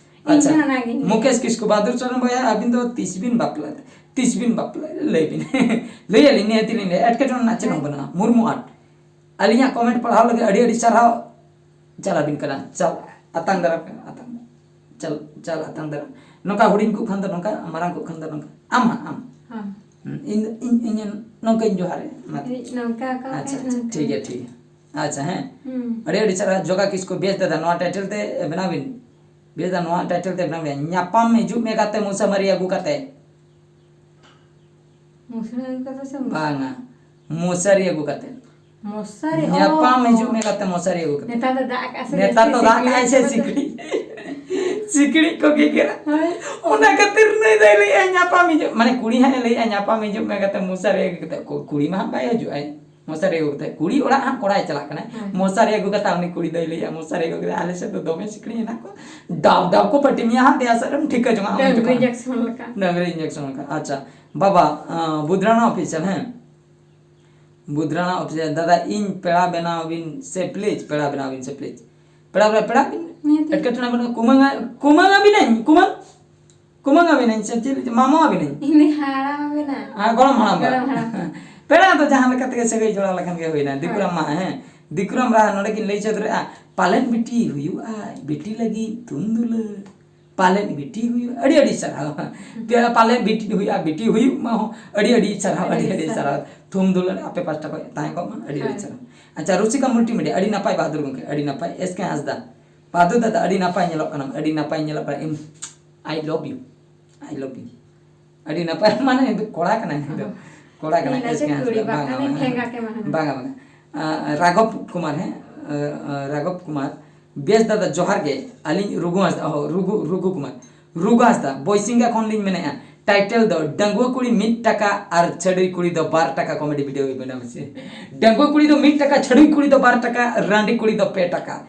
ᱤᱧ ᱟᱪᱪᱷᱟ᱾ ᱦᱚᱸ ᱚᱱᱟᱜᱤᱧ ᱢᱮᱱᱟ᱾ ᱢᱩᱠᱮᱥ ᱠᱤᱥᱠᱩ, ᱵᱟᱦᱟᱫᱩᱨ ᱪᱚᱨᱚᱱ ᱵᱚᱭᱦᱟ, ᱟᱹᱵᱤᱱ ᱫᱚ ᱛᱤᱥ ᱵᱤᱱ ᱵᱟᱯᱞᱟ, ᱛᱤᱥ ᱵᱤᱱ ᱵᱟᱯᱞᱟ, ᱞᱟᱹᱭ ᱵᱤᱱ᱾ ᱞᱟᱹᱭ ᱟᱹᱞᱤᱧ, ᱱᱤᱦᱟᱹᱛ ᱞᱤᱧ ᱞᱟᱹᱭᱟ, ᱮᱴᱠᱮᱴᱚᱬᱮ ᱨᱮᱱᱟᱜ ᱪᱮᱫ ᱦᱚᱸ ᱦᱮᱸ᱾ ᱵᱟᱹᱱᱩᱜᱼᱟ᱾ ᱢᱩᱨᱢᱩ ᱟᱨᱴ, ᱟᱹᱞᱤᱧᱟᱜ comment ᱯᱟᱲᱦᱟᱣ ᱞᱟᱹᱜᱤᱫ ᱟᱹᱰᱤ ᱟᱹᱰᱤ ᱥᱟᱨᱦᱟᱣ᱾ ᱪᱟᱞᱟᱵᱤᱱ ᱠᱟᱱᱟ, ᱪᱟᱞ ᱟᱛᱟᱝ ᱫᱟᱨᱟᱢ ᱠᱟᱱᱟ, ᱟᱛᱟᱝ ᱫᱟᱨᱟᱢ᱾ ᱪᱟᱞ, ᱪᱟᱞ ᱟᱛᱟᱝ ᱫᱟᱨᱟᱢ᱾ ᱱᱚᱝᱠᱟ ᱦᱩᱰᱤᱧ ᱠᱚ ᱠᱷᱟᱱ ᱫᱚ ᱱᱚᱝᱠᱟ, ᱢᱟᱨᱟᱝ ᱠᱚ ᱠᱷᱟᱱ ᱫᱚ ᱱᱚᱝᱠᱟ᱾ ᱟᱢ ᱦᱟᱸᱜ, ᱟᱢ᱾ ᱦᱮᱸ᱾ ᱦᱩᱸ, ᱤᱧ, ᱤᱧ, ᱤᱧ ᱱᱚᱝᱠᱟᱧ ᱡᱚᱦᱟᱨ ᱮᱫ, ᱢᱟ᱾ ᱱᱚᱝᱠᱟ ᱠᱚ ᱟᱪᱪᱷᱟ, ᱦᱮᱡ ᱟᱪᱪᱷᱟ, ᱞᱮᱱᱠᱷᱟᱱ᱾ ᱴᱷᱤᱠ ᱜᱮᱭᱟ, ᱴᱷᱤᱠ ᱜᱮᱭᱟ᱾ ᱟᱪᱪᱷᱟ, ᱦᱮᱸ᱾ ᱦᱩᱸ᱾ ᱟᱹᱰᱤ ᱟᱹᱰᱤ ᱥᱟᱨᱦᱟᱣ, ᱡᱚᱜᱟ ᱠᱤᱥᱠᱩ, ᱵᱮᱥ ᱫᱟᱫᱟ, ᱱᱚᱣᱟ title ᱛᱮ ᱵᱮᱱᱟᱣ ᱵᱤᱱ᱾ ᱵᱮᱥ ᱫᱟᱫᱟ, ᱱᱚᱣᱟ title ᱛᱮ ᱵᱮᱱᱟᱣ ᱵᱤᱱ᱾ ᱧᱟᱯᱟᱢ ᱦᱤᱡᱩᱜ ᱢᱮ ᱜᱟᱛᱮ ᱢᱚᱥᱟᱢᱟᱨᱤ ᱟᱹᱜᱩ ᱠᱟᱛᱮ᱾ ᱢᱚᱥᱟᱨᱤ ᱟᱹᱜᱩ ᱠᱟᱛᱮ ᱥᱮ ᱢᱚᱥ- ᱵᱟᱝᱟ, ᱢᱚᱥᱟᱨᱤ ᱟᱹᱜᱩ ᱠᱟᱛᱮ᱾ ᱢᱚᱥᱟᱨᱤ, ᱧᱟᱯᱟᱢ ᱚ᱾ ᱦᱤᱡᱩᱜ ᱢᱮ ᱜᱟᱛᱮ ᱢᱚᱥᱟᱨᱤ ᱟᱹᱜᱩ ᱠᱟᱛᱮ᱾ ᱱᱮᱛᱟᱨ ᱫᱚ ᱫᱟᱜ ᱟᱠᱟᱫ ᱥᱮ ᱱᱮᱛᱟᱨ ᱡᱟᱹᱥᱛᱤ ᱫᱚ ᱫᱟᱜ ᱥᱤᱠᱲᱤᱡ ᱟᱠᱟᱫ ᱥᱮ ᱠᱚ ᱥᱤᱠᱲᱤᱡ᱾ ᱥᱤᱠᱲᱤᱡ ᱠᱚ ᱜᱮᱜᱮᱨᱟ᱾ ᱦᱳᱭ᱾ ᱚᱱᱟ ᱠᱷᱟᱹᱛᱤᱨ ᱱᱩᱭ ᱫᱚᱭ ᱞᱟᱹᱭᱮᱜᱼᱟ ᱧᱟᱯᱟᱢ ᱦᱤᱡᱩᱜ, ᱢᱟᱱᱮ ᱠᱩᱲᱤ ᱦᱟᱸᱜ ᱮ ᱞᱟᱹᱭᱮᱜᱼᱟ ᱧᱟᱯᱟᱢ ᱦᱤᱡᱩᱜ ᱢᱮ ᱜᱟᱛᱮ ᱢᱚᱥᱟᱨᱤ ᱟᱹᱜᱩ ᱠᱟᱛᱮ᱾ ᱠᱩ-, ᱠᱩᱲᱤ ᱢᱟ ᱦᱟᱸᱜ ᱵᱟᱭ ᱦᱤᱡᱩᱜ ᱟᱭ᱾ ᱢᱚᱥᱟᱨᱤ ᱟᱹᱜᱩ ᱠᱟᱛᱮ, ᱠᱩᱲᱤ ᱚᱲᱟᱜ ᱦᱟᱸᱜ ᱠᱚᱲᱟᱭ ᱪᱟᱞᱟᱜ ᱠᱟᱱᱟᱭ᱾ ᱦᱮᱸ᱾ ᱢᱚᱥᱟᱨᱤ ᱟᱹᱜᱩ ᱠᱟᱛᱮ ᱩᱱᱤ ᱠᱩᱲᱤ ᱫᱚᱭ ᱞᱟᱹᱭᱟ, "ᱢᱚᱥᱟᱨᱤ ᱟᱹᱜᱩ ᱠᱟᱛᱮ, ᱟᱞᱮ ᱥᱮᱫ ᱫᱚ ᱫᱚᱢᱮ ᱥᱤᱠᱲᱤᱡ ᱦᱮᱱᱟᱜ ᱠᱚᱣᱟ, ᱰᱟᱵ ᱰᱟᱵ ᱠᱚ ᱯᱟᱹᱴᱤ ᱢᱮᱭᱟ ᱦᱟᱸᱜ, ᱫᱮᱭᱟ ᱥᱮᱫ ᱨᱮᱢ ᱴᱷᱤᱠᱟᱹ ᱡᱚᱝᱟ ᱩᱱ ᱰᱟᱹᱝᱨᱤ ᱡᱚᱠᱷᱚᱱ᱾ Injection ᱞᱮᱠᱟ᱾ ᱰᱟᱹᱝᱨᱤ injection ᱞᱮᱠᱟ᱾" ᱟᱪᱪᱷᱟ, ᱵᱟᱵᱟ, ᱟᱸ, ᱵᱩᱫᱷᱨᱟᱱᱟ official, ᱦᱮᱸ? ᱵᱩᱫᱷᱨᱟᱱᱟ official, ᱫᱟᱫᱟ, ᱤᱧ ᱯᱮᱲᱟ ᱵᱮᱱᱟᱣ ᱵᱤᱱ ᱥᱮ please, ᱯᱮᱲᱟ ᱵᱮᱱᱟᱣ ᱵᱤᱱ ᱥᱮ please᱾ ᱯᱮᱲᱟ, ᱯᱮᱲᱟ, ᱯᱮᱲᱟ ᱵᱤᱱ᱾ ᱱᱤᱦᱟᱹᱛᱤ᱾ ᱮᱴᱠᱮᱴᱚᱬᱮ ᱵᱟᱹᱱᱩᱜᱼᱟ, ᱠᱩᱢᱟᱹᱝ, ᱠᱩᱢᱟᱹᱝ ᱟᱹᱵᱤᱱᱟᱹᱧ, ᱠᱩᱢᱟᱹᱝ᱾ ᱠᱩᱢᱟᱹᱝ ᱟᱹᱵᱤᱱᱟᱹᱧ ᱥᱮ ᱪᱮᱫ, ᱢᱟᱢᱚ ᱟᱹᱵᱤᱱᱟᱹᱧ? ᱤᱧ ᱫᱚ ᱦᱟᱲᱟᱢ ᱟᱹᱵᱤᱱᱟ᱾ ᱟᱨ ᱜᱚᱲᱚᱢ ᱦᱟᱲᱟᱢ ᱵᱟ᱾ ᱜᱚᱲᱚᱢ ᱦᱟᱲᱟᱢ᱾ ᱯᱮᱲᱟ ᱫᱚ ᱡᱟᱦᱟᱸ ᱞᱮᱠᱟ ᱛᱮᱜᱮ ᱥᱟᱹᱜᱟᱹᱭ ᱡᱚᱲᱟᱣ ᱞᱮᱠᱷᱟᱱ ᱜᱮ ᱦᱩᱭᱱᱟ᱾ ᱫᱤᱠᱩᱨᱟᱢ ᱦᱳᱭ᱾ ᱢᱟ, ᱦᱮᱸ, ᱫᱤᱠᱩᱨᱟᱢ ᱨᱟᱦᱟ ᱱᱚᱰᱮ ᱠᱤᱱ ᱞᱟᱹᱭ ᱥᱚᱫᱚᱨᱮᱜᱼᱟ, "ᱯᱟᱞᱮᱱ ᱵᱤᱴᱤ ᱦᱩᱭᱩᱜᱼᱟ, ᱵᱤᱴᱤ ᱞᱟᱹᱜᱤᱫ ᱛᱷᱩᱢ ᱫᱩᱞᱟᱹᱲ, ᱯᱟᱞᱮᱱ ᱵᱤᱴᱤ ᱦᱩᱭᱩᱜᱼᱟ᱾" ᱟᱹᱰᱤ ᱟᱹᱰᱤ ᱥᱟᱨᱦᱟᱣ᱾ ᱯᱮᱲᱟ ᱯᱟᱞᱮᱱ ᱵᱤᱴᱤ ᱦᱩᱭᱩᱜᱼᱟ, ᱵᱤᱴᱤ ᱦᱩᱭᱩᱜ ᱢᱟ ᱦᱚᱸ, ᱟᱹᱰᱤ ᱟᱹᱰᱤ ᱥᱟᱨᱦᱟᱣ, ᱟᱹᱰᱤ ᱟᱹᱰᱤ ᱟᱹᱰᱤ ᱥᱟᱨᱦᱟᱣ᱾ ᱥᱟᱨᱦᱟᱣ᱾ ᱛᱷᱩᱢ ᱫᱩᱞᱟᱹᱲ ᱟᱯᱮ ᱯᱟᱥᱴᱟ ᱠᱷᱚᱱ ᱛᱟᱦᱮᱸ ᱠᱚᱜ ᱢᱟ, ᱟᱹᱰᱤ ᱟᱹᱰᱤ ᱦᱳᱭ᱾ ᱥᱟᱨᱦᱟᱣ᱾ ᱟᱪᱪᱷᱟ, ᱨᱩᱥᱤᱠᱟ multimedia, ᱟᱹᱰᱤ ᱱᱟᱯᱟᱭ ᱵᱟᱦᱟᱫᱩᱨ ᱜᱚᱢᱠᱮ, ᱟᱹᱰᱤ ᱱᱟᱯᱟᱭ᱾ ᱮᱥ ᱠᱮ ᱦᱟᱸᱥᱫᱟ, ᱵᱟᱦᱟᱫᱩᱨ ᱫᱟᱫᱟ, ᱟᱹᱰᱤ ᱱᱟᱯᱟᱭ ᱧᱮᱞᱚᱜ ᱠᱟᱱᱟᱢ, ᱟᱹᱰᱤ ᱱᱟᱯᱟᱭ ᱧᱮᱞᱚᱜ ᱠᱟᱱᱟ᱾ ᱤᱧ, I love you, I love you᱾ ᱟᱹᱰᱤ ᱱᱟᱯᱟᱭ, ᱢᱟᱱᱮ, ᱠᱚᱲᱟ ᱠᱟᱱᱟᱭ ᱱᱩᱭ ᱫᱚ᱾ ᱦᱚᱸ᱾ ᱠᱚᱲᱟ ᱠᱟᱱᱟᱭ, ᱤᱧ ᱮᱥ ᱠᱮ ᱱᱟᱥᱮ ᱦᱟᱸᱥᱫᱟ᱾ ᱠᱩᱲᱤ ᱵᱟᱝ, ᱵᱟᱝ, ᱠᱟᱱᱟᱧ, ᱵᱟᱝ, ᱴᱷᱮᱸᱜᱟ ᱠᱮ ᱢᱟᱦᱟ᱾ ᱵᱟᱝᱟ, ᱵᱟᱝᱟ᱾ ᱟᱸ, ᱨᱟᱜᱷᱚᱵ ᱠᱩᱢᱟᱨ, ᱦᱮᱸ? ᱟᱸ, ᱟᱸ, ᱨᱟᱜᱷᱚᱵ ᱠᱩᱢᱟᱨ᱾ ᱵᱮᱥ ᱫᱟᱫᱟ, ᱡᱚᱦᱟᱨ ᱜᱮ᱾ ᱟᱹᱞᱤᱧ ᱨᱩᱜᱩ ᱦᱟᱸᱥᱫᱟ, ᱚᱦᱚ, ᱨᱩᱜᱩ, ᱨᱩᱜᱩ ᱠᱩᱢᱟᱨ᱾ ᱨᱩᱜᱩ ᱦᱟᱸᱥᱫᱟ, ᱵᱚᱭᱥᱤᱝᱜᱟ ᱠᱷᱚᱱ ᱞᱤᱧ ᱢᱮᱱᱮᱫᱼᱟ᱾ Title ᱫᱚ ᱰᱟᱺᱜᱩᱣᱟᱹ ᱠᱩᱲᱤ ᱢᱤᱫ ᱴᱟᱠᱟ ᱟᱨ ᱪᱷᱟᱹᱰᱩᱭ ᱠᱩᱲᱤ ᱫᱚ ᱵᱟᱨ ᱴᱟᱠᱟ comedy video ᱵᱮᱱᱟᱣ ᱢᱮᱥᱮ᱾ ᱰᱟᱺᱜᱩᱣᱟᱹ ᱠᱩᱲᱤ ᱫᱚ ᱢᱤᱫ ᱴᱟᱠᱟ, ᱪᱷᱟᱹᱰᱩᱭ ᱠᱩᱲᱤ ᱫᱚ ᱵᱟᱨ ᱴᱟᱠᱟ, ᱨᱟᱺᱰᱤ ᱠᱩᱲᱤ ᱫᱚ ᱯᱮ ᱴᱟᱠᱟ᱾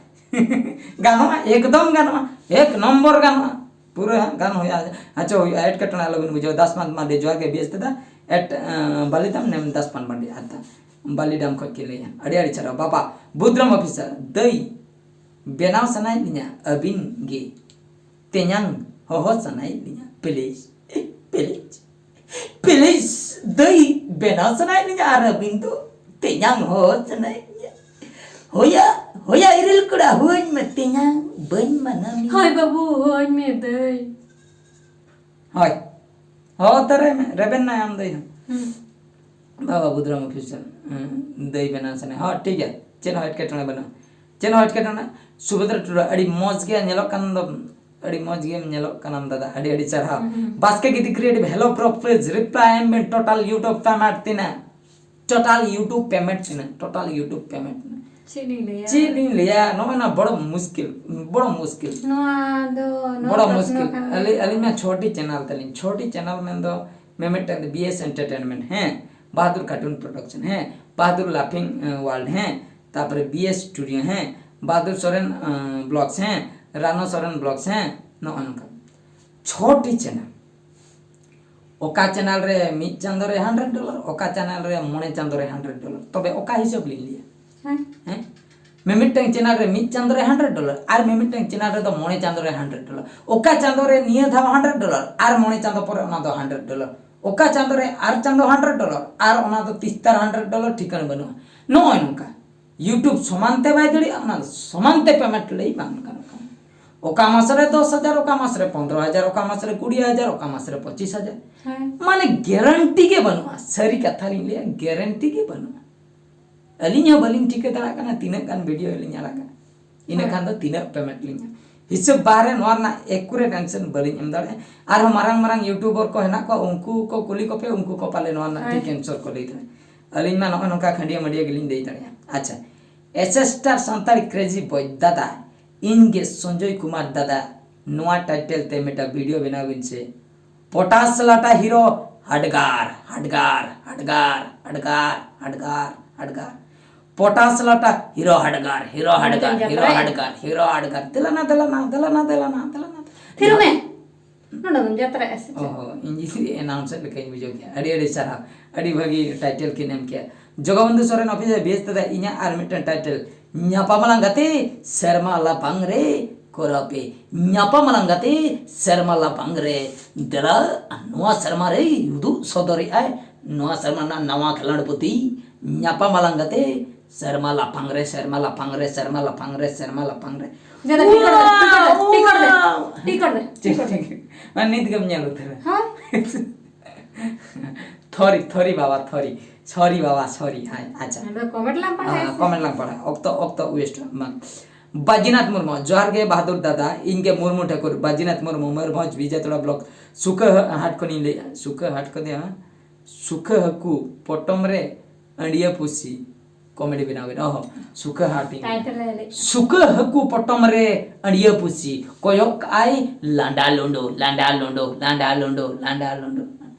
ᱜᱟᱱᱚᱜᱼᱟ, ᱮᱠᱫᱚᱢ ᱜᱟᱱᱚᱜᱼᱟ, ᱮᱠ ᱱᱚᱢᱵᱚᱨ ᱜᱟᱱᱚᱜᱼᱟ᱾ ᱯᱩᱨᱟᱹ ᱦᱟᱸᱜ ᱜᱟᱱ ᱦᱩᱭᱩᱜᱼᱟ᱾ ᱟᱪᱪᱷᱟ, ᱦᱩᱭᱩᱜᱼᱟ, ᱮᱴᱠᱮᱴᱚᱬᱮ ᱟᱞᱚᱵᱤᱱ ᱵᱩᱡᱷᱟᱹᱣᱟ᱾ ᱫᱟᱥ ᱯᱟᱸᱪ ᱢᱟᱨᱰᱤ, ᱡᱚᱦᱟᱨ ᱜᱮ, ᱵᱮᱥ ᱫᱟᱫᱟ᱾ ᱮᱴ, ᱟᱸ, ᱵᱟᱞᱤ ᱫᱟᱢ ᱱᱮᱢ ᱫᱟᱥ ᱯᱟᱸᱪ ᱢᱟᱨᱰᱤ, ᱟᱛᱟ᱾ ᱵᱟᱞᱤ ᱰᱟᱢ ᱠᱷᱚᱡ ᱠᱤᱱ ᱞᱟᱹᱭᱟ᱾ ᱟᱹᱰᱤ ᱟᱹᱰᱤ ᱪᱟᱨᱦᱟᱣ᱾ ᱵᱟᱵᱟ, ᱵᱩᱫᱽᱨᱟᱢ officer, ᱫᱟᱹᱭ, ᱵᱮᱱᱟᱣ ᱥᱟᱱᱟᱭᱮᱫ ᱞᱤᱧᱟ ᱟᱹᱵᱤᱱ ᱜᱮ᱾ ᱛᱮᱧᱟᱝ ᱦᱚᱦᱚ ᱥᱟᱱᱟᱭᱮᱫ ᱞᱤᱧᱟ, please, please, please, ᱫᱟᱹᱭ, ᱵᱮᱱᱟᱣ ᱥᱟᱱᱟᱭᱮᱫ ᱞᱤᱧᱟ ᱟᱨ ᱟᱹᱵᱤᱱ ᱫᱚ ᱛᱮᱧᱟᱝ ᱦᱚᱦᱚ ᱥᱟᱱᱟᱭᱮᱫ ᱞᱤᱧᱟ᱾ ᱦᱳᱭᱟ, ᱦᱳᱭᱟ, ᱤᱨᱤᱞ ᱠᱚᱲᱟ, ᱦᱩᱣᱟᱹᱧ ᱢᱮ ᱛᱮᱧᱟᱝ, ᱵᱟᱹᱧ ᱢᱟᱱᱟ ᱢᱮᱭᱟ᱾ ᱦᱳᱭ ᱵᱟᱹᱵᱩ, ᱦᱩᱣᱟᱹᱧ ᱢᱮ ᱫᱟᱹᱭ᱾ ᱦᱳᱭ, ᱦᱚᱦᱚ ᱩᱛᱟᱹᱨᱟᱭ ᱢᱮ, ᱨᱮᱵᱮᱱ ᱱᱟᱭ ᱟᱢ ᱫᱟᱹᱭ ᱦᱚᱸ᱾ ᱦᱩᱸ᱾ ᱵᱟᱵᱟ ᱵᱩᱫᱽᱨᱟᱢ officer, ᱦᱩᱸ, ᱫᱟᱹᱭ ᱵᱮᱱᱟᱣ ᱥᱟᱱᱟᱭᱟ᱾ ᱦᱚᱸ, ᱴᱷᱤᱠ ᱜᱮᱭᱟ, ᱪᱮᱫ ᱦᱚᱸ ᱮᱴᱠᱮᱴᱚᱬᱮ ᱵᱟᱹᱱᱩᱜᱼᱟ, ᱪᱮᱫ ᱦᱚᱸ ᱮᱴᱠᱮᱴᱚᱬᱮ᱾ ᱥᱩᱵᱷᱚᱫᱨᱟ ᱴᱩᱰᱩ, ᱟᱹᱰᱤ ᱢᱚᱡᱽ ᱜᱮ ᱧᱮᱞᱚᱜ ᱠᱟᱱ ᱫᱚ, ᱟᱹᱰᱤ ᱢᱚᱡᱽ ᱜᱮᱢ ᱧᱮᱞᱚᱜ ᱠᱟᱱᱟᱢ ᱫᱟᱫᱟ, ᱟᱹᱰᱤ ᱟᱹᱰᱤ ᱪᱟᱨᱦᱟᱣ᱾ ᱦᱩᱸ, ᱦᱩᱸ᱾ ᱵᱟᱥᱠᱮ ᱜᱤᱫᱤ Creative, hello bro, please reply ᱮᱢ ᱵᱮᱱ, total YouTube payment ᱛᱤᱱᱟᱹᱜ? Total YouTube payment ᱛᱤᱱᱟᱹᱜ? Total YouTube payment ᱛᱤᱱᱟᱹᱜ? ᱪᱮᱫ ᱞᱤᱧ ᱞᱟᱹᱭᱟ? ᱪᱮᱫ ᱞᱤᱧ ᱞᱟᱹᱭᱟ? ᱱᱚᱜᱼᱚᱭ ᱱᱟ ᱵᱚᱲᱚ ᱢᱩᱥᱠᱤᱞ, ᱵᱚᱲᱚ ᱢᱩᱥᱠᱤᱞ᱾ ᱱᱚᱣᱟ ᱫᱚ, ᱱᱚᱣᱟ ᱵᱚᱲᱚ ᱯᱨᱚᱥᱱᱚ ᱢᱩᱥᱠᱤᱞ᱾ ᱠᱷᱟᱱ ᱫᱚ ᱟᱹᱞᱤᱧ, ᱟᱹᱞᱤᱧ ᱢᱟ ᱪᱷᱚᱴᱤ channel ᱛᱟᱹᱞᱤᱧ, ᱪᱷᱚᱴᱤ channel ᱢᱮᱱᱫᱚ ᱢᱤᱢᱤᱫᱴᱟᱝ ᱫᱚ B S Entertainment, ᱦᱮᱸ, ᱵᱟᱦᱟᱫᱩᱨ Cartoon Production, ᱦᱮᱸ, ᱵᱟᱦᱟᱫᱩᱨ Laughing, ᱟᱸ, World, ᱦᱮᱸ, ᱛᱟᱯᱚᱨᱮ B S Studio, ᱦᱮᱸ, ᱵᱟᱦᱟᱫᱩᱨ ᱥᱚᱨᱮᱱ, ᱟᱸ, Vlogs, ᱦᱮᱸ, ᱨᱟᱱᱚ ᱥᱚᱨᱮᱱ Vlogs, ᱦᱮᱸ, ᱱᱚᱜᱼᱚ ᱱᱚᱝᱠᱟ ᱪᱷᱚᱴᱤ channel᱾ ᱚᱠᱟ channel ᱨᱮ ᱢᱤᱫ ᱪᱟᱸᱫᱳ ᱨᱮ hundred dollar, ᱚᱠᱟ channel ᱨᱮ ᱢᱚᱬᱮ ᱪᱟᱸᱫᱳ ᱨᱮ hundred dollar, ᱛᱚᱵᱮ ᱚᱠᱟ ᱦᱤᱥᱟᱹᱵ ᱞᱤᱧ ᱞᱟᱹᱭᱟ? ᱦᱮᱸ᱾ ᱦᱮᱸ? ᱢᱤᱢᱤᱫᱴᱟᱝ channel ᱨᱮ ᱢᱤᱫ ᱪᱟᱸᱫᱳ ᱨᱮ hundred dollar ᱟᱨ ᱢᱤᱢᱤᱫᱴᱟᱝ channel ᱨᱮᱫᱚ ᱢᱚᱬᱮ ᱪᱟᱸᱫᱳ ᱨᱮ hundred dollar᱾ ᱚᱠᱟ ᱪᱟᱸᱫᱳ ᱨᱮ ᱱᱤᱭᱟᱹ ᱫᱷᱟᱣ hundred dollar ᱟᱨ ᱢᱚᱬᱮ ᱪᱟᱸᱫᱳ ᱯᱚᱨᱮ ᱚᱱᱟ ᱫᱚ hundred dollar᱾ ᱚᱠᱟ ᱪᱟᱸᱫᱳ ᱨᱮ ᱟᱨ ᱪᱟᱸᱫᱳ hundred dollar ᱟᱨ ᱚᱱᱟ ᱫᱚ ᱛᱤᱥᱛᱟᱨ hundred dollar, ᱴᱷᱤᱠᱟᱹᱱᱟ ᱵᱟᱹᱱᱩᱜᱼᱟ᱾ ᱱᱚᱜᱼᱚᱭ ᱱᱚᱝᱠᱟ YouTube ᱥᱚᱢᱟᱱ ᱛᱮ ᱵᱟᱭ ᱫᱟᱲᱮᱭᱟᱜᱼᱟ, ᱚᱱᱟ ᱫᱚ ᱥᱚᱢᱟᱱ ᱛᱮ payment ᱞᱟᱹᱭ ᱵᱟᱝ ᱜᱟᱱᱚᱜ ᱠᱟᱱᱟ᱾ ᱚᱠᱟ ᱢᱟᱥ ᱨᱮ ᱫᱚᱥ ᱦᱟᱡᱟᱨ, ᱚᱠᱟ ᱢᱟᱥ ᱨᱮ ᱯᱚᱱᱫᱽᱨᱚ ᱦᱟᱡᱟᱨ, ᱚᱠᱟ ᱢᱟᱥ ᱨᱮ ᱠᱩᱲᱤ ᱦᱟᱡᱟᱨ, ᱚᱠᱟ ᱢᱟᱥ ᱨᱮ ᱯᱚᱸᱪᱤᱥ ᱦᱟᱡᱟᱨ᱾ ᱦᱮᱸ᱾ ᱢᱟᱱᱮ guarantee ᱜᱮ ᱵᱟᱹᱱᱩᱜᱼᱟ, ᱥᱟᱹᱨᱤ ᱠᱟᱛᱷᱟ ᱞᱤᱧ ᱞᱟᱹᱭᱟ, guarantee ᱜᱮ ᱵᱟᱹᱱᱩᱜᱼᱟ᱾ ᱟᱹᱞᱤᱧ ᱦᱚᱸ ᱵᱟᱹᱞᱤᱧ ᱴᱷᱤᱠᱟᱹ ᱫᱟᱲᱮᱭᱟᱜ ᱠᱟᱱᱟ ᱛᱤᱱᱟᱹᱜ ᱜᱟᱱ video ᱞᱤᱧ ᱟᱲᱟᱜᱟ, ᱤᱱᱟᱹ ᱦᱳᱭ᱾ ᱠᱷᱟᱱ ᱫᱚ ᱛᱤᱱᱟᱹᱜ payment ᱞᱤᱧ ᱧᱟᱢᱟ᱾ ᱦᱤᱥᱟᱹᱵ ᱵᱟᱦᱨᱮ ᱱᱚᱣᱟ ᱨᱮᱱᱟᱜ accurate answer ᱵᱟᱹᱞᱤᱧ ᱮᱢ ᱫᱟᱲᱮᱭᱟᱜᱼᱟ᱾ ᱟᱨᱦᱚᱸ ᱢᱟᱨᱟᱝ ᱢᱟᱨᱟᱝ YouTuber ᱠᱚ ᱦᱮᱱᱟᱜ ᱠᱚᱣᱟ, ᱩᱱᱠᱩ ᱠᱚ ᱠᱩᱞᱤ ᱠᱚᱯᱮ, ᱩᱱᱠᱩ ᱠᱚ ᱯᱟᱞᱮ ᱱᱚᱣᱟ ᱨᱮᱱᱟᱜ ᱴᱷᱤᱠ answer ᱠᱚ ᱞᱟᱹᱭ ᱫᱟᱲᱮᱭᱟᱜᱼᱟ᱾ ᱟᱹᱞᱤᱧ ᱢᱟ ᱱᱚᱜᱼᱚᱭ ᱱᱚᱝᱠᱟ ᱠᱷᱟᱹᱱᱰᱤᱭᱟᱹ ᱢᱟᱹᱰᱤᱭᱟᱹ ᱜᱮᱞᱤᱧ ᱞᱟᱹᱭ ᱫᱟᱲᱮᱭᱟᱜᱼᱟ᱾ ᱟᱪᱪᱷᱟ, S S Star Santali Crazy Boy ᱫᱟᱫᱟ, ᱤᱧ ᱜᱮ ᱥᱚᱧᱡᱚᱭ ᱠᱩᱢᱟᱨ ᱫᱟᱫᱟ, ᱱᱚᱣᱟ title ᱛᱮ ᱢᱤᱫᱴᱟᱝ video ᱵᱮᱱᱟᱣ ᱵᱤᱱ ᱥᱮ᱾ ᱯᱚᱴᱟᱥ ᱞᱟᱴᱟ ᱦᱤᱨᱳ ᱦᱟᱰᱜᱟᱨ, ᱦᱟᱰᱜᱟᱨ, ᱦᱟᱰᱜᱟᱨ, ᱦᱟᱰᱜᱟᱨ, ᱦᱟᱰᱜᱟᱨ, ᱦᱟᱰᱜᱟᱨ᱾ ᱯᱚᱴᱟᱥ ᱞᱟᱴᱟ ᱦᱤᱨᱳ ᱦᱟᱰᱜᱟᱨ, ᱦᱤᱨᱳ ᱦᱟᱰᱜᱟᱨ, ᱦᱤᱨᱳ ᱦᱟᱰᱜᱟᱨ, ᱦᱤᱨᱳ ᱦᱟᱰᱜᱟᱨ᱾ ᱫᱮᱞᱟᱱᱟ, ᱫᱮᱞᱟᱱᱟ, ᱫᱮᱞᱟᱱᱟ, ᱫᱮᱞᱟᱱᱟ, ᱫᱮᱞᱟᱱᱟ᱾ ᱛᱷᱤᱨᱚᱜ ᱢᱮ᱾ ᱱᱚᱰᱮ ᱫᱚᱢ ᱡᱟᱛᱨᱟᱜᱼᱟ ᱥᱮ ᱪᱮᱫ? ᱚᱦᱚ, ᱤᱧ ᱡᱩᱫᱤ announcer ᱞᱮᱠᱟᱧ ᱵᱩᱡᱷᱟᱹᱣ ᱠᱮᱜᱼᱟ᱾ ᱟᱹᱰᱤ ᱟᱹᱰᱤ ᱥᱟᱨᱦᱟᱣ, ᱟᱹᱰᱤ ᱵᱷᱟᱹᱜᱤ title ᱠᱤᱱ ᱮᱢ ᱠᱮᱜᱼᱟ᱾ ᱡᱚᱜᱚᱵᱚᱱᱫᱷᱩ ᱥᱚᱨᱮᱱ official ᱵᱮᱥ ᱫᱟᱫᱟ, ᱤᱧᱟᱹᱜ ᱟᱨ ᱢᱤᱫᱴᱟᱝ title, ᱧᱟᱯᱟᱢ ᱟᱞᱟᱝ ᱜᱟᱛᱮ ᱥᱮᱨᱢᱟ ᱞᱟᱯᱷᱟᱝ ᱨᱮ, ᱠᱚᱨᱟᱣ ᱯᱮ ᱧᱟᱯᱟᱢ ᱟᱞᱟᱝ ᱜᱟᱛᱮ ᱥᱮᱨᱢᱟ ᱞᱟᱯᱷᱟᱝ ᱨᱮ᱾ ᱫᱮᱞᱟ ᱱᱚᱣᱟ ᱥᱮᱨᱢᱟ ᱨᱮ ᱩᱫᱩᱜ ᱥᱚᱫᱚᱨᱮᱜᱼᱟᱭ, ᱱᱚᱣᱟ ᱥᱮᱨᱢᱟ ᱨᱮᱱᱟᱜ ᱱᱟᱣᱟ ᱠᱷᱮᱞᱳᱰ ᱯᱩᱛᱷᱤ, ᱧᱟᱯᱟᱢ ᱟᱞᱟᱝ ᱜᱟᱛᱮ ᱥᱮᱨᱢᱟ ᱞᱟᱯᱷᱟᱝ ᱨᱮ, ᱥᱮᱨᱢᱟ ᱞᱟᱯᱷᱟᱝ ᱨᱮ, ᱥᱮᱨᱢᱟ ᱞᱟᱯᱷᱟᱝ ᱨᱮ, ᱥᱮᱨᱢᱟ ᱞᱟᱯᱷᱟᱝ ᱨᱮ᱾ ᱡᱟᱫᱟ ᱴᱷᱤᱠ ᱠᱚᱨ ᱫᱮ, ᱴᱷᱤᱠ ᱠᱚᱨ ᱫᱮ, ᱴᱷᱤᱠ ᱠᱚᱨ ᱫᱮ, ᱴᱷᱤᱠ ᱠᱚᱨ ᱫᱮ᱾ ᱢᱟᱱᱮ ᱱᱤᱛ ᱜᱮᱢ ᱧᱮᱞ ᱩᱛᱟᱹᱨᱟ᱾ ᱦᱳᱭ᱾ ᱛᱷᱚᱨᱤ, ᱛᱷᱚᱨᱤ ᱵᱟᱵᱟ, ᱛᱷᱚᱨᱤ᱾ ᱥᱚᱨᱤ ᱵᱟᱵᱟ, ᱥᱚᱨᱤ᱾ ᱦᱮᱸ, ᱟᱪᱪᱷᱟ᱾ ᱱᱚᱰᱮ comment ᱞᱟᱝ ᱯᱟᱲᱦᱟᱣᱟ ᱦᱮᱸ, ᱥᱮ? Comment ᱞᱟᱝ ᱯᱟᱲᱦᱟᱣᱟ᱾ ᱚᱠᱛᱚ, ᱚᱠᱛᱚ waste ᱵᱟᱝ᱾ ᱵᱟᱡᱤᱱᱟᱛᱷ ᱢᱩᱨᱢᱩ, ᱡᱚᱦᱟᱨ ᱜᱮ ᱵᱟᱦᱟᱫᱩᱨ ᱫᱟᱫᱟ, ᱤᱧ ᱜᱮ ᱢᱩᱨᱢᱩ ᱴᱷᱟᱹᱠᱩᱨ, ᱵᱟᱡᱤᱱᱟᱛᱷ ᱢᱩᱨᱢᱩ, ᱢᱚᱭᱩᱨᱵᱷᱚᱸᱡᱽ ᱵᱤᱡᱟᱛᱚᱲᱟ block, ᱥᱩᱠᱟᱹ ᱦᱟᱴ ᱠᱷᱚᱱᱤᱧ ᱞᱟᱹᱭᱮᱜᱼᱟ᱾ ᱥᱩᱠᱟᱹ ᱦᱟᱴ ᱠᱷᱚᱱ ᱫᱚ ᱦᱟᱸᱜ, ᱥᱩᱠᱟᱹ ᱦᱟᱹᱠᱩ ᱯᱚᱴᱚᱢ ᱨᱮ ᱟᱹᱲᱤᱭᱟᱹ ᱯᱩᱥᱤ᱾ Comedy ᱵᱮᱱᱟᱣ ᱵᱮᱱ᱾ ᱚᱦᱚ, ᱥᱩᱠᱟᱹ ᱦᱟᱹᱴᱤᱧ᱾ Title ᱮ ᱞᱟᱹᱭ᱾ ᱥᱩᱠᱟᱹ ᱦᱟᱹᱠᱩ ᱯᱚᱴᱚᱢ ᱨᱮ ᱟᱹᱲᱤᱭᱟᱹ ᱯᱩᱥᱤ, ᱠᱚᱭᱚᱜ ᱠᱟᱜᱼᱟᱭ ᱞᱟᱸᱰᱟ ᱞᱩᱸᱰᱩ, ᱞᱟᱸᱰᱟ ᱞᱩᱸᱰᱩ, ᱞᱟᱸᱰᱟ ᱞᱩᱸᱰᱩ, ᱞᱟᱸᱰᱟ ᱞᱩᱸᱰᱩ᱾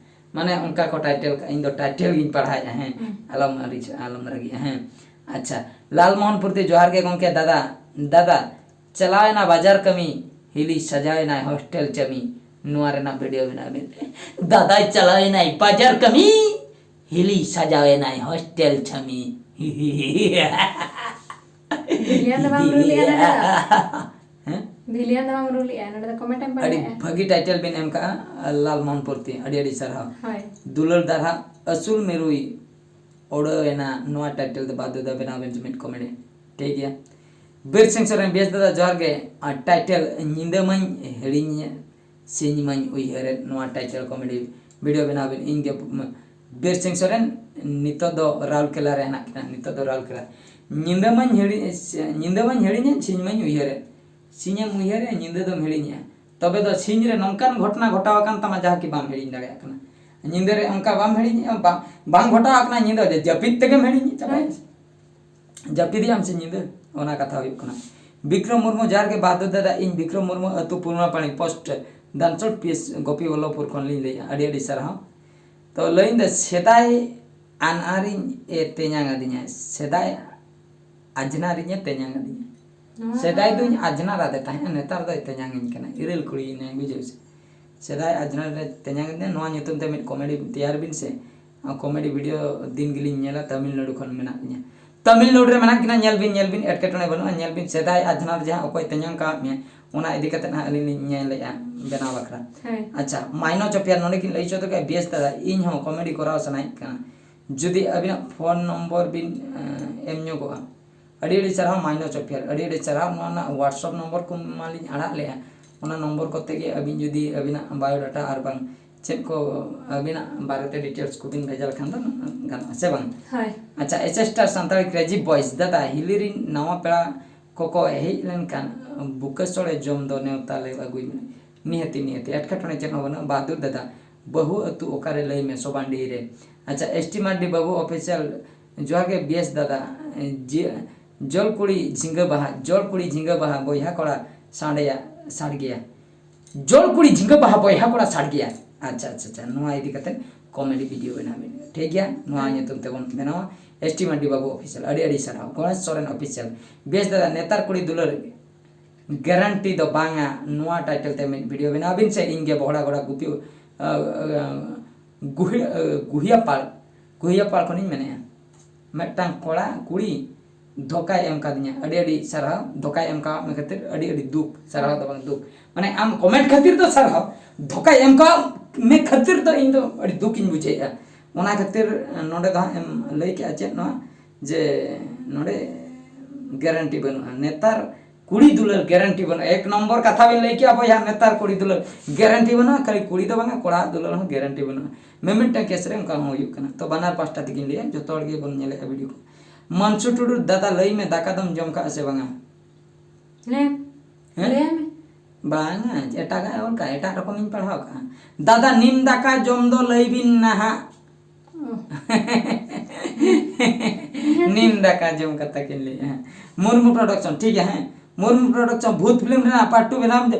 ᱢᱟᱱᱮ ᱚᱱᱠᱟ ᱠᱚ title ᱠᱟᱜᱼᱟ, ᱤᱧ ᱫᱚ title ᱜᱤᱧ ᱯᱟᱲᱦᱟᱣᱮᱫᱼᱟ, ᱦᱮᱸ᱾ ᱦᱩᱸ᱾ ᱟᱞᱚᱢ ᱟᱹᱲᱤᱥ, ᱟᱞᱚᱢ ᱨᱟᱹᱜᱤᱜᱼᱟ, ᱦᱮᱸ᱾ ᱟᱪᱪᱷᱟ, ᱞᱟᱞᱢᱳᱦᱚᱱᱯᱩᱨ ᱛᱮ ᱡᱚᱦᱟᱨ ᱜᱮ ᱜᱚᱢᱠᱮ, ᱫᱟᱫᱟ, ᱫᱟᱫᱟ, ᱪᱟᱞᱟᱣᱮᱱᱟ ᱵᱟᱡᱟᱨ ᱠᱟᱹᱢᱤ, ᱦᱤᱞᱤ ᱥᱟᱡᱟᱣᱮᱱᱟᱭ hostel ᱪᱟᱹᱢᱤ, ᱱᱚᱣᱟ ᱨᱮᱱᱟᱜ video ᱵᱮᱱᱟᱣ ᱵᱮᱱ᱾ ᱫᱟᱫᱟᱭ ᱪᱟᱞᱟᱣᱮᱱᱟᱭ ᱵᱟᱡᱟᱨ ᱠᱟᱹᱢᱤ, ᱦᱤᱞᱤ ᱥᱟᱡᱟᱣᱮᱱᱟᱭ hostel ᱪᱟᱹᱢᱤ᱾ ᱵᱷᱤᱞᱤᱭᱟᱱ ᱫᱚ ᱵᱟᱢ ᱨᱩ ᱞᱮᱜᱼᱟ ᱱᱚᱰᱮ ᱫᱚ᱾ ᱦᱮᱸ? ᱵᱷᱤᱞᱤᱭᱟᱱ ᱫᱚ ᱵᱟᱢ ᱨᱩ ᱞᱮᱜᱼᱟ, ᱱᱚᱰᱮ ᱫᱚ comment ᱮᱢ ᱟᱹᱰᱤ ᱯᱟᱲᱦᱟᱣᱮᱜᱼᱟ᱾ ᱵᱷᱟᱹᱜᱤ title ᱵᱮᱱ ᱮᱢ ᱠᱟᱜᱼᱟ, ᱞᱟᱞ ᱢᱳᱦᱚᱱ ᱯᱩᱨᱛᱤ, ᱟᱹᱰᱤ ᱟᱹᱰᱤ ᱥᱟᱨᱦᱟᱣ᱾ ᱦᱳᱭ᱾ ᱫᱩᱞᱟᱹᱲ ᱫᱟᱨᱦᱟ ᱟᱹᱥᱩᱞ ᱢᱤᱨᱩᱭ ᱚᱲᱟᱹᱣᱮᱱᱟ, ᱱᱚᱣᱟ title ᱫᱚ ᱵᱟᱫ ᱫᱚ ᱵᱮᱱᱟᱣ ᱵᱮᱱ ᱢᱤᱫ comedy᱾ ᱴᱷᱤᱠ ᱜᱮᱭᱟ᱾ ᱵᱤᱨ ᱥᱤᱝ ᱥᱚᱨᱮᱱ, ᱵᱮᱥ ᱫᱟᱫᱟ ᱡᱚᱦᱟᱨ ᱜᱮ᱾ ᱟᱨ title ᱧᱤᱫᱟᱹ ᱢᱟᱧ ᱦᱤᱲᱤᱧ, ᱥᱤᱧ ᱢᱟᱧ ᱩᱭᱦᱟᱹᱨᱮᱫ, ᱱᱚᱣᱟ title comedy video ᱵᱮᱱᱟᱣ ᱵᱮᱱ᱾ ᱤᱧ ᱜᱮ, ᱵᱤᱨ ᱥᱤᱝ ᱥᱚᱨᱮᱱ ᱱᱤᱛᱚᱜ ᱫᱚ ᱨᱟᱩᱨᱠᱮᱞᱟ ᱨᱮ ᱦᱮᱱᱟᱜ ᱠᱤᱱᱟ, ᱱᱤᱛᱚᱜ ᱫᱚ ᱨᱟᱩᱨᱠᱮᱞᱟ᱾ ᱧᱤᱫᱟᱹ ᱢᱟᱧ ᱦᱤᱲᱤᱧ, ᱧᱤᱫᱟᱹ ᱢᱟᱧ ᱦᱤᱲᱤᱧᱮᱫ, ᱥᱤᱧ ᱢᱟᱧ ᱩᱭᱦᱟᱹᱨᱮᱫ᱾ ᱥᱤᱧᱮᱢ ᱩᱭᱦᱟᱹᱨᱮᱜᱼᱟ, ᱧᱤᱫᱟᱹ ᱫᱚᱢ ᱦᱤᱲᱤᱧᱮᱜᱼᱟ᱾ ᱛᱚᱵᱮ ᱫᱚ ᱥᱤᱧ ᱨᱮ ᱱᱚᱝᱠᱟᱱ ᱜᱷᱚᱴᱚᱱᱟ ᱜᱷᱚᱴᱟᱣ ᱟᱠᱟᱱ ᱛᱟᱢᱟ ᱡᱟᱦᱟᱸ ᱠᱤ ᱵᱟᱢ ᱦᱤᱲᱤᱧ ᱫᱟᱲᱮᱭᱟᱜ ᱠᱟᱱᱟ᱾ ᱧᱤᱫᱟᱹ ᱨᱮ ᱚᱱᱠᱟ ᱵᱟᱢ ᱦᱤᱲᱤᱧᱮᱜᱼᱟ, ᱵᱟᱝ, ᱵᱟᱝ ᱜᱷᱚᱴᱟᱣ ᱟᱠᱟᱱᱟ, ᱧᱤᱫᱟᱹ ᱡᱮ ᱡᱟᱹᱯᱤᱫ ᱛᱮᱜᱮᱢ ᱦᱤᱲᱤᱧ ᱪᱟᱵᱟᱭᱟ᱾ ᱡᱟᱹᱯᱤᱫᱮᱜ ᱟᱢ ᱥᱮ ᱧᱤᱫᱟᱹ? ᱚᱱᱟ ᱠᱟᱛᱷᱟ ᱦᱩᱭᱩᱜ ᱠᱟᱱᱟ᱾ ᱵᱤᱠᱨᱚᱢ ᱢᱩᱨᱢᱩ, ᱡᱚᱦᱟᱨ ᱜᱮ ᱵᱟᱦᱟᱫᱩᱨ ᱫᱟᱫᱟ, ᱤᱧ ᱵᱤᱠᱨᱚᱢ ᱢᱩᱨᱢᱩ, ᱟᱹᱛᱩ ᱯᱩᱨᱱᱟᱯᱟᱲᱤ, ᱯᱳᱥᱴ ᱫᱟᱱᱥᱚᱴ, ᱯᱤ ᱮᱥ ᱜᱳᱯᱤᱵᱚᱞᱞᱚᱵᱷᱯᱩᱨ ᱠᱷᱚᱱ ᱞᱤᱧ ᱞᱟᱹᱭᱮᱜᱼᱟ᱾ ᱟᱹᱰᱤ ᱟᱹᱰᱤ ᱥᱟᱨᱦᱟᱣ᱾ ᱛᱚ ᱞᱟᱹᱭᱟᱹᱧ ᱫᱚ, ᱥᱮᱫᱟᱭ ᱟᱱᱟᱨᱤᱧ ᱮ ᱛᱮᱧᱟᱝ ᱟᱹᱫᱤᱧᱟ, ᱥᱮᱫᱟᱭ ᱟᱡᱽᱱᱟᱨᱤᱧ ᱮ ᱛᱮᱧᱟᱝ ᱟᱹᱫᱤᱧᱟ᱾ ᱱᱚᱣᱟ ᱥᱮᱫᱟᱭ ᱫᱚᱧ ᱟᱡᱽᱱᱟᱨ ᱟᱫᱮ ᱛᱟᱦᱮᱸᱫ, ᱱᱮᱛᱟᱨ ᱫᱚᱭ ᱛᱮᱧᱟᱝ ᱤᱧ ᱠᱟᱱᱟ, ᱤᱨᱤᱞ ᱠᱩᱲᱤ ᱮᱱᱟᱭ, ᱵᱩᱡᱷᱟᱹᱣ ᱥᱮ᱾ ᱥᱮᱫᱟᱭ ᱟᱡᱽᱱᱟᱨ ᱨᱮ ᱛᱮᱧᱟᱝ ᱟᱹᱫᱤᱧᱟ, ᱱᱚᱣᱟ ᱧᱩᱛᱩᱢ ᱛᱮ ᱢᱤᱫ ᱠᱚᱢᱮᱰᱤ ᱛᱮᱭᱟᱨ ᱵᱤᱱ ᱥᱮ᱾ ᱠᱚᱢᱮᱰᱤ ᱵᱷᱤᱰᱤᱭᱳ ᱫᱤᱱ ᱜᱮᱞᱤᱧ ᱧᱮᱞᱟ, ᱛᱟᱢᱤᱞᱱᱟᱲᱩ ᱠᱷᱚᱱ ᱢᱮᱱᱟᱜ ᱞᱤᱧᱟ᱾ ᱛᱟᱢᱤᱞᱱᱟᱲᱩ ᱨᱮ ᱢᱮᱱᱟᱜ ᱠᱤᱱᱟ, ᱧᱮᱞ ᱵᱤᱱ, ᱧᱮᱞ ᱵᱤᱱ, ᱮᱴᱠᱮᱴᱚᱬᱮ ᱵᱟᱹᱱᱩᱜᱼᱟ, ᱧᱮᱞ ᱵᱤᱱ, ᱥᱮᱫᱟᱭ ᱟᱡᱽᱱᱟᱨ ᱡᱟᱦᱟᱸ ᱚᱠᱚᱭ ᱛᱮᱧᱟᱝ ᱠᱟᱣᱟᱫ ᱢᱮᱭᱟ, ᱚᱱᱟ ᱤᱫᱤ ᱠᱟᱛᱮ ᱦᱟᱸᱜ ᱟᱹᱞᱤᱧ ᱞᱤᱧ ᱧᱮᱞᱮᱜᱼᱟ ᱵᱮᱱᱟᱣ ᱵᱟᱠᱷᱨᱟ᱾ ᱦᱳᱭ᱾ ᱟᱪᱪᱷᱟ, ᱢᱟᱭᱱᱚ ᱪᱚᱯᱮᱭᱟᱨ ᱱᱚᱰᱮ ᱠᱤᱱ ᱞᱟᱹᱭ ᱦᱚᱪᱚ ᱠᱮᱫᱟ, ᱵᱮᱥ ᱫᱟᱫᱟ, ᱤᱧ ᱦᱚᱸ ᱠᱚᱢᱮᱰᱤ ᱠᱚᱨᱟᱣ ᱥᱟᱱᱟᱭᱮᱫ ᱠᱟᱱᱟ, ᱡᱩᱫᱤ ᱟᱹᱵᱤᱱᱟᱜ ᱯᱷᱳᱱ ᱱᱚᱢᱵᱚᱨ ᱵᱤᱱ, ᱮᱸ, ᱮᱢ ᱧᱚᱜᱚᱜᱼᱟ᱾ ᱟᱹᱰᱤ ᱟᱹᱰᱤ ᱥᱟᱨᱦᱟᱣ ᱢᱟᱭᱱᱚ ᱪᱚᱯᱮᱭᱟᱨ, ᱟᱹᱰᱤ ᱟᱹᱰᱤ ᱥᱟᱨᱦᱟᱣ᱾ ᱱᱚᱣᱟ ᱨᱮᱱᱟᱜ WhatsApp ᱱᱚᱢᱵᱚᱨ ᱠᱚ ᱢᱟᱞᱤᱧ ᱟᱲᱟᱜ ᱞᱮᱜᱼᱟ, ᱚᱱᱟ ᱱᱚᱢᱵᱚᱨ ᱠᱚᱛᱮ ᱜᱮ ᱟᱹᱵᱤᱱ ᱡᱩᱫᱤ ᱟᱹᱵᱤᱱᱟᱜ biodata ᱟᱨ ᱵᱟᱝ ᱪᱮᱫ ᱠᱚ ᱟᱹᱵᱤᱱᱟᱜ ᱵᱟᱨᱮᱛᱮ details ᱠᱚᱵᱤᱱ ᱵᱷᱮᱡᱟ ᱞᱮᱠᱷᱟᱱ ᱫᱚ ᱜᱟᱱᱚᱜᱼᱟ, ᱥᱮ ᱵᱟᱝ? ᱦᱳᱭ᱾ ᱟᱪᱪᱷᱟ, S S Star Santali Crazy Boys, ᱫᱟᱫᱟ, ᱦᱤᱞᱤ ᱨᱤᱱ ᱱᱟᱣᱟ ᱯᱮᱲᱟ ᱠᱚᱠᱚ ᱦᱮᱡ ᱞᱮᱱᱠᱷᱟᱱ ᱵᱩᱠᱟᱹ ᱥᱚᱲᱮ ᱡᱚᱢ ᱫᱚ ᱱᱮᱣᱛᱟ ᱞᱮ ᱟᱹᱜᱩᱭ ᱢᱮ᱾ ᱱᱤᱦᱟᱹᱛᱤ, ᱱᱤᱦᱟᱹᱛᱤ, ᱮᱴᱠᱮᱴᱚᱬᱮ ᱪᱮᱫ ᱦᱚᱸ ᱵᱟᱹᱱᱩᱜᱼᱟ᱾ ᱵᱟᱦᱟᱫᱩᱨ ᱫᱟᱫᱟ, ᱵᱟᱹᱦᱩ ᱟᱹᱛᱩ ᱚᱠᱟᱨᱮ ᱞᱟᱹᱭ ᱢᱮ, ᱥᱚᱵᱟᱱᱰᱤ ᱨᱮ᱾ ᱟᱪᱪᱷᱟ, S T ᱢᱟᱨᱰᱤ ᱵᱟᱹᱵᱩ official, ᱡᱚᱦᱟᱨ ᱜᱮ ᱵᱮᱥ ᱫᱟᱫᱟ᱾ ᱡᱮ, ᱡᱚᱞ ᱠᱩᱲᱤ ᱡᱷᱤᱸᱜᱟᱹ ᱵᱟᱦᱟ, ᱡᱚᱞ ᱠᱩᱲᱤ ᱡᱷᱤᱸᱜᱟᱹ ᱵᱟᱦᱟ, ᱵᱚᱭᱦᱟ ᱠᱚᱲᱟ ᱥᱟᱰᱮᱭᱟ, ᱥᱟᱰᱜᱮᱭᱟ᱾ ᱡᱚᱞ ᱠᱩᱲᱤ ᱡᱷᱤᱸᱜᱟᱹ ᱵᱟᱦᱟ, ᱵᱚᱭᱦᱟ ᱠᱚᱲᱟ ᱥᱟᱰᱜᱮᱭᱟ᱾ ᱟᱪᱪᱷᱟ, ᱟᱪᱪᱷᱟ, ᱟᱪᱪᱷᱟ, ᱱᱚᱣᱟ ᱤᱫᱤ ᱠᱟᱛᱮ ᱠᱚᱢᱮᱰᱤ ᱵᱷᱤᱰᱤᱭᱳ ᱵᱮᱱᱟᱣ ᱵᱤᱱ, ᱴᱷᱤᱠ ᱜᱮᱭᱟ? ᱱᱚᱣᱟ ᱦᱮᱸ᱾ ᱧᱩᱛᱩᱢ ᱛᱮᱵᱚᱱ ᱵᱮᱱᱟᱣᱟ, S T ᱢᱟᱨᱰᱤ ᱵᱟᱹᱵᱩ official᱾ ᱟᱹᱰᱤ ᱟᱹᱰᱤ ᱥᱟᱨᱦᱟᱣ᱾ ᱜᱚᱬᱮᱥ ᱥᱚᱨᱮᱱ official᱾ ᱵᱮᱥ ᱫᱟᱫᱟ, ᱱᱮᱛᱟᱨ ᱠᱩᱲᱤ ᱫᱩᱞᱟᱹᱲ ᱜᱮᱨᱮᱱᱴᱤ ᱫᱚ ᱵᱟᱝᱟ, ᱱᱚᱣᱟ ᱴᱟᱭᱴᱮᱞ ᱛᱮ ᱢᱤᱫ ᱵᱷᱤᱰᱤᱭᱳ ᱵᱮᱱᱟᱣ ᱵᱤᱱ ᱥᱮ, ᱤᱧ ᱜᱮ ᱵᱚᱦᱲᱟ ᱜᱚᱲᱟ ᱜᱩᱯᱤ, ᱟ, ᱟ, ᱜᱩᱦᱤ-, ᱟ, ᱜᱩᱦᱤᱭᱟᱯᱟᱲ, ᱜᱩᱦᱤᱭᱟᱯᱟᱲ ᱠᱷᱚᱱᱤᱧ ᱢᱮᱱᱮᱫᱼᱟ᱾ ᱢᱤᱫᱴᱟᱝ ᱠᱚᱲᱟ ᱠᱩᱲᱤ ᱫᱷᱳᱠᱟᱭ ᱮᱢ ᱠᱟᱫᱤᱧᱟ, ᱟᱹᱰᱤ ᱟᱹᱰᱤ ᱥᱟᱨᱦᱟᱣ, ᱫᱷᱳᱠᱟᱭ ᱮᱢ ᱠᱟᱣᱟᱫ ᱢᱮ ᱠᱷᱟᱹᱛᱤᱨ ᱟᱹᱰᱤ ᱟᱹᱰᱤ ᱫᱩᱠ, ᱥᱟᱨᱦᱟᱣ ᱫᱚ ᱵᱟᱝ, ᱫᱩᱠ, ᱢᱟᱱᱮ ᱟᱢ ᱠᱚᱢᱮᱱᱴ ᱠᱷᱟᱹᱛᱤᱨ ᱫᱚ ᱥᱟᱨᱦᱟᱣ, ᱫᱷᱳᱠᱟᱭ ᱮᱢ ᱠᱟᱣᱟᱫ ᱢᱮ ᱠᱷᱟᱹᱛᱤᱨ ᱫᱚ ᱤᱧ ᱫᱚ ᱟᱹᱰᱤ ᱫᱩᱠ ᱤᱧ ᱵᱩᱡᱷᱟᱹᱣᱮᱫᱼᱟ᱾ ᱚᱱᱟ ᱠᱷᱟᱹᱛᱤᱨ ᱱᱚᱰᱮ ᱫᱚ ᱦᱟᱸᱜ ᱮᱢ ᱞᱟᱹᱭ ᱠᱮᱜᱼᱟ ᱪᱮᱫ ᱱᱚᱣᱟ, ᱡᱮ ᱱᱚᱰᱮ ᱜᱮᱨᱮᱱᱴᱤ ᱵᱟᱹᱱᱩᱜᱼᱟ, ᱱᱮᱛᱟᱨ ᱠᱩᱲᱤ ᱫᱩᱞᱟᱹᱲ ᱜᱮᱨᱮᱱᱴᱤ ᱵᱟᱹᱱᱩᱜᱼᱟ᱾ ᱮᱠ ᱱᱚᱢᱵᱚᱨ ᱠᱟᱛᱷᱟ ᱵᱤᱱ ᱞᱟᱹᱭ ᱠᱮᱜᱼᱟ ᱵᱚᱭᱦᱟ, ᱱᱮᱛᱟᱨ ᱠᱩᱲᱤ ᱫᱩᱞᱟᱹᱲ ᱜᱮᱨᱮᱱᱴᱤ ᱵᱟᱹᱱᱩᱜᱼᱟ᱾ ᱠᱷᱟᱹᱞᱤ ᱠᱩᱲᱤ ᱫᱚ ᱵᱟᱝᱟ, ᱠᱚᱲᱟᱣᱟᱜ ᱫᱩᱞᱟᱹᱲ ᱦᱚᱸ ᱜᱮᱨᱮᱱᱴᱤ ᱵᱟᱹᱱᱩᱜᱼᱟ᱾ ᱢᱤᱢᱤᱫᱴᱟᱝ ᱠᱮᱥ ᱨᱮ ᱚᱱᱠᱟ ᱦᱚᱸ ᱦᱩᱭᱩᱜ ᱠᱟᱱᱟ᱾ ᱛᱚ ᱵᱟᱱᱟᱨ ᱯᱟᱦᱴᱟ ᱛᱮᱜᱤᱧ ᱞᱟᱹᱭᱟ, ᱡᱚᱛᱚ ᱦᱚᱲ ᱜᱮᱵᱚᱱ ᱧᱮᱞᱮᱫᱼᱟ ᱵᱷᱤᱰᱤᱭᱳ ᱠᱚ᱾ ᱢᱟᱱᱥᱩ ᱴᱩᱰᱩ, ᱫᱟᱫᱟ ᱞᱟᱹᱭ ᱢᱮ, ᱫᱟᱠᱟ ᱫᱚᱢ ᱡᱚᱢ ᱠᱟᱜᱼᱟ ᱥᱮ ᱵᱟᱝᱟ? ᱦᱮᱸ᱾ ᱦᱮᱸ? ᱞᱟᱹᱭ ᱢᱮ᱾ ᱵᱟᱝᱟ, ᱮᱴᱟᱜᱟᱜ ᱚᱞ ᱠᱟᱜᱼᱟ, ᱮᱴᱟᱜ ᱨᱚᱠᱚᱢᱤᱧ ᱯᱟᱲᱦᱟᱣ ᱠᱟᱜᱼᱟ᱾ ᱫᱟᱫᱟ, ᱱᱤᱢ ᱫᱟᱠᱟ ᱡᱚᱢ ᱫᱚ ᱞᱟᱹᱭ ᱵᱤᱱ ᱱᱟᱦᱟᱜ᱾ ᱚ᱾ ᱱᱤᱢ ᱫᱟᱠᱟ ᱡᱚᱢ ᱠᱟᱛᱷᱟ ᱠᱤᱱ ᱞᱟᱹᱭᱮᱜᱼᱟ᱾ ᱢᱩᱨᱢᱩ Production, ᱴᱷᱤᱠ ᱜᱮᱭᱟ, ᱦᱮᱸ᱾ ᱢᱩᱨᱢᱩ Production, ᱵᱷᱩᱛ film ᱨᱮᱱᱟᱜ part two ᱵᱮᱱᱟᱣ ᱢᱮ᱾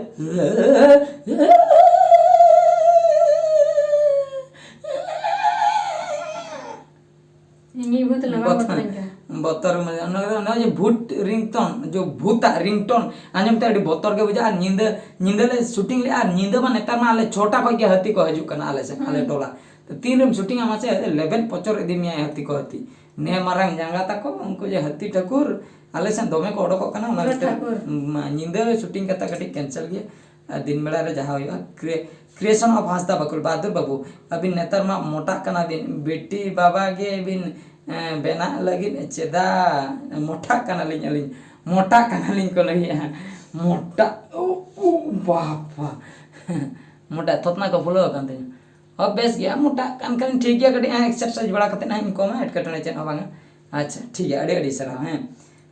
ᱤᱧᱤᱡ ᱵᱷᱩᱛ ᱞᱟᱜᱟᱣ ᱵᱚᱛᱚᱨ, ᱵᱚᱛᱚᱨᱟᱹᱧ ᱠᱟᱱᱟ᱾ ᱵᱚᱛᱚᱨ ᱢᱟᱱᱮ ᱚᱱᱟ, ᱚᱱᱟ ᱡᱮ ᱵᱷᱩᱛ ringtone, ᱡᱮ ᱵᱷᱩᱛᱟᱜ ringtone ᱟᱸᱡᱚᱢ ᱛᱮ ᱟᱹᱰᱤ ᱵᱚᱛᱚᱨ ᱜᱮ ᱵᱩᱡᱷᱟᱹᱜᱼᱟ᱾ ᱟᱨ ᱧᱤᱫᱟᱹ, ᱧᱤᱫᱟᱹ ᱞᱮ shooting ᱞᱮᱜᱼᱟ, ᱟᱨ ᱧᱤᱫᱟᱹ ᱢᱟ ᱱᱮᱛᱟᱨ ᱢᱟ ᱟᱞᱮ ᱪᱷᱚᱴᱟ ᱠᱷᱚᱡ ᱜᱮ ᱦᱟᱹᱛᱤ ᱠᱚ ᱦᱤᱡᱩᱜ ᱠᱟᱱᱟ ᱟᱞᱮ ᱥᱮᱫ, ᱟᱞᱮ ᱦᱩᱸ᱾ ᱴᱚᱞᱟ᱾ ᱛᱚ ᱛᱤᱱ ᱨᱮᱢ shootingᱟ ᱢᱟᱥᱮ, ᱞᱮᱵᱮᱫ ᱯᱚᱪᱚᱨ ᱤᱫᱤ ᱢᱮᱭᱟᱭ ᱦᱟᱹᱛᱤ ᱠᱚ ᱦᱟᱹᱛᱤ᱾ ᱱᱮ ᱢᱟᱨᱟᱝ ᱡᱟᱸᱜᱟ ᱛᱟᱠᱚ, ᱩᱱᱠᱩ ᱡᱮ ᱦᱟᱹᱛᱤ ᱴᱷᱟᱹᱠᱩᱨ, ᱟᱞᱮ ᱥᱮᱫ ᱫᱚᱢᱮ ᱠᱚ ᱚᱰᱚᱠᱚᱜ ᱠᱟᱱᱟ, ᱚᱱᱟ ᱦᱟᱹᱛᱤ ᱠᱷᱟᱹᱛᱤᱨ ᱴᱷᱟᱹᱠᱩᱨ᱾ ᱢᱟ, ᱧᱤᱫᱟᱹ shooting ᱠᱟᱛᱷᱟ ᱠᱟᱹᱴᱤᱡ cancel ᱜᱮᱭᱟ᱾ ᱟᱨ ᱫᱤᱱ ᱵᱮᱲᱟ ᱨᱮ ᱡᱟᱦᱟᱸ ᱦᱩᱭᱩᱜᱼᱟ, ᱠᱨᱤ-, Creation of ᱦᱟᱸᱥᱫᱟ ᱵᱟᱠᱩᱞ, ᱵᱟᱦᱟᱫᱩᱨ ᱵᱟᱹᱵᱩ, ᱟᱹᱵᱤᱱ ᱱᱮᱛᱟᱨ ᱢᱟ ᱢᱚᱴᱟᱜ ᱠᱟᱱᱟ ᱵᱤᱱ, ᱵᱤᱴᱤ ᱵᱟᱵᱟ ᱜᱮ ᱵᱤᱱ, ᱮᱸ, ᱵᱮᱱᱟᱜ ᱞᱟᱹᱜᱤᱫ ᱪᱮᱫᱟᱜ? ᱢᱚᱴᱟᱜ ᱠᱟᱱᱟᱞᱤᱧ ᱟᱹᱞᱤᱧ, ᱢᱚᱴᱟᱜ ᱠᱟᱱᱟᱞᱤᱧ ᱠᱚ ᱞᱟᱹᱭᱮᱜᱼᱟ᱾ ᱢᱚᱴᱟᱜ, ᱳ, ᱳ, ᱵᱟᱵᱟ᱾ ᱢᱚᱴᱟ ᱛᱷᱚᱛᱱᱟ ᱠᱚ ᱯᱷᱩᱞᱟᱹᱣ ᱟᱠᱟᱱ ᱛᱤᱧᱟ᱾ ᱦᱚᱸ, ᱵᱮᱥ ᱜᱮᱭᱟ, ᱢᱚᱴᱟᱜ ᱠᱟᱱ ᱠᱷᱟᱱ ᱴᱷᱤᱠ ᱜᱮᱭᱟ, ᱠᱟᱹᱴᱤᱡ ᱦᱟᱸᱜ exercise ᱵᱟᱲᱟ ᱠᱟᱛᱮᱫ ᱦᱟᱸᱜ ᱤᱧ ᱠᱚᱢᱟ, ᱮᱴᱠᱮᱴᱚᱬᱮ ᱪᱮᱫ ᱦᱚᱸ ᱵᱟᱝᱟ᱾ ᱟᱪᱪᱷᱟ, ᱴᱷᱤᱠ ᱜᱮᱭᱟ, ᱟᱹᱰᱤ ᱟᱹᱰᱤ ᱥᱟᱨᱦᱟᱣ, ᱦᱮᱸ᱾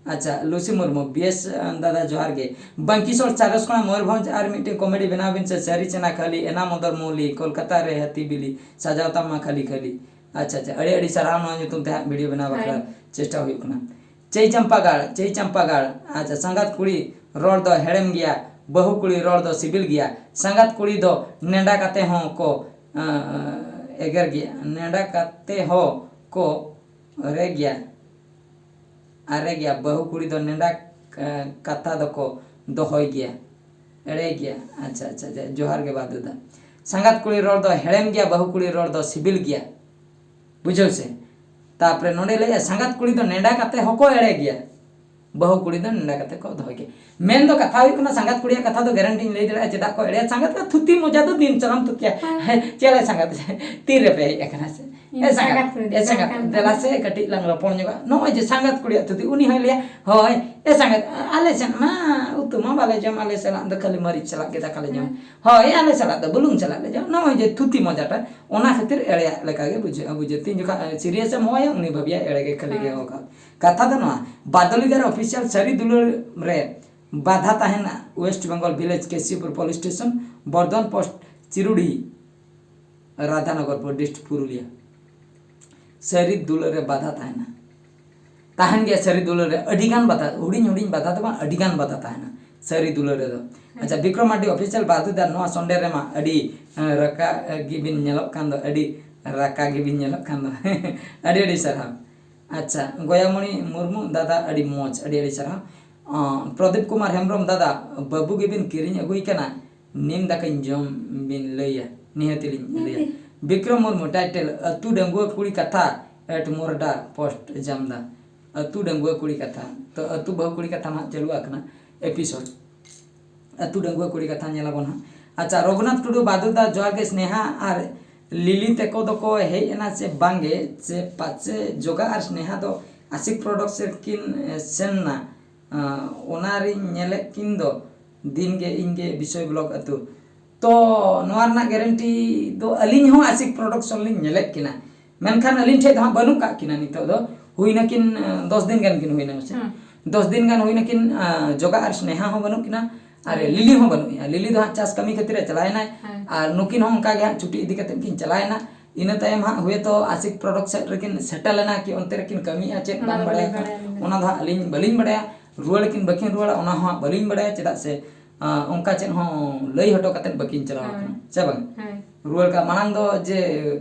ᱟᱪᱪᱷᱟ, ᱞᱩᱥᱤ ᱢᱩᱨᱢᱩ, ᱵᱮᱥ, ᱫᱟᱫᱟ ᱡᱚᱦᱟᱨ ᱜᱮ᱾ ᱵᱟᱝᱠᱤᱥᱚᱲ ᱪᱟᱨᱚᱥ ᱠᱷᱚᱱᱟᱜ ᱢᱚᱭᱩᱨᱵᱷᱚᱸᱡᱽ ᱟᱨ ᱢᱤᱫᱴᱮᱱ comedy ᱵᱮᱱᱟᱣ ᱵᱤᱱ ᱥᱮ, ᱥᱟᱹᱨᱤ ᱪᱮᱱᱟ ᱠᱷᱟᱹᱞᱤ, ᱮᱱᱟ ᱢᱚᱫᱚᱨ ᱢᱚᱣᱞᱤ, ᱠᱳᱞᱠᱟᱛᱟ ᱨᱮ ᱦᱟᱹᱛᱤ ᱵᱤᱞᱤ, ᱥᱟᱡᱟᱣ ᱛᱟᱢᱟ ᱠᱷᱟᱹᱞᱤ ᱠᱷᱟᱹᱞᱤ᱾ ᱟᱪᱪᱷᱟ, ᱟᱪᱪᱷᱟ, ᱟᱹᱰᱤ ᱟᱹᱰᱤ ᱥᱟᱨᱦᱟᱣ ᱱᱚᱣᱟ ᱧᱩᱛᱩᱢ ᱛᱮ ᱦᱟᱸᱜ video ᱵᱮᱱᱟᱣ ᱵᱟᱠᱷᱨᱟ ᱦᱳᱭ᱾ ᱪᱮᱥᱴᱟ ᱦᱩᱭᱩᱜ ᱠᱟᱱᱟ᱾ ᱪᱟᱹᱭ ᱪᱟᱢᱯᱟᱜᱟᱲ, ᱪᱟᱹᱭ ᱪᱟᱢᱯᱟᱜᱟᱲ, ᱟᱪᱪᱷᱟ, ᱥᱟᱸᱜᱟᱛ ᱠᱩᱲᱤ ᱨᱚᱲ ᱫᱚ ᱦᱮᱲᱮᱢ ᱜᱮᱭᱟ, ᱵᱟᱹᱦᱩ ᱠᱩᱲᱤ ᱨᱚᱲ ᱫᱚ ᱥᱤᱵᱤᱞ ᱜᱮᱭᱟ, ᱥᱟᱸᱜᱟᱛ ᱠᱩᱲᱤ ᱫᱚ ᱱᱮᱰᱟ ᱠᱟᱛᱮ ᱦᱚᱸ ᱠᱚ, ᱟᱸ, ᱮᱜᱮᱨ ᱜᱮᱭᱟ, ᱱᱮᱰᱟ ᱠᱟᱛᱮ ᱦᱚᱸ ᱠᱚ ᱨᱮ ᱜᱮᱭᱟ, ᱟᱨᱮ ᱜᱮᱭᱟ, ᱵᱟᱹᱦᱩ ᱠᱩᱲᱤ ᱫᱚ ᱱᱮᱰᱟ, ᱮ, ᱠᱟᱛᱷᱟ ᱫᱚᱠᱚ ᱫᱚᱦᱚᱭ ᱜᱮᱭᱟ, ᱮᱲᱮ ᱜᱮᱭᱟ᱾ ᱟᱪᱪᱷᱟ, ᱟᱪᱪᱷᱟ, ᱟᱪᱪᱷᱟ, ᱡᱚᱦᱟᱨ ᱜᱮ ᱵᱟᱫᱩ ᱫᱟ᱾ ᱥᱟᱸᱜᱟᱛ ᱠᱩᱲᱤ ᱨᱚᱲ ᱫᱚ ᱦᱮᱲᱮᱢ ᱜᱮᱭᱟ, ᱵᱟᱹᱦᱩ ᱠᱩᱲᱤ ᱨᱚᱲ ᱫᱚ ᱥᱤᱵᱤᱞ ᱜᱮᱭᱟ, ᱵᱩᱡᱷᱟᱹᱣ ᱥᱮ᱾ ᱛᱟᱯᱚᱨᱮ ᱱᱚᱰᱮ ᱞᱟᱹᱭᱮᱜᱼᱟ, ᱥᱟᱸᱜᱟᱛ ᱠᱩᱲᱤ ᱫᱚ ᱱᱮᱰᱟ ᱠᱟᱛᱮ ᱦᱚᱸᱠᱚ ᱮᱲᱮ ᱜᱮᱭᱟ, ᱵᱟᱹᱦᱩ ᱠᱩᱲᱤ ᱫᱚ ᱱᱮᱰᱟ ᱠᱟᱛᱮ ᱠᱚ ᱫᱚᱦᱚᱭ ᱜᱮᱭᱟ᱾ ᱢᱮᱱ ᱫᱚ ᱠᱟᱛᱷᱟ ᱦᱩᱭᱩᱜ ᱠᱟᱱᱟ, ᱥᱟᱸᱜᱟᱛ ᱠᱩᱲᱤᱭᱟᱜ ᱠᱟᱛᱷᱟ ᱫᱚ guaranteeᱧ ᱞᱟᱹᱭ ᱫᱟᱲᱮᱭᱟᱜᱼᱟ, ᱪᱮᱫᱟᱜ ᱠᱚ ᱮᱲᱮᱭᱟ᱾ ᱥᱟᱸᱜᱟᱛ ᱠᱚ ᱛᱷᱩᱛᱤ ᱢᱚᱡᱟ ᱫᱚ ᱫᱤᱱ ᱪᱟᱞᱟᱢ ᱛᱷᱩᱛᱤᱭᱟ᱾ ᱦᱮᱸ᱾ ᱦᱮᱸ, ᱪᱮᱫ ᱞᱮ ᱥᱟᱸᱜᱟᱛ? ᱛᱤ ᱨᱮᱯᱮ ᱦᱮᱡ ᱟᱠᱟᱱᱟ ᱥᱮ? ᱤᱧ ᱮ ᱥᱟᱸᱜᱟᱛ, ᱥᱟᱸᱜᱟᱛ ᱠᱩᱲᱤ ᱮ ᱫᱚ ᱥᱟᱸᱜᱟᱛ, ᱠᱟᱱ ᱫᱮᱞᱟ ᱛᱟᱢᱟ᱾ ᱥᱮ ᱠᱟᱹᱴᱤᱡ ᱞᱟᱝ ᱨᱚᱯᱚᱲ ᱧᱚᱜᱼᱟ᱾ ᱱᱚᱜᱼᱚᱭ ᱡᱮ ᱥᱟᱸᱜᱟᱛ ᱠᱩᱲᱤᱭᱟᱜ ᱛᱷᱩᱛᱤ, ᱩᱱᱤ ᱦᱚᱸᱭ ᱞᱟᱹᱭᱟ, "ᱦᱳᱭ, ᱮ ᱥᱟᱸᱜᱟᱛ, ᱟᱞᱮ ᱥᱮᱫ ᱢᱟ ᱩᱛᱩ ᱢᱟ ᱵᱟᱞᱮ ᱡᱚᱢ, ᱟᱞᱮ ᱥᱟᱞᱟᱜ ᱫᱚ ᱠᱷᱟᱹᱞᱤ ᱢᱟᱹᱨᱤᱪ ᱥᱟᱞᱟᱜ ᱜᱮ ᱫᱟᱠᱟ ᱞᱮ ᱡᱚᱢ᱾ ᱦᱮᱸ᱾ ᱦᱳᱭ, ᱟᱞᱮ ᱥᱟᱞᱟᱜ ᱫᱚ ᱵᱩᱞᱩᱝ ᱥᱟᱞᱟᱜ ᱞᱮ ᱡᱚᱢ᱾" ᱱᱚᱜᱼᱚᱭ ᱡᱮ ᱛᱷᱩᱛᱤ ᱢᱚᱡᱟᱴᱟ, ᱚᱱᱟ ᱠᱷᱟᱹᱛᱤᱨ ᱮᱲᱮᱭᱟᱜ ᱞᱮᱠᱟ ᱜᱮ ᱵᱩᱡᱷᱟᱹᱜᱼᱟ᱾ ᱵᱩᱡᱷᱟᱹᱜ, ᱛᱤᱱ ᱡᱚᱠᱷᱟᱜ, ᱮ, serious ᱮᱢ ᱦᱚᱦᱚᱭᱟ, ᱩᱱᱤ ᱵᱷᱟᱹᱵᱤᱭᱟ ᱮᱲᱮ ᱜᱮ ᱠᱷᱟᱹᱞᱤ ᱜᱮ ᱦᱮᱸ᱾ ᱦᱚᱦᱚ ᱠᱟᱜ᱾ ᱠᱟᱛᱷᱟ ᱫᱚ ᱱᱚᱣᱟ, ᱵᱟᱫᱚᱞᱤ ᱜᱟᱨ official ᱥᱟᱹᱨᱤ ᱫᱩᱞᱟᱹᱲ ᱨᱮ ᱵᱟᱫᱷᱟ ᱛᱟᱦᱮᱱᱟ ᱳᱭᱮᱥᱴ ᱵᱮᱝᱜᱚᱞ ᱵᱷᱤᱞᱮᱡᱽ ᱠᱮᱥᱤᱯᱩᱨ ᱯᱩᱞᱤᱥ ᱥᱴᱮᱥᱚᱱ, ᱵᱚᱨᱫᱷᱚᱱ ᱯᱳᱥᱴ ᱪᱤᱨᱩᱰᱤ, ᱨᱟᱫᱷᱟᱱᱚᱜᱚᱨ ᱯᱩᱨ ᱰᱤᱥᱴᱨᱤᱠᱴ ᱯᱩᱨᱩᱞᱤᱭᱟ᱾ ᱥᱟᱹᱨᱤ ᱫᱩᱞᱟᱹᱲ ᱨᱮ ᱵᱟᱫᱷᱟ ᱛᱟᱦᱮᱱᱟ᱾ ᱛᱟᱦᱮᱱ ᱜᱮᱭᱟ ᱥᱟᱹᱨᱤ ᱫᱩᱞᱟᱹᱲ ᱨᱮ ᱟᱹᱰᱤ ᱜᱟᱱ ᱵᱟᱫᱷᱟ, ᱦᱩᱰᱤᱧ ᱦᱩᱰᱤᱧ ᱵᱟᱫᱷᱟ ᱫᱚ ᱵᱟᱝ, ᱟᱹᱰᱤ ᱜᱟᱱ ᱵᱟᱫᱷᱟ ᱛᱟᱦᱮᱱᱟ ᱥᱟᱹᱨᱤ ᱫᱩᱞᱟᱹᱲ ᱨᱮᱫᱚ᱾ ᱟᱪᱪᱷᱟ, ᱵᱤᱠᱨᱚᱢ ᱢᱟᱨᱰᱤ ᱚᱯᱷᱤᱥᱤᱭᱟᱞ ᱵᱟᱫᱷᱩ ᱫᱟ, ᱱᱚᱣᱟ ᱥᱚᱱᱰᱮ ᱨᱮᱢᱟ ᱟᱹᱰᱤ ᱨᱟᱠᱟ ᱜᱮᱵᱤᱱ ᱧᱮᱞᱚᱜ ᱠᱟᱱ ᱫᱚ, ᱟᱹᱰᱤ ᱨᱟᱠᱟ ᱜᱮᱵᱤᱱ ᱧᱮᱞᱚᱜ ᱠᱟᱱ ᱫᱚ᱾ ᱟᱹᱰᱤ ᱟᱹᱰᱤ ᱥᱟᱨᱦᱟᱣ᱾ ᱟᱪᱪᱷᱟ, ᱜᱚᱭᱟᱢᱚᱬᱤ ᱢᱩᱨᱢᱩ ᱫᱟᱫᱟ, ᱟᱹᱰᱤ ᱢᱚᱡᱽ, ᱟᱹᱰᱤ ᱟᱹᱰᱤ ᱥᱟᱨᱦᱟᱣ᱾ ᱯᱨᱚᱫᱤᱯ ᱠᱩᱢᱟᱨ ᱦᱮᱢᱵᱨᱚᱢ ᱫᱟᱫᱟ, ᱵᱟᱹᱵᱩ ᱜᱮᱵᱤᱱ ᱠᱤᱨᱤᱧ ᱟᱹᱜᱩᱭ ᱠᱟᱱᱟ, ᱱᱤᱢ ᱫᱟᱠᱟᱧ ᱡᱚᱢ ᱵᱤᱱ ᱞᱟᱹᱭᱟ, ᱱᱤᱦᱟᱹᱛᱤ ᱞᱤᱧ ᱞᱟᱹᱭᱟ᱾ ᱵᱤᱠᱨᱚᱢ ᱢᱩᱨᱢᱩ, ᱴᱟᱭᱴᱮᱞ ᱟᱹᱛᱩ ᱰᱟᱺᱜᱩᱣᱟᱹ ᱠᱩᱲᱤ ᱠᱟᱛᱷᱟ ᱮᱴ ᱢᱚᱨᱰᱟ ᱯᱳᱥᱴ ᱡᱟᱢᱫᱟ᱾ ᱟᱹᱛᱩ ᱰᱟᱺᱜᱩᱣᱟᱹ ᱠᱩᱲᱤ ᱠᱟᱛᱷᱟ, ᱛᱚ ᱟᱹᱛᱩ ᱵᱟᱹᱦᱩ ᱠᱩᱲᱤ ᱠᱟᱛᱷᱟ ᱱᱟᱦᱟᱜ ᱪᱟᱹᱞᱩ ᱟᱠᱟᱱᱟ ᱮᱯᱤᱥᱳᱰ᱾ ᱟᱹᱛᱩ ᱰᱟᱺᱜᱩᱣᱟᱹ ᱠᱩᱲᱤ ᱠᱟᱛᱷᱟ ᱧᱮᱞᱟᱵᱚᱱ ᱦᱟᱸᱜ᱾ ᱟᱪᱪᱷᱟ, ᱨᱚᱜᱷᱩᱱᱟᱛᱷ ᱴᱩᱰᱩ, ᱵᱟᱫᱩ ᱫᱟ ᱡᱚᱦᱟᱨ ᱜᱮ, ᱥᱱᱮᱦᱟ ᱟᱨ ᱞᱤᱞᱤ ᱛᱮᱠᱚ ᱫᱚᱠᱚ ᱦᱮᱡ ᱮᱱᱟ ᱥᱮ ᱵᱟᱝᱜᱮ, ᱥᱮ ᱯᱟᱪᱮ ᱡᱚᱜᱟ ᱟᱨ ᱥᱱᱮᱦᱟ ᱫᱚ ᱟᱥᱤᱠ ᱯᱨᱚᱰᱚᱠᱥ ᱨᱮᱠᱤᱱ ᱥᱮᱱ ᱱᱟ? ᱚᱱᱟ ᱨᱤᱧ ᱧᱮᱞᱮᱫ ᱠᱤᱱ ᱫᱚ ᱫᱤᱱ ᱜᱮ ᱤᱧ ᱜᱮ ᱵᱤᱥᱚᱭ ᱵᱞᱚᱜ ᱟᱹᱛᱩ᱾ ᱛᱚ ᱱᱚᱣᱟ ᱨᱮᱱᱟᱜ ᱜᱮᱨᱮᱱᱴᱤ ᱫᱚ ᱟᱹᱞᱤᱧ ᱦᱚᱸ ᱟᱥᱤᱠ ᱯᱨᱚᱰᱚᱠᱥᱚᱱ ᱞᱤᱧ ᱧᱮᱞᱮᱫ ᱠᱤᱱᱟ, ᱢᱮᱱᱠᱷᱟᱱ ᱟᱹᱞᱤᱧ ᱴᱷᱮᱡ ᱫᱚ ᱦᱟᱸᱜ ᱵᱟᱹᱱᱩᱜ ᱠᱟᱜ ᱠᱤᱱᱟ ᱱᱤᱛᱚᱜ ᱫᱚ᱾ ᱦᱩᱭ ᱱᱟᱠᱤᱱ ᱫᱚᱥ ᱫᱤᱱ ᱜᱟᱱ ᱠᱤᱱ ᱦᱩᱭ ᱱᱟ ᱥᱮ᱾ ᱫᱚᱥ ᱫᱤᱱ ᱜᱟᱱ ᱦᱩᱭ ᱱᱟᱠᱤᱱ᱾ ᱡᱚᱜᱟ ᱟᱨ ᱥᱱᱮᱦᱟ ᱦᱚᱸ ᱵᱟᱹᱱᱩᱜ ᱠᱤᱱᱟ, ᱟᱨ ᱞᱤᱞᱤ ᱦᱚᱸ ᱵᱟᱹᱱᱩᱜ ᱮᱭᱟ᱾ ᱞᱤᱞᱤ ᱫᱚ ᱦᱟᱸᱜ ᱪᱟᱥ ᱠᱟᱹᱢᱤ ᱠᱷᱟᱹᱛᱤᱨ ᱮ ᱪᱟᱞᱟᱣ ᱮᱱᱟᱭ᱾ ᱟᱨ ᱱᱩᱠᱤᱱ ᱦᱚᱸ ᱚᱱᱠᱟ ᱜᱮ ᱦᱟᱸᱜ ᱪᱷᱩᱴᱤ ᱤᱫᱤ ᱠᱟᱛᱮᱫ ᱠᱤᱱ ᱪᱟᱞᱟᱣ ᱮᱱᱟ᱾ ᱤᱱᱟᱹ ᱛᱟᱭᱚᱢ ᱦᱟᱸᱜ ᱦᱳᱭᱛᱳ ᱟᱥᱤᱠ ᱯᱨᱚᱰᱚᱠᱥᱚᱱ ᱨᱮᱠᱤᱱ ᱥᱮᱴᱮᱞ ᱮᱱᱟ ᱠᱤ ᱚᱱᱛᱮ ᱨᱮᱠᱤᱱ ᱠᱟᱹᱢᱤᱭᱮᱫᱼᱟ, ᱪᱮᱫ ᱵᱟᱝ ᱵᱟᱲᱟᱭ ᱠᱟᱱᱟ, ᱚᱱᱟ ᱫᱚ ᱦᱟᱸᱜ ᱟᱹᱞᱤᱧ ᱵᱟᱹᱞᱤᱧ ᱵᱟᱲᱟᱭᱟ᱾ ᱨᱩᱣᱟᱹᱲ ᱠᱤᱱ ᱵᱟᱹᱠᱤᱱ ᱨᱩᱣᱟᱹᱲᱟ, ᱚᱱᱟ ᱦᱚᱸ ᱦᱟᱸᱜ ᱵᱟᱹᱞᱤᱧ ᱵᱟᱲᱟᱭᱟ, ᱪᱮᱫᱟᱜ ᱥᱮ ᱚᱱᱠᱟ ᱪᱮᱫ ᱦᱚᱸ ᱞᱟᱹᱭ ᱦᱚᱴᱚ ᱠᱟᱛᱮᱫ ᱵᱟᱹᱠᱤᱱ ᱪᱟᱞᱟᱣ ᱟᱠᱟᱱᱟ, ᱥᱮ ᱵᱟᱝ? ᱨᱩᱣᱟᱹᱲ ᱠᱟᱜ ᱢᱟᱲᱟᱝ ᱫᱚ ᱡᱮ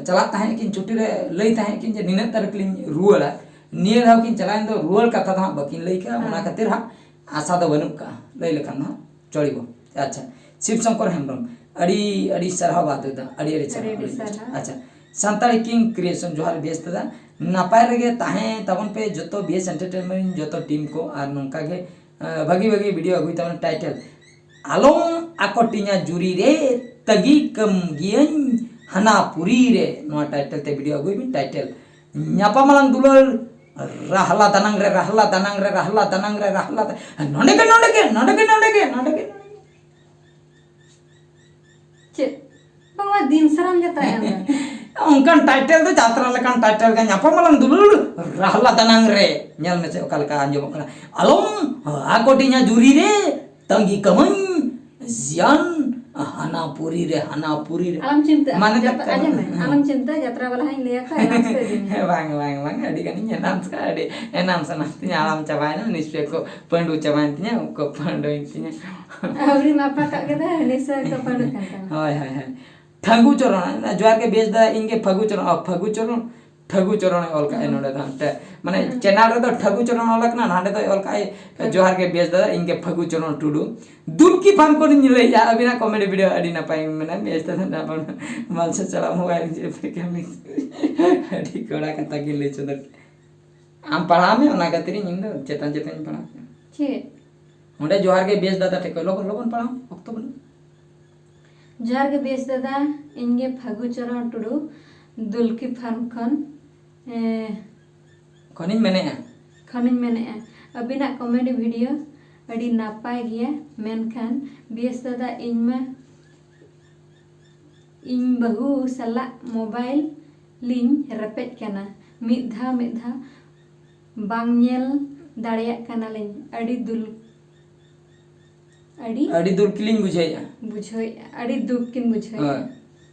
ᱪᱟᱞᱟᱜ ᱛᱟᱦᱮᱸᱫ ᱠᱤᱱ ᱪᱷᱩᱴᱤ ᱨᱮ, ᱞᱟᱹᱭ ᱛᱟᱦᱮᱸᱫ ᱠᱤᱱ ᱡᱮ ᱱᱤᱱᱟᱹᱜ ᱛᱟᱹᱨᱤᱠᱷ ᱞᱤᱧ ᱨᱩᱣᱟᱹᱲᱟ, ᱱᱤᱭᱟᱹ ᱫᱷᱟᱣ ᱠᱤᱱ ᱪᱟᱞᱟᱣᱮᱱ ᱫᱚ ᱨᱩᱣᱟᱹᱲ ᱠᱟᱛᱷᱟ ᱫᱚ ᱦᱟᱸᱜ ᱵᱟᱹᱠᱤᱱ ᱞᱟᱹᱭ ᱠᱟᱜᱼᱟ᱾ ᱚᱱᱟ ᱠᱷᱟᱹᱛᱤᱨ ᱦᱟᱸᱜ ᱟᱥᱟ ᱫᱚ ᱵᱟᱹᱱᱩᱜ ᱠᱟᱜᱼᱟ, ᱞᱟᱹᱭ ᱞᱮᱠᱷᱟᱱ ᱫᱚ ᱦᱟᱸᱜ ᱪᱚᱲᱤᱵᱚ᱾ ᱟᱪᱪᱷᱟ, ᱥᱤᱵ ᱥᱚᱝᱠᱚᱨ ᱦᱮᱢᱵᱨᱚᱢ, ᱟᱹᱰᱤ ᱟᱹᱰᱤ ᱥᱟᱨᱦᱟᱣ ᱵᱟᱫᱩ ᱫᱟ, ᱟᱹᱰᱤ ᱟᱹᱰᱤ ᱥᱟᱨᱦᱟᱣ᱾ ᱟᱪᱪᱷᱟ, ᱥᱟᱱᱛᱟᱲᱤ ᱠᱤᱝ ᱠᱨᱤᱭᱮᱥᱚᱱ, ᱡᱚᱦᱟᱨ ᱵᱮᱥ ᱫᱟᱫᱟ, ᱱᱟᱯᱟᱭ ᱨᱮᱜᱮ ᱛᱟᱦᱮᱸ ᱛᱟᱵᱚᱱ ᱯᱮ ᱡᱚᱛᱚ ᱵᱮᱥ ᱮᱱᱴᱟᱨᱴᱮᱱᱢᱮᱱᱴ ᱡᱚᱛᱚ ᱴᱤᱢ ᱠᱚ, ᱟᱨ ᱱᱚᱝᱠᱟ ᱜᱮ ᱵᱷᱟᱹᱜᱤ ᱵᱷᱟᱹᱜᱤ ᱵᱷᱤᱰᱤᱭᱳ ᱟᱹᱜᱩᱭ ᱛᱟᱵᱚᱱ᱾ ᱴᱟᱭᱴᱮᱞ ᱟᱞᱚᱢ ᱟᱠᱚᱴᱤᱧᱟ ᱡᱩᱨᱤ ᱨᱮ, ᱛᱟᱹᱜᱤ ᱠᱟᱢ ᱜᱤᱭᱟᱹᱧ ᱦᱟᱱᱟ ᱯᱩᱨᱤ ᱨᱮ, ᱱᱚᱣᱟ ᱴᱟᱭᱴᱮᱞ ᱛᱮ ᱵᱷᱤᱰᱤᱭᱳ ᱟᱹᱜᱩᱭ ᱵᱤᱱ᱾ ᱴᱟᱭᱴᱮᱞ ᱧᱟᱯᱟᱢ ᱟᱞᱟᱝ ᱫᱩᱞᱟᱹᱲ, ᱨᱟᱦᱞᱟ ᱫᱟᱱᱟᱝ ᱨᱮ, ᱨᱟᱦᱞᱟ ᱫᱟᱱᱟᱝ ᱨᱮ, ᱨᱟᱦᱞᱟ ᱫᱟᱱᱟᱝ ᱨᱮ, ᱨᱟᱦᱞᱟ ᱫᱟ-, ᱱᱚᱰᱮ ᱜᱮ, ᱱᱚᱰᱮ ᱜᱮ, ᱱᱚᱰᱮ ᱜᱮ, ᱱᱚᱰᱮ ᱜᱮ, ᱱᱚᱰᱮ ᱜᱮ᱾ ᱪᱮᱫ? ᱵᱟᱝ, ᱫᱤᱱ ᱥᱟᱨᱟᱢ ᱜᱮ ᱛᱟᱦᱮᱱᱟ᱾ ᱚᱱᱠᱟᱱ ᱴᱟᱭᱴᱮᱞ ᱫᱚ ᱡᱟᱛᱨᱟ ᱞᱮᱠᱟᱱ ᱴᱟᱭᱴᱮᱞ ᱜᱮ, ᱧᱟᱯᱟᱢ ᱟᱞᱟᱝ ᱫᱩᱞᱟᱹᱲ, ᱨᱟᱦᱞᱟ ᱫᱟᱱᱟᱝ ᱨᱮ᱾ ᱧᱮᱞ ᱢᱮᱥᱮ ᱚᱠᱟ ᱞᱮᱠᱟ ᱟᱸᱡᱚᱢᱚᱜ ᱠᱟᱱᱟ᱾ ᱟᱞᱚᱢ ᱟᱠᱚᱴᱤᱧᱟ ᱡᱩᱨᱤ ᱨᱮ, ᱛᱟᱺᱜᱤ ᱠᱟᱹᱢᱟᱹᱧ ᱡᱤᱭᱚᱱ ᱦᱟᱱᱟ ᱯᱩᱨᱤ ᱨᱮ, ᱦᱟᱱᱟ ᱯᱩᱨᱤ ᱨᱮ᱾ ᱟᱞᱚᱢ ᱪᱤᱱᱛᱟᱹᱜᱼᱟ, ᱢᱟᱱᱮ ᱡᱚᱛᱚ, ᱟᱸᱡᱚᱢ ᱢᱮ, ᱦᱮᱸ᱾ ᱟᱞᱚᱢ ᱪᱤᱱᱛᱟᱹ, ᱡᱟᱛᱨᱟ ᱵᱟᱞᱟ ᱦᱚᱸᱧ ᱞᱟᱹᱭ ᱟᱠᱚᱣᱟ, announce ᱠᱚ ᱤᱫᱤ ᱢᱮᱭᱟ᱾ ᱵᱟᱝ, ᱵᱟᱝ, ᱵᱟᱝ, ᱟᱹᱰᱤ ᱜᱟᱱᱤᱧ announce ᱠᱟᱜᱼᱟ, ᱟᱹᱰᱤ announce, announce ᱛᱤᱧᱟ, ᱟᱲᱟᱝ ᱪᱟᱵᱟᱭᱮᱱᱟ, ᱱᱤᱥᱪᱚᱭ ᱠᱚ ᱯᱟᱹᱰᱩ ᱪᱟᱵᱟᱭᱮᱱ ᱛᱤᱧᱟ, ᱠᱚ ᱯᱟᱹᱰᱩᱭᱮᱱ ᱛᱤᱧᱟ᱾ ᱟᱹᱣᱨᱤᱢ ᱟᱯᱟᱠᱟᱜ ᱠᱮᱫᱟ, ᱱᱤᱥᱪᱚᱭ ᱠᱚ ᱯᱟᱹᱰᱩ ᱠᱟᱱ ᱛᱟᱢᱟ᱾ ᱦᱳᱭ, ᱦᱳᱭ, ᱦᱳᱭ᱾ ᱴᱷᱟᱹᱜᱩ ᱪᱚᱨᱚᱬ, ᱡᱚᱦᱟᱨ ᱜᱮ ᱵᱮᱥ ᱫᱟ, ᱤᱧ ᱜᱮ ᱯᱷᱟᱹᱜᱩ ᱪᱚᱨᱚᱬ, ᱚ, ᱯᱷᱟᱹᱜᱩ ᱪᱚᱨᱚᱬ᱾ ᱴᱷᱟᱹᱜᱩ ᱪᱚᱨᱚᱬᱮ ᱚᱞ ᱠᱟᱜᱼᱟ ᱦᱩᱸ᱾ ᱱᱚᱰᱮ ᱫᱚ ᱦᱟᱱᱛᱮ, ᱢᱟᱱᱮ, ᱦᱩᱸ᱾ Channel ᱨᱮᱫᱚ ᱴᱷᱟᱹᱜᱩ ᱪᱚᱨᱚᱬ ᱚᱞ ᱠᱟᱱᱟ, ᱱᱚᱰᱮ ᱫᱚᱭ ᱚᱞ ᱠᱟᱜᱼᱟᱭ, ᱦᱩᱸ᱾ ᱡᱚᱦᱟᱨ ᱜᱮ ᱵᱮᱥ ᱫᱟᱫᱟ, ᱤᱧ ᱜᱮ ᱯᱷᱟᱹᱜᱩ ᱪᱚᱨᱚᱬ ᱴᱩᱰᱩ᱾ ᱫᱩᱞᱠᱤ ᱯᱷᱟᱱ ᱠᱷᱚᱱᱤᱧ ᱞᱟᱹᱭᱮᱫᱼᱟ, ᱟᱹᱵᱤᱱᱟᱜ comedy video ᱟᱹᱰᱤ ᱱᱟᱯᱟᱭ ᱢᱮᱱᱟᱜᱼᱟ, ᱵᱮᱥ ᱫᱟᱫᱟ, ᱱᱟᱯᱟᱭ ᱢᱟᱞᱥᱟ ᱪᱟᱞᱟᱜ mobile ᱡᱮ ᱯᱷᱮᱠᱟᱢᱤ᱾ ᱟᱹᱰᱤ ᱠᱚᱲᱟ ᱠᱟᱛᱷᱟ ᱜᱮ ᱞᱟᱹᱭ ᱥᱚᱫᱚᱨ᱾ ᱟᱢ ᱯᱟᱲᱦᱟᱣ ᱢᱮ, ᱚᱱᱟ ᱠᱷᱟᱹᱛᱤᱨ ᱤᱧ ᱫᱚ ᱪᱮᱛᱟᱱ ᱪᱮᱛᱟᱱ ᱤᱧ ᱯᱟᱲᱦᱟᱣ ᱠᱮᱫᱟ᱾ ᱪᱮᱫ? ᱚᱸᱰᱮ ᱡᱚᱦᱟᱨ ᱜᱮ ᱵᱮᱥ ᱫᱟᱫᱟ ᱴᱷᱮᱡ ᱠᱷᱚᱡ ᱞᱚᱜᱚᱱ, ᱞᱚᱜᱚᱱ ᱯᱟᱲᱦᱟᱣ, ᱚᱠᱛᱚ ᱵᱟᱹᱱᱩᱜ᱾ ᱡᱚᱦᱟᱨ ᱜᱮ ᱵᱮᱥ ᱫᱟᱫᱟ, ᱤᱧ ᱜᱮ ᱯᱷᱟᱹᱜᱩ ᱪᱚᱨᱚᱬ ᱴᱩᱰᱩ, ᱫᱩᱞᱠᱤ ᱯᱷᱟᱨᱢ ᱠᱷᱚᱱ, ᱮ, ᱠᱷᱚᱱᱤᱧ ᱢᱮᱱᱮᱫᱼᱟ᱾ ᱠᱷᱚᱱᱤᱧ ᱢᱮᱱᱮᱫᱼᱟ᱾ ᱟᱹᱵᱤᱱᱟᱜ comedy video ᱟᱹᱰᱤ ᱱᱟᱯᱟᱭ ᱜᱮᱭᱟ, ᱢᱮᱱᱠᱷᱟᱱ ᱵᱮᱥ ᱫᱟᱫᱟ, ᱤᱧ ᱢᱟ ᱤᱧ ᱵᱟᱹᱦᱩ ᱥᱟᱞᱟᱜ mobile ᱞᱤᱧ ᱨᱮᱯᱮᱡ ᱠᱟᱱᱟ, ᱢᱤᱫ ᱫᱷᱟᱣ ᱢᱤᱫ ᱫᱷᱟᱣ ᱵᱟᱝ ᱧᱮᱞ ᱫᱟᱲᱮᱭᱟᱜ ᱠᱟᱱᱟᱞᱤᱧ, ᱟᱹᱰᱤ ᱫᱩᱞ-, ᱟᱹᱰᱤ ᱟᱹᱰᱤ ᱫᱩᱞ ᱠᱤᱞᱤᱧ ᱵᱩᱡᱷᱟᱹᱣᱮᱫᱼᱟ᱾ ᱵᱩᱡᱷᱟᱹᱣᱮᱫᱼᱟ, ᱟᱹᱰᱤ ᱫᱩᱠ ᱠᱤᱱ ᱵᱩᱡᱷᱟᱹᱣᱮᱫᱼᱟ᱾ ᱦᱳᱭ᱾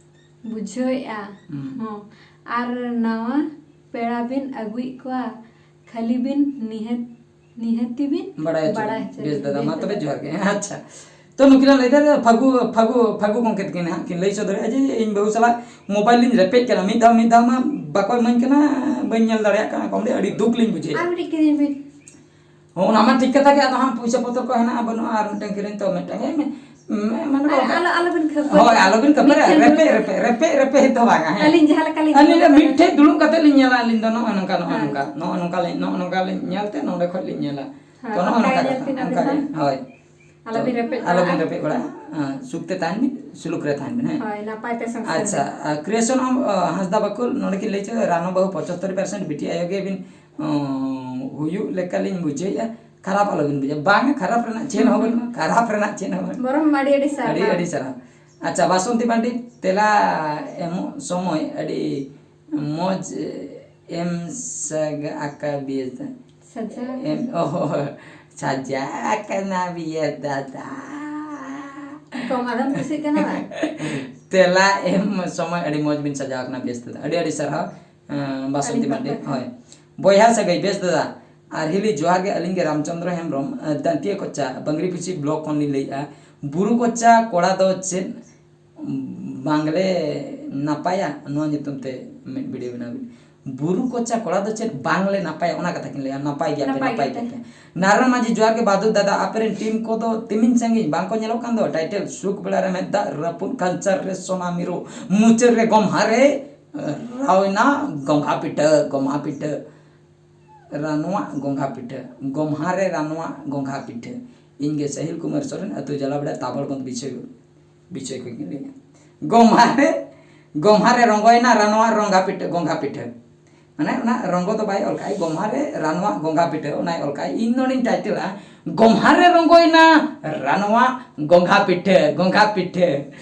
ᱵᱩᱡᱷᱟᱹᱣᱮᱫᱼᱟ᱾ ᱦᱩᱸ᱾ ᱦᱚᱸ᱾ ᱟᱨ ᱱᱟᱣᱟ ᱯᱮᱲᱟ ᱵᱤᱱ ᱟᱹᱜᱩᱭᱮᱫ ᱠᱚᱣᱟ, ᱠᱷᱟᱹᱞᱤ ᱵᱤᱱ ᱱᱤᱦᱟᱹᱛ, ᱱᱤᱦᱟᱹᱛᱤ ᱵᱤᱱ ᱵᱟᱲᱟᱭ ᱦᱚᱪᱚ᱾ ᱵᱟᱲᱟᱭ ᱦᱚᱪᱚ ᱵᱮᱥ ᱞᱤᱧ᱾ ᱫᱟᱫᱟ, ᱢᱟ ᱵᱮᱥ ᱛᱚᱵᱮ ᱫᱟᱫᱟ᱾ ᱡᱚᱦᱟᱨ ᱜᱮ᱾ ᱦᱮᱸ, ᱟᱪᱪᱷᱟ᱾ ᱛᱚ, ᱱᱩᱠᱤᱱᱟᱜ ᱞᱟᱹᱭ ᱫᱟ, ᱯᱷᱟᱹᱜᱩ, ᱯᱷᱟᱹᱜᱩ, ᱯᱷᱟᱹᱜᱩ ᱜᱚᱢᱠᱮ ᱛᱟᱹᱠᱤᱱ ᱦᱟᱸᱜ ᱠᱤᱱ ᱞᱟᱹᱭ ᱥᱚᱫᱚᱨᱮᱫᱼᱟ ᱡᱮ, ᱤᱧ ᱵᱟᱹᱦᱩ ᱥᱟᱞᱟᱜ mobile ᱞᱤᱧ ᱨᱮᱯᱮᱡ ᱠᱟᱱᱟ, ᱢᱤᱫ ᱫᱷᱟᱣ, ᱢᱤᱫ ᱫᱷᱟᱣ ᱢᱟ ᱵᱟᱠᱚ ᱤᱢᱟᱹᱧ ᱠᱟᱱᱟ, ᱵᱟᱹᱧ ᱧᱮᱞ ᱫᱟᱲᱮᱭᱟᱜ ᱠᱟᱱᱟ, ᱠᱚᱢ ᱟᱹᱰᱤ ᱫᱩᱠ ᱞᱤᱧ ᱵᱩᱡᱷᱟᱹᱣᱮᱫᱼᱟ᱾ ᱟᱨ ᱢᱤᱫᱴᱤᱡ ᱠᱤᱨᱤᱧ ᱵᱤᱱ᱾ ᱦᱚᱸ, ᱚᱱᱟ ᱢᱟ ᱴᱷᱤᱠ ᱠᱟᱛᱷᱟ ᱜᱮ, ᱟᱫᱚ ᱦᱟᱸᱜ ᱯᱩᱭᱥᱟᱹ ᱯᱚᱛᱨᱚ ᱠᱚ ᱦᱮᱱᱟᱜᱼᱟ, ᱵᱟᱹᱱᱩᱜᱼᱟ, ᱟᱨ ᱢᱤᱫᱴᱟᱝ ᱠᱤᱨᱤᱧ ᱛᱚ ᱢᱤᱫᱴᱟᱝ ᱮᱢ, ᱢᱮ-, ᱢᱟᱱᱮ ᱟᱨ ᱵᱟᱝ ᱟᱞᱚ, ᱟᱞᱚᱵᱤᱱ ᱠᱷᱟᱹᱯᱟᱹᱨᱤᱜᱼᱟ᱾ ᱦᱳᱭ, ᱟᱞᱚᱵᱤᱱ ᱠᱷᱟᱹᱯᱟᱹᱨᱤᱜᱼᱟ, ᱢᱤᱫᱴᱷᱮᱱ ᱨᱮᱯᱮᱡ, ᱫᱩᱲᱩᱵ ᱨᱮᱯᱮᱡ, ᱨᱮᱯᱮᱡ, ᱨᱮᱯᱮᱡ ᱫᱚ ᱵᱟᱝᱟ, ᱦᱮᱸ᱾ ᱟᱹᱞᱤᱧ ᱡᱟᱦᱟᱸ ᱞᱮᱠᱟ ᱞᱤᱧ ᱟᱹᱞᱤᱧ ᱫᱩᱲᱩᱵ ᱫᱚ ᱠᱟᱱᱟ᱾ ᱢᱤᱫᱴᱷᱮᱡ ᱫᱩᱲᱩᱵ ᱠᱟᱛᱮ ᱞᱤᱧ ᱧᱮᱞᱟ, ᱟᱹᱞᱤᱧ ᱫᱚ ᱱᱚᱜᱼᱚ ᱱᱚᱝᱠᱟ, ᱱᱚᱜᱼᱚ ᱦᱮᱸ᱾ ᱱᱚᱝᱠᱟ, ᱱᱚᱜᱼᱚ ᱱᱚᱝᱠᱟ ᱞᱤᱧ, ᱱᱚᱜᱼᱚ ᱱᱚᱝᱠᱟ ᱞᱤᱧ ᱧᱮᱞ ᱛᱮ ᱱᱚᱰᱮ ᱠᱷᱚᱡ ᱞᱤᱧ ᱧᱮᱞᱟ᱾ ᱦᱮᱸ, ᱛᱚ, ᱱᱚᱜᱼᱚ ᱚᱱᱠᱟ ᱱᱚᱝᱠᱟ ᱧᱮᱞ ᱠᱟᱛᱷᱟ, ᱵᱤᱱ ᱟᱹᱵᱤᱱ ᱚᱱᱠᱟ ᱦᱚᱸ᱾ ᱜᱮ, ᱦᱳᱭ᱾ ᱟᱞᱚᱵᱤᱱ ᱛᱚ, ᱨᱮᱯᱮᱡ ᱟᱞᱚᱵᱤᱱ ᱵᱟᱲᱟᱜᱼᱟ᱾ ᱨᱮᱯᱮᱡ ᱵᱟᱲᱟᱜᱼᱟ᱾ ᱦᱮᱸ, ᱥᱩᱠ ᱛᱮ ᱛᱟᱦᱮᱱ ᱵᱤᱱ, ᱥᱩᱞᱩᱠ ᱨᱮ ᱛᱟᱦᱮᱱ ᱵᱤᱱ, ᱦᱮᱸ᱾ ᱦᱳᱭ, ᱱᱟᱯᱟᱭ ᱛᱮ ᱥᱚᱝᱥᱟᱨ ᱟᱪᱪᱷᱟ, ᱵᱤᱱ᱾ ᱟᱨ Creation of, ᱟᱸ, ᱦᱟᱸᱥᱫᱟ ᱵᱟᱠᱩᱞ ᱱᱚᱰᱮ ᱠᱤᱱ ᱞᱟᱹᱭ ᱦᱚᱪᱚᱭᱟ, ᱨᱟᱱᱩ ᱵᱟᱹᱦᱩ ᱯᱚᱸᱪᱟᱛᱛᱳᱨ percent ᱵᱤᱴᱤ ᱟᱭᱳ ᱜᱮ ᱵᱤᱱ ᱚᱸ, ᱦᱩᱭᱩᱜ ᱞᱮᱠᱟᱞᱤᱧ ᱵᱩᱡᱷᱟᱹᱣᱮᱫᱼᱟ, ᱠᱷᱟᱨᱟᱯ ᱟᱞᱚᱵᱤᱱ ᱵᱩᱡᱷᱟᱹᱣᱟ᱾ ᱵᱟᱝ, ᱠᱷᱟᱨᱟᱯ ᱨᱮᱱᱟᱜ ᱪᱮᱫ ᱦᱚᱸ ᱵᱟᱹᱱᱩᱜᱼᱟ, ᱠᱷᱟᱨᱟᱯ ᱨᱮᱱᱟᱜ ᱪᱮᱫ ᱦᱚᱸ ᱵᱟᱹᱱᱩᱜᱼᱟ᱾ ᱵᱚᱨᱚᱢ ᱟᱹᱰᱤ ᱟᱹᱰᱤ ᱥᱟᱨᱦᱟᱣ᱾ ᱟᱹᱰᱤ ᱟᱹᱰᱤ ᱥᱟᱨᱦᱟᱣ᱾ ᱟᱪᱪᱷᱟ, ᱵᱟᱥᱚᱱᱛᱤ ᱯᱟᱱᱰᱤ, ᱛᱮᱞᱟ ᱮᱢᱚᱜ ᱥᱚᱢᱚᱭ ᱟᱹᱰᱤ ᱢᱚᱡᱽ ᱮᱢ ᱥᱟᱜ ᱟᱠᱟ ᱵᱤᱭᱮᱫᱟ᱾ ᱥᱟᱡᱟ᱾ ᱮᱢ ᱚ ᱥᱟᱡᱟ ᱠᱟᱱᱟ ᱵᱤᱭᱟ ᱫᱟᱫᱟ᱾ ᱠᱚᱢ ᱟᱫᱚᱢ ᱠᱩᱥᱤᱜ ᱠᱟᱱᱟ ᱵᱟᱝ? ᱛᱮᱞᱟ ᱮᱢ ᱥᱚᱢᱚᱭ ᱟᱹᱰᱤ ᱢᱚᱡᱽ ᱵᱤᱱ ᱥᱟᱡᱟᱣ ᱠᱟᱱᱟ, ᱵᱮᱥ ᱫᱟᱫᱟ, ᱟᱹᱰᱤ ᱟᱹᱰᱤ ᱥᱟᱨᱦᱟᱣ᱾ ᱟᱸ, ᱵᱟᱥᱚᱱᱛᱤ ᱟᱹᱰᱤ ᱢᱟᱱᱰᱤ᱾ ᱱᱟᱯᱟᱭ᱾ ᱦᱳᱭ, ᱵᱚᱭᱦᱟ ᱥᱟᱹᱜᱟᱹᱭ, ᱵᱮᱥ ᱫᱟᱫᱟ᱾ ᱟᱨ ᱦᱤᱞᱤ ᱡᱚᱦᱟᱨ ᱜᱮ, ᱟᱹᱞᱤᱧ ᱜᱮ ᱨᱟᱢᱪᱚᱸᱫᱽᱨᱚ ᱦᱮᱢᱵᱨᱚᱢ, ᱟᱸ, ᱫᱟᱹᱱᱴᱤᱭᱟᱹ ᱠᱚᱪᱟ ᱵᱟᱝᱨᱤ ᱯᱩᱪᱷᱤ ᱵᱞᱚᱠ ᱠᱷᱚᱱ ᱞᱤᱧ ᱞᱟᱹᱭᱮᱫᱼᱟ᱾ ᱵᱩᱨᱩ ᱠᱚᱪᱟ ᱠᱚᱲᱟ ᱫᱚ ᱪᱮᱫ ᱵᱟᱝᱞᱮ ᱱᱟᱯᱟᱭᱟ, ᱱᱚᱣᱟ ᱧᱩᱛᱩᱢ ᱛᱮ ᱢᱤᱫ ᱵᱷᱤᱰᱤᱭᱳ ᱵᱮᱱᱟᱣ ᱵᱤᱱ᱾ ᱵᱩᱨᱩ ᱠᱚᱪᱟ ᱠᱚᱲᱟ ᱫᱚ ᱪᱮᱫ ᱵᱟᱝᱞᱮ ᱱᱟᱯᱟᱭᱟ, ᱚᱱᱟ ᱠᱟᱛᱷᱟ ᱠᱤᱱ ᱞᱟᱹᱭᱟ, ᱱᱟᱯᱟᱭ ᱜᱮᱭᱟᱯᱮ, ᱱᱟᱯᱟᱭ ᱱᱟᱯᱟᱭ ᱜᱮᱭᱟᱯᱮ᱾ ᱜᱮᱭᱟᱯᱮ᱾ ᱱᱟᱨᱟᱭᱚᱱ ᱢᱟᱹᱡᱷᱤ ᱡᱚᱦᱟᱨ ᱜᱮ, ᱵᱟᱫᱩ ᱫᱟᱫᱟ, ᱟᱯᱮ ᱨᱮᱱ ᱴᱤᱢ ᱠᱚᱫᱚ ᱛᱤᱢᱤᱱ ᱥᱟᱺᱜᱤᱧ ᱵᱟᱝᱠᱚ ᱧᱮᱞᱚᱜ ᱠᱟᱱ ᱫᱚ? ᱴᱟᱭᱴᱮᱞ ᱥᱩᱠ ᱵᱮᱲᱟ ᱨᱮ ᱢᱮᱫ ᱫᱟᱜ, ᱨᱟᱹᱯᱩᱫ ᱠᱟᱞᱪᱟᱨ ᱨᱮ ᱥᱚᱱᱟ ᱢᱤᱨᱩ, ᱢᱩᱪᱟᱹᱫ ᱨᱮ ᱜᱚᱢᱦᱟ ᱨᱮ ᱨᱟᱣᱮᱱᱟ ᱜᱚᱢᱦᱟ ᱯᱤᱴᱷᱟᱹ, ᱜᱚᱢᱦᱟ ᱯᱤᱴᱷᱟᱹ᱾ ᱨᱟᱱᱣᱟᱜ ᱜᱚᱸᱜᱷᱟ ᱯᱤᱴᱷᱟᱹ, ᱜᱚᱢᱦᱟ ᱨᱮ ᱨᱟᱱᱣᱟᱜ ᱜᱚᱸᱜᱷᱟ ᱯᱤᱴᱷᱟᱹ᱾ ᱤᱧ ᱜᱮ ᱥᱟᱦᱤᱞ ᱠᱩᱢᱟᱨ ᱥᱚᱨᱮᱱ, ᱟᱹᱛᱩ ᱡᱟᱞᱟᱵᱲᱟ, ᱛᱟᱵᱚᱲᱜᱚᱸᱫᱽ ᱵᱤᱪᱷᱚᱭ, ᱵᱤᱪᱷᱚᱭ ᱠᱷᱚᱱ ᱜᱤᱧ ᱞᱟᱹᱭᱟ᱾ ᱜᱚᱢᱦᱟ ᱨᱮ, ᱜᱚᱢᱦᱟ ᱨᱮ ᱨᱚᱸᱜᱚᱭᱮᱱᱟ ᱨᱟᱱᱣᱟᱜ ᱨᱚᱸᱜᱟ ᱯᱤᱴᱷᱟᱹ, ᱜᱚᱸᱜᱷᱟ ᱯᱤᱴᱷᱟᱹ᱾ ᱢᱟᱱᱮ ᱚᱱᱟ ᱨᱚᱸᱜᱚ ᱫᱚ ᱵᱟᱭ ᱚᱞ ᱠᱟᱜᱼᱟ, ᱜᱚᱢᱦᱟ ᱨᱮ ᱨᱟᱱᱣᱟᱜ ᱜᱚᱸᱜᱷᱟ ᱯᱤᱴᱷᱟᱹ, ᱚᱱᱟᱭ ᱚᱞ ᱠᱟᱜᱼᱟ᱾ ᱤᱧ ᱱᱚᱰᱮᱧ ᱴᱟᱭᱴᱮᱞᱟ, ᱜᱚᱢᱦᱟ ᱨᱮ ᱨᱚᱸᱜᱚᱭᱮᱱᱟ ᱨᱟᱱᱣᱟᱜ ᱜᱚᱸᱜᱷᱟ ᱯᱤᱴᱷᱟᱹ, ᱜᱚᱸᱜᱷᱟ ᱯᱤᱴᱷᱟᱹ᱾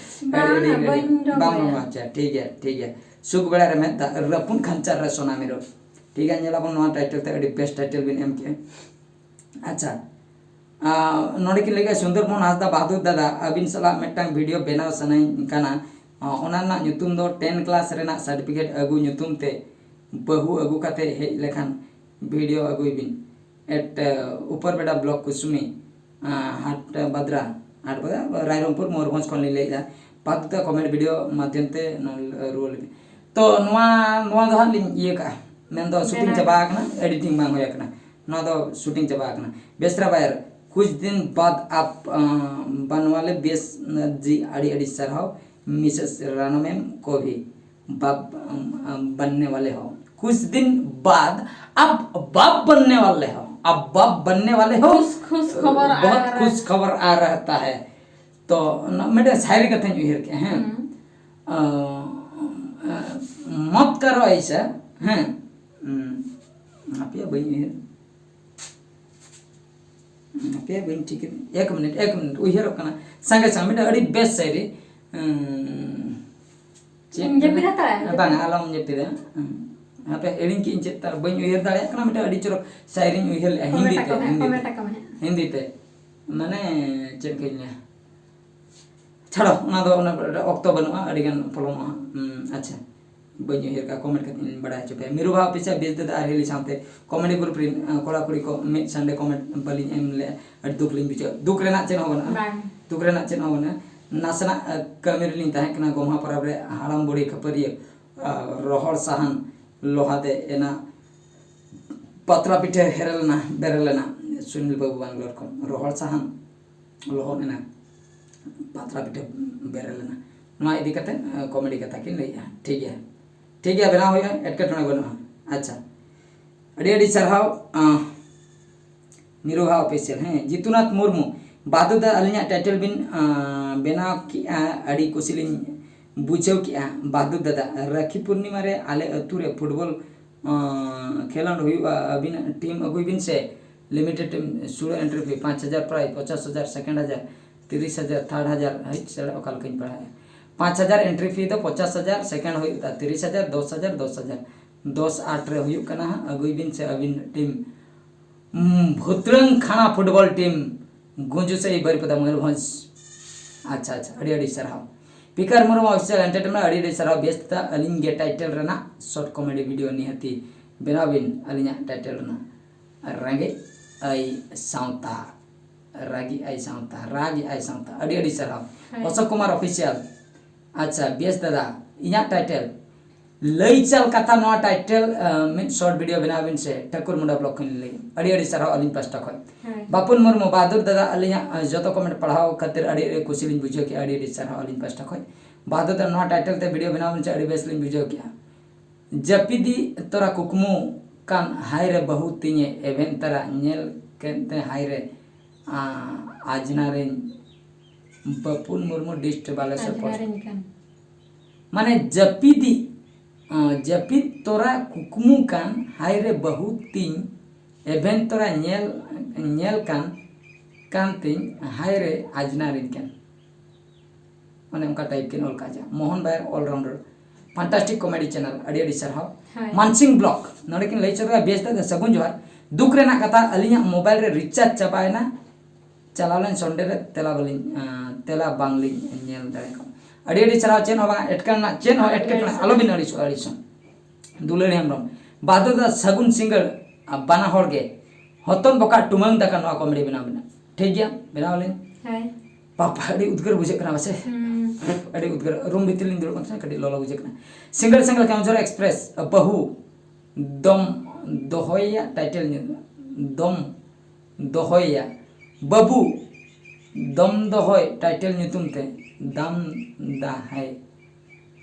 ᱟᱹᱰᱤ, ᱵᱟᱝ, ᱟᱹᱰᱤ, ᱟᱹᱰᱤ, ᱵᱟᱹᱧ ᱵᱟᱝ, ᱨᱚᱸᱜᱚᱭᱟ᱾ ᱵᱟᱝ, ᱟᱪᱪᱷᱟ, ᱴᱷᱤᱠ ᱜᱮᱭᱟ, ᱴᱷᱤᱠ ᱜᱮᱭᱟ᱾ ᱥᱩᱠ ᱵᱮᱲᱟ ᱨᱮ ᱢᱮᱫ ᱫᱟᱜ, ᱨᱟᱹᱯᱩᱱ ᱠᱷᱟᱧᱪᱟᱨ ᱨᱮ ᱥᱚᱱᱟ ᱢᱤᱨᱩ᱾ ᱴᱷᱤᱠ ᱜᱮᱭᱟ, ᱧᱮᱞᱟᱵᱚᱱ ᱱᱚᱣᱟ ᱴᱟᱭᱴᱮᱞ ᱛᱮ, ᱟᱹᱰᱤ ᱵᱮᱥ ᱴᱟᱭᱴᱮᱞ ᱵᱤᱱ ᱮᱢ ᱠᱮᱜᱼᱟ᱾ ᱟᱪᱪᱷᱟ, ᱟᱨ ᱱᱚᱰᱮ ᱠᱤᱱ ᱞᱟᱹᱭ ᱠᱮᱫᱟ ᱥᱩᱱᱫᱚᱨ ᱢᱳᱦᱚᱱ ᱦᱟᱸᱥᱫᱟ, ᱵᱟᱦᱫᱩᱨ ᱫᱟᱫᱟ, ᱟᱹᱵᱤᱱ ᱥᱟᱞᱟᱜ ᱢᱤᱫᱴᱟᱝ ᱵᱷᱤᱰᱤᱭᱳ ᱵᱮᱱᱟᱣ ᱥᱟᱱᱟᱧ ᱠᱟᱱᱟ᱾ ᱚᱱᱟ ᱨᱮᱱᱟᱜ ᱧᱩᱛᱩᱢ ᱫᱚ ᱴᱮᱱ ᱠᱞᱟᱥ ᱨᱮᱱᱟᱜ ᱥᱟᱨᱴᱤᱯᱷᱤᱠᱮᱴ ᱟᱹᱜᱩ ᱧᱩᱛᱩᱢ ᱛᱮ ᱵᱟᱹᱦᱩ ᱟᱹᱜᱩ ᱠᱟᱛᱮ ᱦᱮᱡ ᱞᱮᱠᱷᱟᱱ ᱵᱷᱤᱰᱤᱭᱳ ᱟᱹᱜᱩᱭ ᱵᱤᱱ᱾ ᱮᱴ ᱩᱯᱚᱨ ᱵᱮᱰᱟ ᱵᱞᱚᱠ ᱠᱩᱥᱩᱢᱤ, ᱟᱸ, ᱦᱟᱴ ᱵᱟᱫᱽᱨᱟ, ᱦᱟᱴ ᱵᱟᱫᱽᱨᱟ, ᱨᱟᱭᱨᱚᱝᱯᱩᱨ, ᱢᱚᱭᱩᱨᱵᱷᱚᱸᱡᱽ ᱠᱷᱚᱱ ᱞᱤᱧ ᱞᱟᱹᱭᱮᱫᱼᱟ᱾ ᱯᱟᱛᱩᱛᱟ ᱠᱚᱢᱮᱱᱴ ᱵᱷᱤᱰᱤᱭᱳ ᱢᱟᱫᱽᱫᱷᱚᱢ ᱛᱮ ᱱᱚᱣᱟ ᱨᱩᱣᱟᱹᱲ ᱞᱟᱹᱜᱤᱫ᱾ ᱛᱚ ᱱᱚᱣᱟ, ᱱᱚᱣᱟ ᱫᱚ ᱦᱟᱸᱜ ᱞᱤᱧ ᱤᱭᱟᱹ ᱠᱟᱜᱼᱟ, ᱢᱮᱱᱫᱚ ᱥᱩᱴᱤᱝ ᱵᱮᱱᱟᱣ᱾ ᱪᱟᱵᱟ ᱟᱠᱟᱱᱟ, ᱮᱰᱤᱴᱤᱝ ᱵᱟᱝ ᱦᱩᱭ ᱟᱠᱟᱱᱟ᱾ ᱱᱚᱣᱟ ᱫᱚ ᱥᱩᱴᱤᱝ ᱪᱟᱵᱟ ᱟᱠᱟᱱᱟ᱾ ᱵᱮᱥᱨᱟ ᱵᱟᱭᱟᱨ, ᱠᱩᱪ ᱫᱤᱱ ᱵᱟᱫ ᱟᱯ, ᱟᱸ, ᱵᱟᱱᱣᱟᱞᱮ ᱵᱮᱥ ᱡᱤ, ᱟᱹᱰᱤ ᱟᱹᱰᱤ ᱥᱟᱨᱦᱟᱣ, ᱢᱤᱥᱮᱥ ᱨᱟᱱᱟ ᱢᱮᱢ ᱠᱚ ᱵᱷᱤ᱾ बाप अम, अम, बनने वाले हो। कुछ दिन बाद आप बाप बनने वाले हो। आप बाप बनने वाले हो। खुश, खुश खबर आ बहुत रहा है। खुश खबर आ रहता है। तो न, ᱢᱤᱫᱴᱮᱱ ᱥᱟᱭᱨᱤ ᱠᱟᱛᱷᱟᱧ ᱩᱭᱦᱟᱹᱨ ᱠᱮᱜᱼᱟ, ᱦᱮᱸ᱾ ᱦᱩᱸ᱾ ᱟᱸ, ᱟᱸ, मत करो ऐसा, ᱦᱮᱸ᱾ ᱩᱸ, ᱦᱟᱯᱮᱭᱟ ᱵᱟᱹᱧ ᱩᱭᱦᱟᱹᱨ, ᱦᱟᱯᱮᱭᱟ ᱵᱟᱹᱧ ᱴᱷᱤᱠ, ᱮᱠ ᱢᱤᱱᱤᱴ, ᱮᱠ ᱢᱤᱱᱤᱴ, ᱩᱭᱦᱟᱹᱨᱚᱜ ᱠᱟᱱᱟ ᱥᱟᱸᱜᱮ ᱥᱟᱸᱜᱮ ᱢᱤᱫᱴᱮᱱ ᱟᱹᱰᱤ ᱵᱮᱥ ᱥᱟᱭᱨᱤ᱾ ᱩᱸ, ᱪᱮᱫ ᱤᱧ ᱡᱟᱹᱯᱤᱫ ᱦᱟᱛᱟᱲᱟ? ᱵᱟᱝᱟ, ᱟᱞᱚᱢ ᱡᱟᱹᱯᱤᱫᱟ᱾ ᱩᱸ, ᱦᱟᱯᱮ, ᱦᱤᱲᱤᱧ ᱠᱮᱫᱟᱹᱧ ᱪᱮᱫ ᱛᱟᱨ, ᱵᱟᱹᱧ ᱩᱭᱦᱟᱹᱨ ᱫᱟᱲᱮᱭᱟᱜ ᱠᱟᱱᱟ᱾ ᱢᱤᱫᱴᱮᱱ ᱟᱹᱰᱤ ᱪᱚᱨᱚᱠ ᱥᱟᱭᱨᱤᱧ ᱩᱭᱦᱟᱹᱨ ᱞᱮᱫᱼᱟ, ᱦᱤᱱᱫᱤ ᱛᱮ, ᱦᱤᱱᱫᱤ ᱛᱮ᱾ ᱦᱤᱱᱫᱤ ᱛᱮ᱾ ᱢᱟᱱᱮ, ᱪᱮᱫ ᱠᱟᱹᱧ ᱞᱟᱹᱭᱟ? ᱪᱷᱟᱲᱚ, ᱚᱱᱟ ᱫᱚ ᱚᱱᱟ ᱚᱠᱛᱚ ᱵᱟᱹᱱᱩᱜᱼᱟ, ᱟᱹᱰᱤ ᱜᱟᱱ ᱯᱚᱞᱚᱢᱚᱜᱼᱟ᱾ ᱦᱩᱸ, ᱟᱪᱪᱷᱟ, ᱵᱟᱹᱧ ᱩᱭᱦᱟᱹᱨ ᱠᱟᱜᱼᱟ, comment ᱠᱟᱛᱮ ᱤᱧ ᱵᱟᱲᱟᱭ ᱦᱚᱪᱚ ᱯᱮᱭᱟ᱾ ᱢᱤᱨᱩ ᱵᱷᱟᱭ ᱚᱯᱷᱤᱥᱤᱭᱟᱞ ᱵᱮᱥ ᱫᱟᱫᱟ ᱟᱨ ᱦᱤᱞᱤ ᱥᱟᱶᱛᱮ comedy group ᱨᱮᱱ, ᱟᱸ, ᱠᱚᱲᱟ ᱠᱩᱲᱤ ᱠᱚ ᱢᱤᱫ Sunday comment ᱵᱟᱹᱞᱤᱧ ᱮᱢ ᱞᱮᱫᱼᱟ, ᱟᱹᱰᱤ ᱫᱩᱠ ᱞᱤᱧ ᱵᱩᱡᱷᱟᱹᱣ᱾ ᱫᱩᱠ ᱨᱮᱱᱟᱜ ᱪᱮᱫ ᱦᱚᱸ ᱵᱟᱹᱱᱩᱜᱼᱟ᱾ ᱵᱟᱝ᱾ ᱫᱩᱠ ᱨᱮᱱᱟᱜ ᱪᱮᱫ ᱦᱚᱸ ᱵᱟᱹᱱᱩᱜᱼᱟ᱾ ᱱᱟᱥᱮᱱᱟᱜ, ᱟᱸ, ᱠᱟᱹᱢᱤ ᱨᱮᱞᱤᱧ ᱛᱟᱦᱮᱸ ᱠᱟᱱᱟ, ᱜᱚᱢᱦᱟ ᱯᱚᱨᱚᱵᱽ ᱨᱮ ᱦᱟᱲᱟᱢ ᱵᱩᱲᱦᱤ ᱠᱷᱟᱹᱯᱟᱹᱨᱤᱭᱟᱹ, ᱟᱸ, ᱨᱚᱦᱚᱲ ᱥᱟᱦᱟᱱ ᱞᱚᱦᱟ ᱛᱮ ᱮᱱᱟ ᱯᱟᱛᱲᱟ ᱯᱤᱴᱷᱟᱹ ᱦᱮᱨᱮᱞ ᱮᱱᱟ, ᱵᱮᱨᱮᱞ ᱮᱱᱟ᱾ ᱥᱩᱱᱤᱞ ᱵᱟᱹᱵᱩ ᱵᱟᱝᱞᱳᱨ ᱠᱷᱚᱱ ᱨᱚᱦᱚᱲ ᱥᱟᱦᱟᱱ ᱞᱚᱦᱚᱫ ᱮᱱᱟ, ᱯᱟᱛᱲᱟ ᱯᱤᱴᱷᱟᱹ ᱵᱮᱨᱮᱞ ᱮᱱᱟ᱾ ᱱᱚᱣᱟ ᱤᱫᱤ ᱠᱟᱛᱮ, ᱟᱸ, comedy ᱠᱟᱛᱷᱟ ᱠᱤᱱ ᱞᱟᱹᱭᱮᱜᱼᱟ᱾ ᱴᱷᱤᱠ ᱜᱮᱭᱟ, ᱴᱷᱤᱠ ᱜᱮᱭᱟ, ᱵᱮᱱᱟᱣ ᱦᱩᱭᱩᱜᱼᱟ, ᱮᱴᱠᱮᱴᱚᱬᱮ ᱵᱟᱹᱱᱩᱜᱼᱟ᱾ ᱟᱪᱪᱷᱟ, ᱟᱹᱰᱤ ᱟᱹᱰᱤ ᱥᱟᱨᱦᱟᱣ, ᱟᱸ, ᱢᱤᱨᱩ ᱵᱷᱟᱭ ᱚᱯᱷᱤᱥᱤᱭᱟᱞ, ᱦᱮᱸ, ᱡᱤᱛᱩᱱᱟᱛᱷ ᱢᱩᱨᱢᱩ, ᱵᱟᱫᱩ ᱫᱟ, ᱟᱹᱞᱤᱧᱟᱜ title ᱵᱤᱱ, ᱟᱸ, ᱵᱮᱱᱟᱣ ᱠᱮᱜᱼᱟ, ᱟᱹᱰᱤ ᱠᱩᱥᱤ ᱞᱤᱧ ᱵᱩᱡᱷᱟᱹᱣ ᱠᱮᱜᱼᱟ᱾ ᱵᱟᱫᱩ ᱫᱟᱫᱟ, ᱨᱟᱹᱠᱷᱤ ᱯᱩᱨᱱᱤᱢᱟ ᱨᱮ ᱟᱞᱮ ᱟᱹᱛᱩ ᱨᱮ football, ᱟᱸ, ᱠᱷᱮᱞᱳᱸᱰ ᱦᱩᱭᱩᱜᱼᱟ, ᱟᱹᱵᱤᱱᱟᱜ team ᱟᱹᱜᱩᱭ ᱵᱤᱱ ᱥᱮ᱾ Limited team, ᱥᱩᱲᱟᱹ entry fee, ᱯᱟᱸᱪ ᱦᱟᱡᱟᱨ prize, ᱯᱚᱪᱟᱥ ᱦᱟᱡᱟᱨ second ᱦᱟᱡᱟᱨ, ᱛᱤᱨᱤᱥ ᱦᱟᱡᱟᱨ third ᱦᱟᱡᱟᱨ, ᱦᱟᱹᱭ, ᱥᱮ ᱚᱠᱟ ᱞᱮᱠᱟᱧ ᱯᱟᱲᱦᱟᱣᱮᱜᱼᱟ? ᱯᱟᱸᱪ ᱦᱟᱡᱟᱨ entry fee ᱫᱚ ᱯᱚᱪᱟᱥ ᱦᱟᱡᱟᱨ, second ᱦᱩᱭᱩᱜᱼᱟ ᱛᱤᱨᱤᱥ ᱦᱟᱡᱟᱨ, ᱫᱚᱥ ᱦᱟᱡᱟᱨ, ᱫᱚᱥ ᱦᱟᱡᱟᱨ᱾ ᱫᱚᱥ ᱟᱴ ᱨᱮ ᱦᱩᱭᱩᱜ ᱠᱟᱱᱟ ᱦᱟᱸᱜ, ᱟᱹᱜᱩᱭ ᱵᱤᱱ ᱥᱮ ᱟᱹᱵᱤᱱ team᱾ ᱩᱸ, ᱵᱷᱩᱛᱲᱟᱹᱝ ᱠᱷᱟᱱᱟ football team, ᱜᱩᱸᱡᱩᱥᱟᱹᱭ, ᱵᱟᱹᱨᱤᱯᱟᱫᱟ, ᱢᱚᱭᱩᱨᱵᱷᱚᱸᱡᱽ᱾ ᱟᱪᱪᱷᱟ, ᱟᱪᱪᱷᱟ, ᱟᱹᱰᱤ ᱟᱹᱰᱤ ᱥᱟᱨᱦᱟᱣ᱾ ᱯᱤᱠᱟᱨ ᱢᱩᱨᱢᱩ Official Entertainment, ᱟᱹᱰᱤ ᱟᱹᱰᱤ ᱥᱟᱨᱦᱟᱣ᱾ ᱵᱮᱥ ᱫᱟ, ᱟᱹᱞᱤᱧ ᱜᱮ title ᱨᱮᱱᱟᱜ short comedy video ᱱᱤᱦᱟᱹᱛᱤ ᱵᱮᱱᱟᱣ ᱵᱤᱱ, ᱟᱹᱞᱤᱧᱟᱜ title ᱨᱮᱱᱟᱜ ᱨᱮᱸᱜᱮᱡ ᱟᱭ ᱥᱟᱶᱛᱟ, ᱨᱟᱹᱜᱤ ᱟᱭ ᱥᱟᱶᱛᱟ, ᱨᱟᱹᱜᱤ ᱟᱭ ᱥᱟᱶᱛᱟ᱾ ᱟᱹᱰᱤ ᱟᱹᱰᱤ ᱥᱟᱨᱦᱟᱣ᱾ ᱦᱳᱭ᱾ ᱚᱥᱳᱠ ᱠᱩᱢᱟᱨ Official, ᱟᱪᱪᱷᱟ, ᱵᱮᱥ ᱫᱟᱫᱟ, ᱤᱧᱟᱹᱜ title ᱞᱟᱹᱭ ᱪᱟᱞ ᱠᱟᱛᱷᱟ, ᱱᱚᱣᱟ title, ᱟᱸ, ᱢᱤᱫ short video ᱵᱮᱱᱟᱣ ᱵᱤᱱ ᱥᱮ, ᱴᱷᱟᱹᱠᱩᱨ ᱢᱩᱸᱰᱟ block ᱠᱷᱚᱱ ᱞᱤᱧ ᱞᱟᱹᱭ᱾ ᱟᱹᱰᱤ ᱟᱹᱰᱤ ᱥᱟᱨᱦᱟᱣ ᱟᱹᱞᱤᱧ ᱯᱟᱥᱴᱟ ᱠᱷᱚᱱ᱾ ᱦᱳᱭ᱾ ᱵᱟᱯᱩᱱ ᱢᱩᱨᱢᱩ, ᱵᱟᱦᱟᱫᱩᱨ ᱫᱟᱫᱟ, ᱟᱹᱞᱤᱧᱟᱜ, ᱟᱸ, ᱡᱚᱛᱚ comment ᱯᱟᱲᱦᱟᱣ ᱠᱷᱟᱹᱛᱤᱨ ᱟᱹᱰᱤ ᱟᱹᱰᱤ ᱠᱩᱥᱤ ᱞᱤᱧ ᱵᱩᱡᱷᱟᱹᱣ ᱠᱮᱜᱼᱟ, ᱟᱹᱰᱤ ᱟᱹᱰᱤ ᱥᱟᱨᱦᱟᱣ ᱟᱹᱞᱤᱧ ᱯᱟᱥᱴᱟ ᱠᱷᱚᱱ᱾ ᱵᱟᱦᱟᱫᱩᱨ ᱫᱟᱫᱟ, ᱱᱚᱣᱟ title ᱛᱮ video ᱵᱮᱱᱟᱣ ᱵᱤᱱ ᱥᱮ, ᱟᱹᱰᱤ ᱵᱮᱥ ᱞᱤᱧ ᱵᱩᱡᱷᱟᱹᱣ ᱠᱮᱜᱼᱟ᱾ ᱡᱟᱹᱯᱤᱫᱤ ᱛᱚᱨᱟ ᱠᱩᱠᱢᱩ ᱠᱟᱱ ᱦᱟᱭ ᱨᱮ ᱵᱟᱹᱦᱩ ᱛᱤᱧᱮ ᱮᱵᱷᱮᱱ ᱛᱟᱨᱟ ᱧᱮᱞ ᱠᱮᱫ ᱛᱮ ᱦᱟᱭ ᱨᱮ, ᱟᱸ, ᱟᱡᱽᱱᱟᱨᱤᱧ ᱵᱟᱯᱩᱱ ᱢᱩᱨᱢᱩ ᱰᱤᱥᱴ ᱵᱟᱞᱮᱥᱚᱨ ᱯᱳᱥᱴ᱾ ᱟᱡᱽᱱᱟᱨᱤᱧ ᱠᱟᱱ᱾ ᱢᱟᱱᱮ ᱡᱟᱹᱯᱤᱫᱤ, ᱟᱸ, ᱡᱟᱹᱯᱤᱫ ᱛᱚᱨᱟ ᱠᱩᱠᱢᱩ ᱠᱟᱱ ᱦᱟᱭ ᱨᱮ ᱵᱟᱹᱦᱩ ᱛᱤᱧ ᱮᱵᱷᱮᱱ ᱛᱚᱨᱟ ᱧᱮᱞ, ᱧᱮᱞ ᱠᱟᱱ, ᱠᱟᱱ ᱛᱤᱧ ᱦᱟᱭ ᱨᱮ ᱟᱡᱽᱱᱟᱨᱤᱧ ᱠᱟᱱ᱾ ᱚᱱᱮ ᱚᱱᱠᱟ type ᱠᱤᱱ ᱚᱞ ᱠᱟᱜᱼᱟ᱾ ᱢᱳᱦᱚᱱ ᱵᱟᱭᱟᱨ all rounder᱾ Fantastic comedy channel, ᱟᱹᱰᱤ ᱟᱹᱰᱤ ᱥᱟᱨᱦᱟᱣ᱾ ᱦᱳᱭ᱾ ᱢᱟᱱᱥᱤᱝ ᱵᱞᱚᱜ, ᱱᱚᱰᱮ ᱠᱤᱱ ᱞᱟᱹᱭ ᱦᱚᱪᱚ ᱠᱮᱫᱟ, ᱵᱮᱥ ᱫᱟᱫᱟ, ᱥᱟᱹᱜᱩᱱ ᱡᱚᱦᱟᱨ᱾ ᱫᱩᱠ ᱨᱮᱱᱟᱜ ᱠᱟᱛᱷᱟ, ᱟᱹᱞᱤᱧᱟᱜ ᱢᱳᱵᱟᱭᱤᱞ ᱨᱮ ᱨᱤᱪᱟᱨᱡᱽ ᱪᱟᱵᱟᱭᱮᱱᱟ, ᱪᱟᱞᱟᱣ ᱞᱮᱱ ᱥᱚᱱᱰᱮ ᱨᱮ, ᱛᱮᱞᱟ ᱵᱟᱹᱞᱤᱧ, ᱟᱸ, ᱛᱮᱞᱟ ᱵᱟᱝᱞᱤᱧ ᱧᱮᱞ ᱫᱟᱲᱮ ᱠᱟᱣᱫᱟ᱾ ᱟᱹᱰᱤ ᱟᱹᱰᱤ ᱥᱟᱨᱦᱟᱣ, ᱪᱮᱫ ᱦᱚᱸ ᱵᱟᱝ ᱮᱴᱠᱮᱴᱚᱬᱮ, ᱪᱮᱫ ᱦᱚᱸ ᱮᱴᱠᱮᱴᱚᱬᱮ, ᱟᱞᱚᱵᱤᱱ ᱟᱹᱲᱤᱥᱚᱜᱼᱟ, ᱟᱹᱲᱤᱥᱚᱜ᱾ ᱫᱩᱞᱟᱹᱲᱤ ᱦᱮᱢᱵᱨᱚᱢ, ᱵᱟᱫᱩᱨ ᱫᱟ ᱥᱟᱹᱜᱩᱱ ᱥᱤᱸᱜᱟᱹᱲ, ᱟᱸ, ᱵᱟᱱᱟ ᱦᱚᱲ ᱜᱮ᱾ ᱦᱚᱛᱚᱱ ᱵᱚᱠᱟ ᱴᱩᱢᱟᱹᱝ ᱫᱟᱠᱟ ᱱᱚᱣᱟ ᱠᱚᱢᱮᱰᱤ ᱵᱮᱱᱟᱣ ᱵᱮᱱᱟ᱾ ᱴᱷᱤᱠ ᱜᱮᱭᱟ, ᱵᱮᱱᱟᱣ ᱟᱹᱞᱤᱧ᱾ ᱦᱳᱭ᱾ ᱵᱟᱯᱟ, ᱟᱹᱰᱤ ᱩᱫᱽᱜᱟᱹᱨ ᱵᱩᱡᱷᱟᱹᱜ ᱠᱟᱱᱟ ᱯᱟᱥᱮ? ᱦᱩᱸ᱾ ᱟᱹᱰᱤ ᱩᱫᱽᱜᱟᱹᱨ, ᱨᱩᱢ ᱵᱷᱤᱛᱤᱨ ᱞᱤᱧ ᱫᱩᱲᱩᱵ ᱠᱟᱱ ᱛᱟᱦᱮᱸᱱᱟ, ᱠᱟᱹᱴᱤᱡ ᱞᱚᱞᱚ ᱵᱩᱡᱷᱟᱹᱜ ᱠᱟᱱᱟ᱾ ᱥᱤᱸᱜᱟᱹᱲ ᱥᱤᱸᱜᱟᱹᱲ ᱠᱮᱣᱡᱷᱚᱨ ᱮᱠᱥᱯᱨᱮᱥ, ᱵᱟᱹᱦᱩ, ᱫᱚᱢ ᱫᱚᱦᱚᱭᱟ ᱴᱟᱭᱴᱮᱞ ᱧᱩᱛᱩᱢ, ᱫᱚᱢ ᱫᱚᱦᱚᱭᱟ, ᱵᱟᱹᱵᱩ, ᱫᱚᱢ ᱫᱚᱦᱚᱭ ᱴᱟᱭᱴᱮᱞ ᱧᱩᱛᱩᱢ ᱛᱮ, ᱫᱟᱢ ᱫᱟᱦᱟᱭ,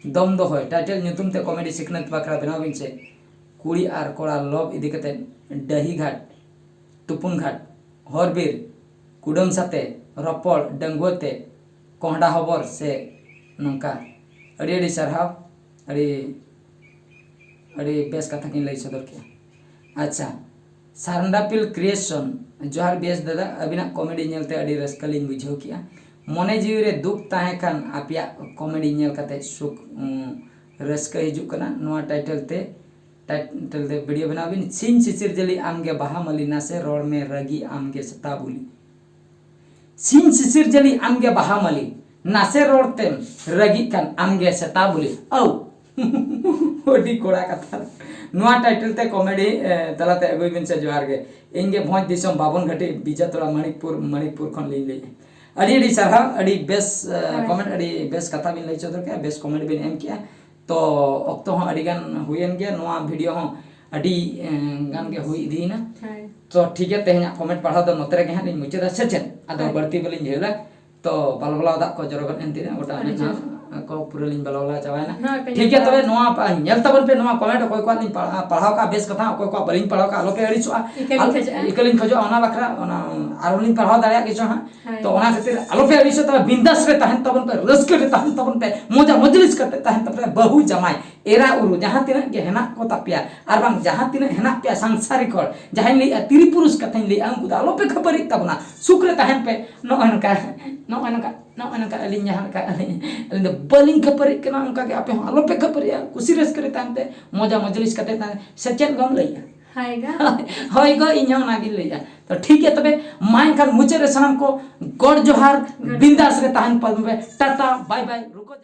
ᱫᱚᱢ ᱫᱚᱦᱚᱭ ᱴᱟᱭᱴᱮᱞ ᱧᱩᱛᱩᱢ ᱛᱮ ᱠᱚᱢᱮᱰᱤ ᱥᱤᱠᱷᱱᱟᱹᱛ ᱵᱟᱠᱷᱨᱟ ᱵᱮᱱᱟᱣ ᱵᱤᱱ ᱥᱮ᱾ ᱠᱩᱲᱤ ᱟᱨ ᱠᱚᱲᱟ ᱞᱚᱵᱽ ᱤᱫᱤ ᱠᱟᱛᱮ, ᱰᱟᱹᱦᱤ ᱜᱷᱟᱴ, ᱛᱩᱯᱩᱱ ᱜᱷᱟᱴ, ᱦᱚᱨ ᱵᱤᱨ, ᱠᱩᱰᱟᱹᱢ ᱥᱟᱛᱮ, ᱨᱚᱯᱚᱲ, ᱰᱟᱺᱜᱩᱣᱟᱹ ᱛᱮ, ᱠᱚᱸᱦᱰᱟ ᱦᱚᱵᱚᱨ ᱥᱮ ᱱᱚᱝᱠᱟ᱾ ᱟᱹᱰᱤ ᱟᱹᱰᱤ ᱥᱟᱨᱦᱟᱣ, ᱟᱹᱰᱤ, ᱟᱹᱰᱤ ᱵᱮᱥ ᱠᱟᱛᱷᱟ ᱠᱤᱱ ᱞᱟᱹᱭ ᱥᱚᱫᱚᱨ ᱠᱮᱜᱼᱟ᱾ ᱟᱪᱪᱷᱟ, ᱥᱟᱨᱱᱰᱟᱯᱤᱞ ᱠᱨᱤᱭᱮᱥᱚᱱ, ᱡᱚᱦᱟᱨ ᱵᱮᱥ ᱫᱟᱫᱟ, ᱟᱹᱵᱤᱱᱟᱜ ᱠᱚᱢᱮᱰᱤ ᱧᱮᱞᱛᱮ ᱟᱹᱰᱤ ᱨᱟᱹᱥᱠᱟᱹ ᱞᱤᱧ ᱵᱩᱡᱷᱟᱹᱣ ᱠᱮᱜᱼᱟ᱾ ᱢᱚᱱᱮ ᱡᱤᱣᱤ ᱨᱮ ᱫᱩᱠ ᱛᱟᱦᱮᱸ ᱠᱷᱟᱱ ᱟᱯᱮᱭᱟᱜ ᱠᱚᱢᱮᱰᱤ ᱧᱮᱞ ᱠᱟᱛᱮ ᱥᱩᱠ, ᱩᱸ, ᱨᱟᱹᱥᱠᱟᱹ ᱦᱤᱡᱩᱜ ᱠᱟᱱᱟ᱾ ᱱᱚᱣᱟ ᱴᱟᱭᱴᱮᱞ ᱛᱮ, ᱴᱟᱭᱴᱮᱞ ᱛᱮ ᱵᱷᱤᱰᱤᱭᱳ ᱵᱮᱱᱟᱣ ᱵᱤᱱ, ᱥᱤᱧ ᱥᱤᱥᱤᱨ ᱡᱟᱹᱞᱤ ᱟᱢᱜᱮ ᱵᱟᱦᱟ ᱢᱟᱹᱞᱤ, ᱱᱟᱥᱮ ᱨᱚᱲ ᱢᱮ ᱨᱟᱹᱜᱤ ᱟᱢᱜᱮ ᱥᱮᱛᱟ ᱵᱩᱞᱤ᱾ ᱥᱤᱧ ᱥᱤᱥᱤᱨ ᱡᱟᱹᱞᱤ ᱟᱢᱜᱮ ᱵᱟᱦᱟ ᱢᱟᱹᱞᱤ, ᱱᱟᱥᱮ ᱨᱚᱲ ᱛᱮᱢ ᱨᱟᱹᱜᱤᱜ ᱠᱷᱟᱱ ᱟᱢᱜᱮ ᱥᱮᱛᱟ ᱵᱩᱞᱤ᱾ ᱟᱹᱣ! ᱟᱹᱰᱤ ᱠᱚᱲᱟ ᱠᱟᱛᱷᱟ᱾ ᱱᱚᱣᱟ ᱴᱟᱭᱴᱮᱞ ᱛᱮ ᱠᱚᱢᱮᱰᱤ, ᱮ, ᱛᱟᱞᱟᱛᱮ ᱟᱹᱜᱩᱭ ᱵᱤᱱ ᱥᱮ᱾ ᱡᱚᱦᱟᱨ ᱜᱮ, ᱤᱧ ᱜᱮ ᱵᱷᱚᱸᱡᱽ ᱫᱤᱥᱚᱢ ᱵᱟᱵᱚᱱ ᱜᱷᱟᱹᱴᱤ, ᱵᱤᱡᱟᱛᱚᱲᱟ, ᱢᱟᱱᱤᱠᱯᱩᱨ, ᱢᱟᱱᱤᱠᱯᱩᱨ ᱠᱷᱚᱱ ᱞᱤᱧ ᱞᱟᱹᱭᱮᱫᱼᱟ᱾ ᱟᱹᱰᱤ ᱟᱹᱰᱤ ᱥᱟᱨᱦᱟᱣ, ᱟᱹᱰᱤ ᱵᱮᱥ, ᱮ, ᱦᱳᱭ᱾ ᱠᱚᱢᱮᱱᱴ, ᱟᱹᱰᱤ ᱵᱮᱥ ᱠᱟᱛᱷᱟ ᱵᱤᱱ ᱞᱟᱹᱭ ᱥᱚᱫᱚᱨ ᱠᱮᱜᱼᱟ, ᱵᱮᱥ ᱠᱚᱢᱮᱰᱤ ᱵᱤᱱ ᱮᱢ ᱠᱮᱜᱼᱟ᱾ ᱛᱚ ᱚᱠᱛᱚ ᱦᱚᱸ ᱟᱹᱰᱤ ᱜᱟᱱ ᱦᱩᱭᱮᱱ ᱜᱮᱭᱟ, ᱱᱚᱣᱟ ᱵᱷᱤᱰᱤᱭᱳ ᱦᱚᱸ ᱟᱹᱰᱤ, ᱮ, ᱜᱟᱱ ᱜᱮ ᱦᱩᱭ ᱤᱫᱤᱭᱮᱱᱟ᱾ ᱦᱳᱭ᱾ ᱛᱚ ᱴᱷᱤᱠ ᱜᱮᱭᱟ, ᱛᱮᱦᱮᱧᱟᱜ ᱠᱚᱢᱮᱱᱴ ᱯᱟᱲᱦᱟᱣ ᱫᱚ ᱱᱚᱛᱮ ᱨᱮᱜᱮ ᱦᱟᱸᱜ ᱞᱤᱧ ᱢᱩᱪᱟᱹᱫᱟ, ᱥᱮ ᱪᱮᱫ? ᱟᱫᱚ ᱦᱳᱭ᱾ ᱵᱟᱹᱲᱛᱤ ᱵᱟᱹᱞᱤᱧ ᱡᱷᱟᱹᱞᱟ᱾ ᱛᱚ ᱵᱟᱞᱚ ᱵᱟᱞᱟᱣ ᱫᱟᱜ ᱠᱚ ᱡᱚᱨᱚ ᱜᱚᱫ ᱮᱱ ᱛᱤᱧᱟ, ᱜᱚᱴᱟ ᱟᱹᱰᱤ ᱢᱮᱫ ᱡᱳᱨ᱾ ᱠᱚ ᱯᱩᱨᱟᱹ ᱞᱤᱧ ᱵᱟᱞᱚ ᱵᱟᱞᱟ ᱪᱟᱵᱟᱭᱮᱱᱟ᱾ ᱦᱳᱭ, ᱯᱮ ᱴᱷᱤᱠ ᱜᱮᱭᱟ, ᱧᱮᱞ ᱛᱚᱵᱮ ᱛᱟᱵᱚᱱᱟ᱾ ᱱᱚᱣᱟ ᱯᱟ-, ᱧᱮᱞ ᱛᱟᱵᱚᱱ ᱯᱮ ᱱᱚᱣᱟ ᱠᱚᱢᱮᱱᱴ, ᱚᱠᱚᱭ ᱠᱚᱣᱟᱜ ᱞᱤᱧ ᱯᱟᱲᱦᱟᱣ, ᱯᱟᱲᱦᱟᱣ ᱠᱟᱜᱼᱟ ᱵᱮᱥ ᱠᱟᱛᱷᱟ, ᱚᱠᱚᱭ ᱠᱚᱣᱟᱜ ᱵᱟᱹᱞᱤᱧ ᱯᱟᱲᱦᱟᱣ ᱠᱟᱜᱼᱟ, ᱟᱞᱚᱯᱮ ᱟᱹᱲᱤᱥᱚᱜᱼᱟ᱾ ᱤᱠᱟᱹ ᱞᱤᱧ ᱟᱞ-, ᱠᱷᱚᱡᱚᱜᱼᱟ᱾ ᱤᱠᱟᱹ ᱞᱤᱧ ᱠᱷᱚᱡᱚᱜᱼᱟ, ᱚᱱᱟ ᱵᱟᱠᱷᱨᱟ, ᱚᱱᱟ ᱟᱨᱦᱚᱸ ᱞᱤᱧ ᱯᱟᱲᱦᱟᱣ ᱫᱟᱲᱮᱭᱟᱜ ᱜᱮᱪᱚ ᱦᱟᱸᱜ᱾ ᱦᱳᱭ᱾ ᱛᱚ ᱚᱱᱟ ᱠᱷᱟᱹᱛᱤᱨ ᱟᱞᱚᱯᱮ ᱟᱹᱲᱤᱥᱚᱜ ᱛᱟᱵᱚᱱᱟ, ᱵᱤᱱᱫᱟᱥ ᱨᱮ ᱛᱟᱦᱮᱱ ᱛᱟᱵᱚᱱ ᱯᱮ, ᱨᱟᱹᱥᱠᱟᱹ ᱨᱮ ᱛᱟᱦᱮᱱ ᱛᱟᱵᱚᱱ ᱯᱮ, ᱢᱚᱡᱟ ᱢᱚᱡᱽᱞᱤᱥ ᱠᱟᱛᱮ ᱛᱟᱦᱮᱱ ᱛᱟᱵᱚᱱ ᱯᱮ᱾ ᱵᱟᱹᱦᱩ ᱡᱟᱢᱟᱭ ᱮᱨᱟ ᱩᱨᱩ ᱡᱟᱦᱟᱸ ᱛᱤᱱᱟᱹᱜ ᱜᱮ ᱦᱮᱱᱟᱜ ᱠᱚ ᱛᱟᱯᱮᱭᱟ, ᱟᱨ ᱵᱟᱝ ᱡᱟᱦᱟᱸ ᱛᱤᱱᱟᱹᱜ ᱦᱮᱱᱟᱜ ᱯᱮᱭᱟ ᱥᱟᱝᱥᱟᱨᱤᱠ ᱦᱚᱲ, ᱡᱟᱦᱟᱸᱧ ᱞᱟᱹᱭᱮᱜᱼᱟ ᱛᱤᱨᱤ ᱯᱩᱨᱩᱥ ᱠᱟᱛᱷᱟᱧ ᱞᱟᱹᱭᱮᱜᱼᱟ, ᱩᱱᱠᱩ ᱫᱚ ᱟᱞᱚᱯᱮ ᱠᱷᱟᱹᱯᱟᱹᱨᱤᱜ ᱛᱟᱵᱚᱱᱟ, ᱥᱩᱠ ᱨᱮ ᱛᱟᱦᱮᱱ ᱯᱮ᱾ ᱱᱚᱜᱼᱚᱭ ᱱᱚᱝᱠᱟ, ᱱᱚᱜᱼᱚᱭ ᱱᱚᱝᱠᱟ᱾ ᱱᱚᱜᱼᱚᱭ ᱱᱚᱝᱠᱟ ᱟᱹᱞᱤᱧ ᱡᱟᱦᱟᱸ ᱞᱮᱠᱟ ᱟᱹᱞᱤᱧ ᱟᱹᱞᱤᱧ ᱫᱚ ᱵᱟᱹᱞᱤᱧ ᱠᱷᱟᱹᱯᱟᱹᱨᱤᱜ ᱠᱟᱱᱟ, ᱚᱱᱠᱟᱜᱮ ᱟᱯᱮ ᱦᱚᱸ ᱟᱞᱚᱯᱮ ᱠᱷᱟᱹᱯᱟᱹᱨᱤᱜᱼᱟ, ᱠᱩᱥᱤ ᱨᱟᱹᱥᱠᱟᱹ ᱨᱮ ᱛᱟᱦᱮᱱ ᱯᱮ, ᱢᱚᱡᱟ ᱢᱚᱡᱽᱞᱤᱥ ᱠᱟᱛᱮ ᱛᱟᱦᱮᱱ᱾ ᱥᱮ ᱪᱮᱫ ᱜᱚᱢ ᱞᱟᱹᱭᱮᱜᱼᱟ? ᱦᱟᱭᱜᱟ᱾ ᱦᱳᱭ ᱜᱚ, ᱤᱧ ᱦᱚᱸ ᱚᱱᱟᱜᱤᱧ ᱞᱟᱹᱭᱮᱜᱼᱟ᱾ ᱛᱚ ᱴᱷᱤᱠ ᱜᱮᱭᱟ, ᱛᱚᱵᱮ ᱢᱟ ᱮᱱᱠᱷᱟᱱ ᱢᱩᱪᱟᱹᱫ ᱨᱮ ᱥᱟᱱᱟᱢ ᱠᱚ ᱜᱚᱰ ᱡᱚᱦᱟᱨ, ᱵᱤᱱᱫᱟᱥ ᱨᱮ ᱛᱟᱦᱮᱱ ᱯᱟᱞ ᱯᱮ, ᱴᱟᱴᱟ, ᱵᱟᱭ ᱵᱟᱭ, ᱨᱩᱠᱚ